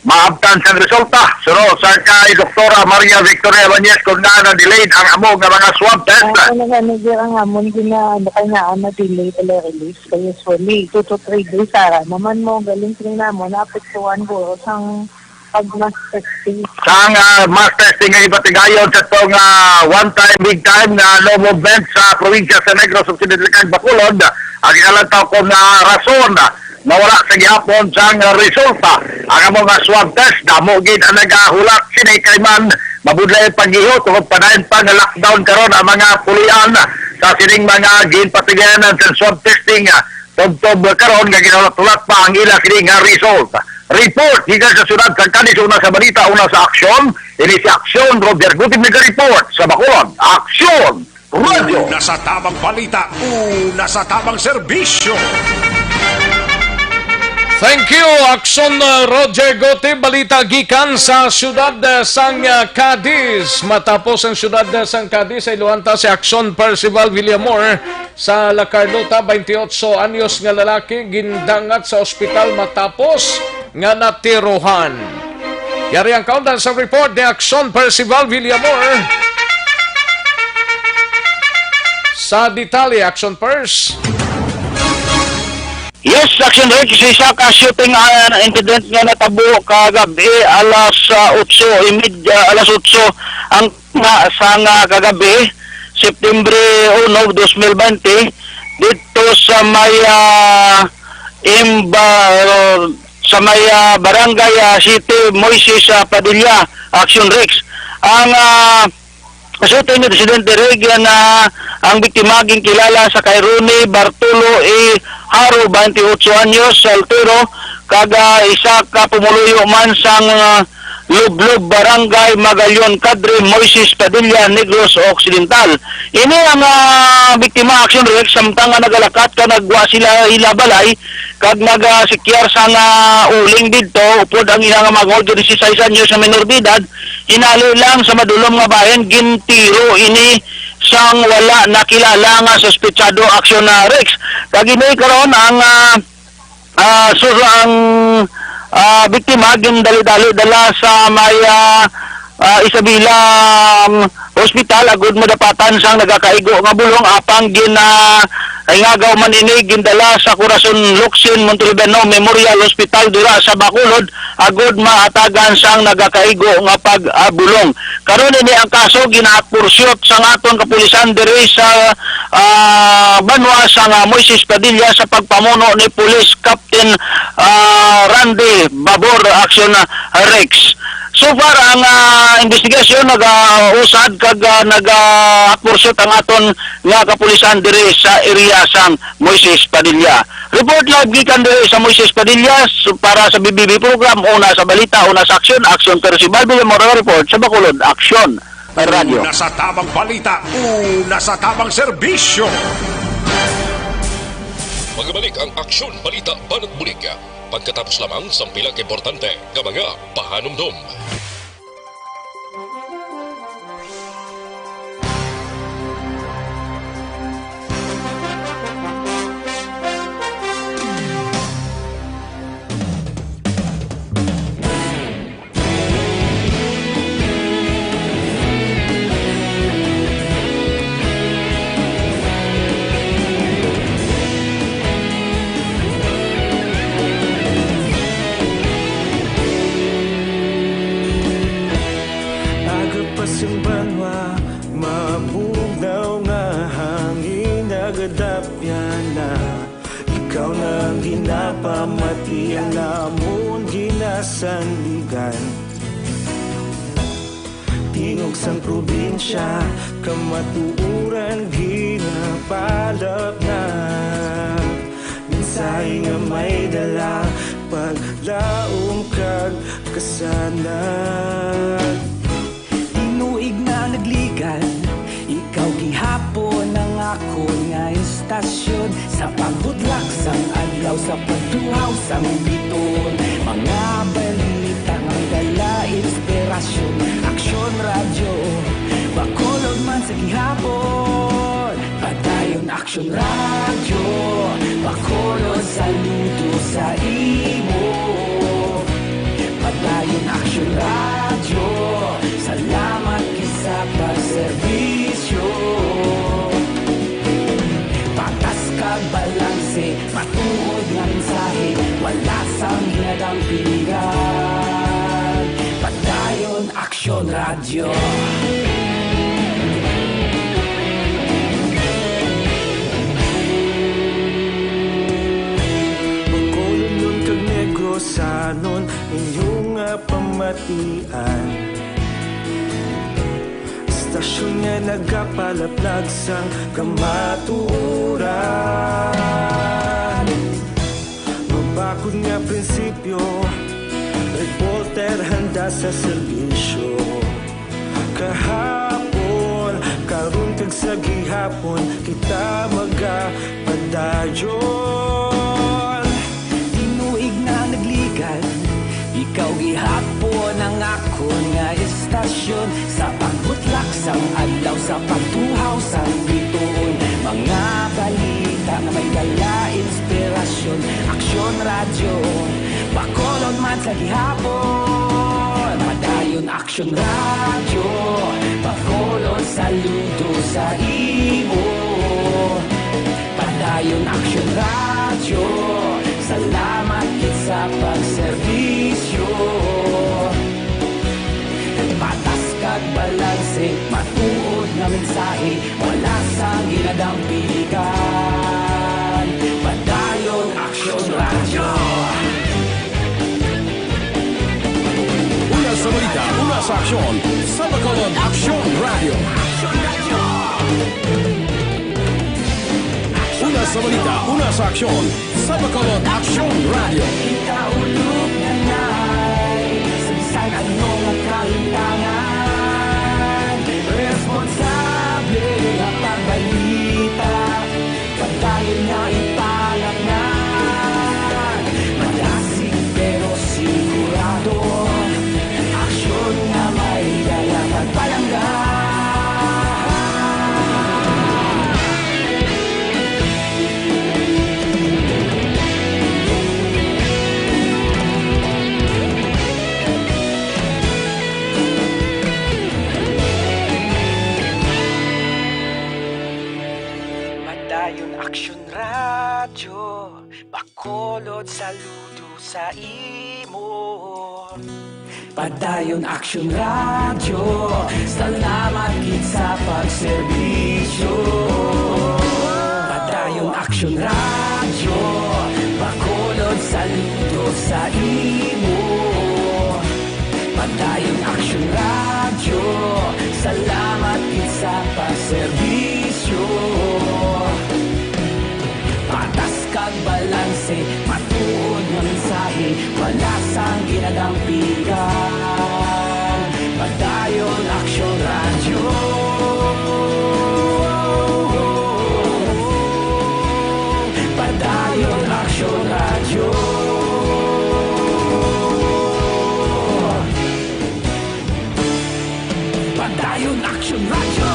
maabtan sang resulta. Suno sa kay Doktora Maria Victoria Ibanez, kung nga na-delayed ang amo nga mga swab test. Ang ano nga, ano, ang amon gina-, ano kaya nga, na-delay pala release. Kaya usually, two to three days, ara naman mo, galing sila namo, naapektuhan ko sang pag-mass testing. Sang, ah, mass testing nga ipatigayon sa tong, ah, one time, big time nga no movement sa probinsya sa Negros Occidental kag Bacolod, ang ginalantaw ko nga rason, ah, nga wala sa gihapon sang resulta ang among mga swab test. Damo gid ang nagahulat sini kay man mabudlay ang paggiho tungod padayon pa nga lockdown karon ang mga pulian sa sining mga ginpatigayanan sa swab testing, ah, tubtob karon nga ginahulat-hulat pa ang ila sini nga result. Report gikan sa siyudad sang Cadiz, una sa balita, una sa aksyon. Ini si Aksyon Roger Gutib nag-report sa Bacolod. Aksyon! Radio. Una sa tamang balita, una sa tamang serbisyo. Thank you, Aksyon, uh, Roger Gutib. Balita gikan sa siyudad, uh, sang, uh, Cadiz. Matapos ang siyudad, uh, sang Cadiz, sa iluhan ta si Aksyon Percival Villamor sa La Carlota, twenty-eight anyos nga lalaki gindangat sa ospital matapos nga natirohan. Yari ang kaundan sa report ni Aksyon Percival Villamor. Sa detalye, Aksyon Pers. Yes, Action Rick, sa isa ka shooting, ah, incident nga natabo kagabi, alas, ah, otso y media, alas otso ang na sang, ah, kagabi, September uno, dos mil baynte, dito sa may, ah, Imba-, sa may, ah, Barangay, ah, City Moises, ah, Padilla, Action Rex. Ang, ah, shooting incident diri, yan, ah, ang biktima ginkilala sa kay Ronnie Bartolo E. Haro, twenty-eight anyos, soltero, kag, ah, isa ka pumuluyo man sang, ah, Lublob, Barangay Magallon, Cadre Moises Padilla, Negros Occidental. Ini ang, ah, biktima, Action Rex, samtang nga nagalakat ka nagwa sila ila balay, kag nagasikyar sang uling didto, upod ang ila nga mga disisais anyos nga minor de edad, hinali lang sa madulom nga bahin, gintiro ini sang wala nakilala nga suspetsado, Action, ah, Rex. Kag ini karon ang, ah, ah, sus-, ang, ah, biktima gindali-dali dala sa may, ah, ah, Isabela, um, Hospital agud madapatan sang nagakaigo nga bulong, apang gin, ah, ingagaw man ini gindala sa Corazon Locsin Montalibano Memorial Hospital dira sa Bacolod agud mahatagan sang nagakaigo nga pag, ah, bulong. Karon ini ang kaso ginaakporsyot sang aton kapulisan diri sa, ah, banwa sang, ah, Moises Padilla sa pagpamuno ni Police Captain, ah, Randy Babor Action, ah, Rex. So far, ang, ah, investigasyon nagausad kag, ah, nagaakporsyot ang aton nga kapulisan diri sa area sang Moises Padilla. Report live gikan diri sa Moises Padilla s-, para sa B B B program, una sa balita, una sa aksyon, aksyon, pero si Balvin Zamora report sa Bacolod, aksyon, radyo. Una sa tabang balita, una sa tabang serbisyo. Magabalik ang aksyon, balita, banat bulig. Pagkatapos lamang sang pila ka importante nga mga pahanumdom. Aga pa sing banwa, mabugnaw nga hangin, nagadapyan na. Ikaw na ang ginapamati, ang amon ginasandigan. Tingog sang probinsya, kamatuoran ginapalapnag. Mensahe nga may dala, paglaom kag kasanag. Tinuig na nagligad, ikaw gihapon ang akon nga istasyon. Sa pagbutlak sang adlaw, sa pagtuhaw sang bituon, mga balita nga may dala inspirasyon. Aksyon Radyo, Bacolod man sa gihapon. Padayon Aksyon Radyo, Bacolod, saludo sa imo. Padayon Aksyon Radyo, salamat gid sa pagserbisyo. Patas kag balanse, matuod nga mensahe, wala sang ginadampigan. Padayon Aksyon Radyo. Bacolodnon kag Negrosanon, inyo nga pamatian. Istasyon nga nagapalaplag sang kamatuoran. Mabakod nga prinsipyo, reporter handa sa serbisyo. Kahapon, karon kag sa gihapon, kita magapadayon. Tinuig na nagligad, ikaw gihapon ang akon nga istasyon. Sa pagbutlak sang adlaw, sa pagtuhaw sang bituon, mga balita nga may dala inspirasyon. Aksyon Radyo, Bacolod man sa gihapon. Padayon Aksyon Radyo, Bacolod, saludo sa imo. Padayon Aksyon Radyo, salamat gid sa pagserbisyo. Patas kag balanse, matuod nga mensahe, wala sang ginadampigan. Padayon Aksyon Radyo. Una sa balita, una sa aksyon, sa Bacolod Aksyon Radyo. Una sa balita, una sa aksyon, sa Bacolod Aksyon Radyo. Ikaulog na na'y sa bisan ano nga kahintangan. Responsable nga pagbalita, padayon nga ipalapngan. Madasig pero sigurado, aksyon nga may dala pagpalangga. Ayon Aksyon Radyo, Bacolod, saludo sa imo. Padayon Aksyon Radyo, salamat gid sa pagserbisyo. Padayon Aksyon Radyo, Bacolod, saludo sa imo. Padayon Aksyon Radyo, salamat gid sa pagserbisyo. Patas kag balanse, matuod nga mensahe, wala sang ginadampigan. Padayon Aksyon Radyo. Padayon Aksyon Radyo. Padayon Aksyon Radyo.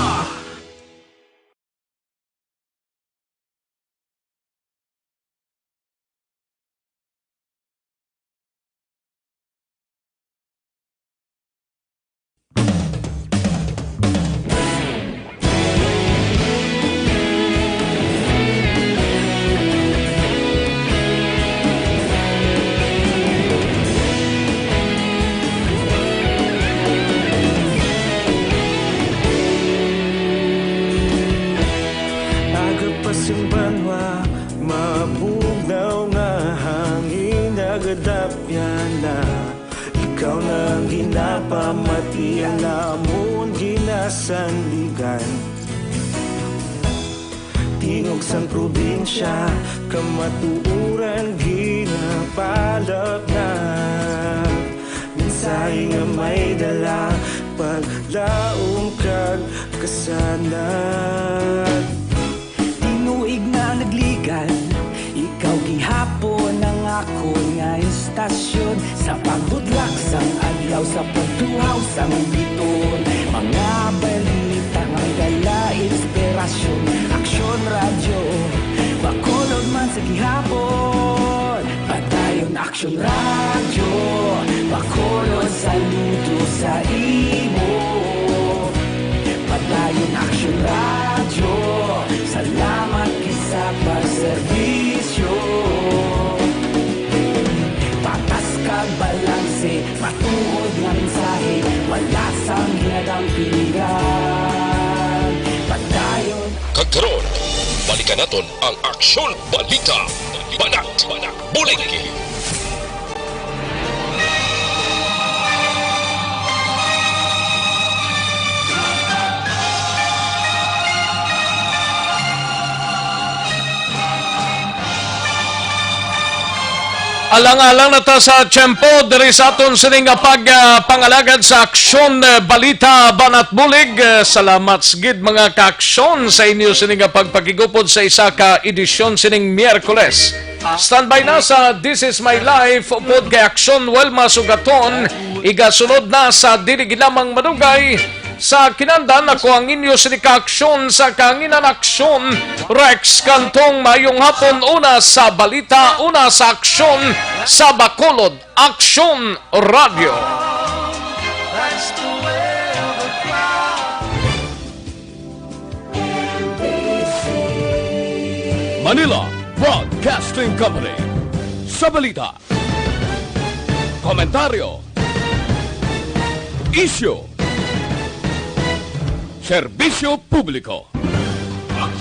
Aga pa sing banwa, mabugnaw nga hangin, nagadapyan na. Ikaw na ang ginapamati, ang amon ginasandigan. Tingog sang probinsya, kamatuoran ginapalapnag. Mensahe nga may dala, paglaom kag kasanag. Tinuig na nagligan, ikaw gihapon ang akon nga istasyon. Sa pagbudlak sang adlaw, sa pagtuhaw sang biton, mga balita nga may dala inspirasyon. Aksyon Radyo, Bacolod man sa gihapon. Padayon Aksyon Radyo, Bacolod, saludo sa imo. Padayon Aksyon Radyo, salamat gid sa pagserbisyo. Patas kag balanse, matuod nga mensahe, wala sang ginadampigan. Padayon. Kag karon, balikan naton ang Aksyon Balita, Banat, Bulig. Alang-alang na ta sa tiyempo diri sa aton sini nga pag, ah, pangalagad sa Aksyon, eh, Balita, Banat, Bulig. Eh, salamat gid, mga kaaksyon, sa inyo sini nga pagpakigupod sa isa ka edisyon sining Miyerkules. Standby na sa This Is My Life upod kay Aksyon Wilma Sugaton. Igasunod na sa Dili Gid Lamang Madugay. Sa kinandan, ako ang inyo sini kaaksyon sa kahanginan, Aksyon Rex Cantong. Mayong hapon, una sa balita, una sa aksyon sa Bacolod, Aksyon Radyo. Manila Broadcasting Company. Sa balita, komentaryo, isyu, serbisyo publiko.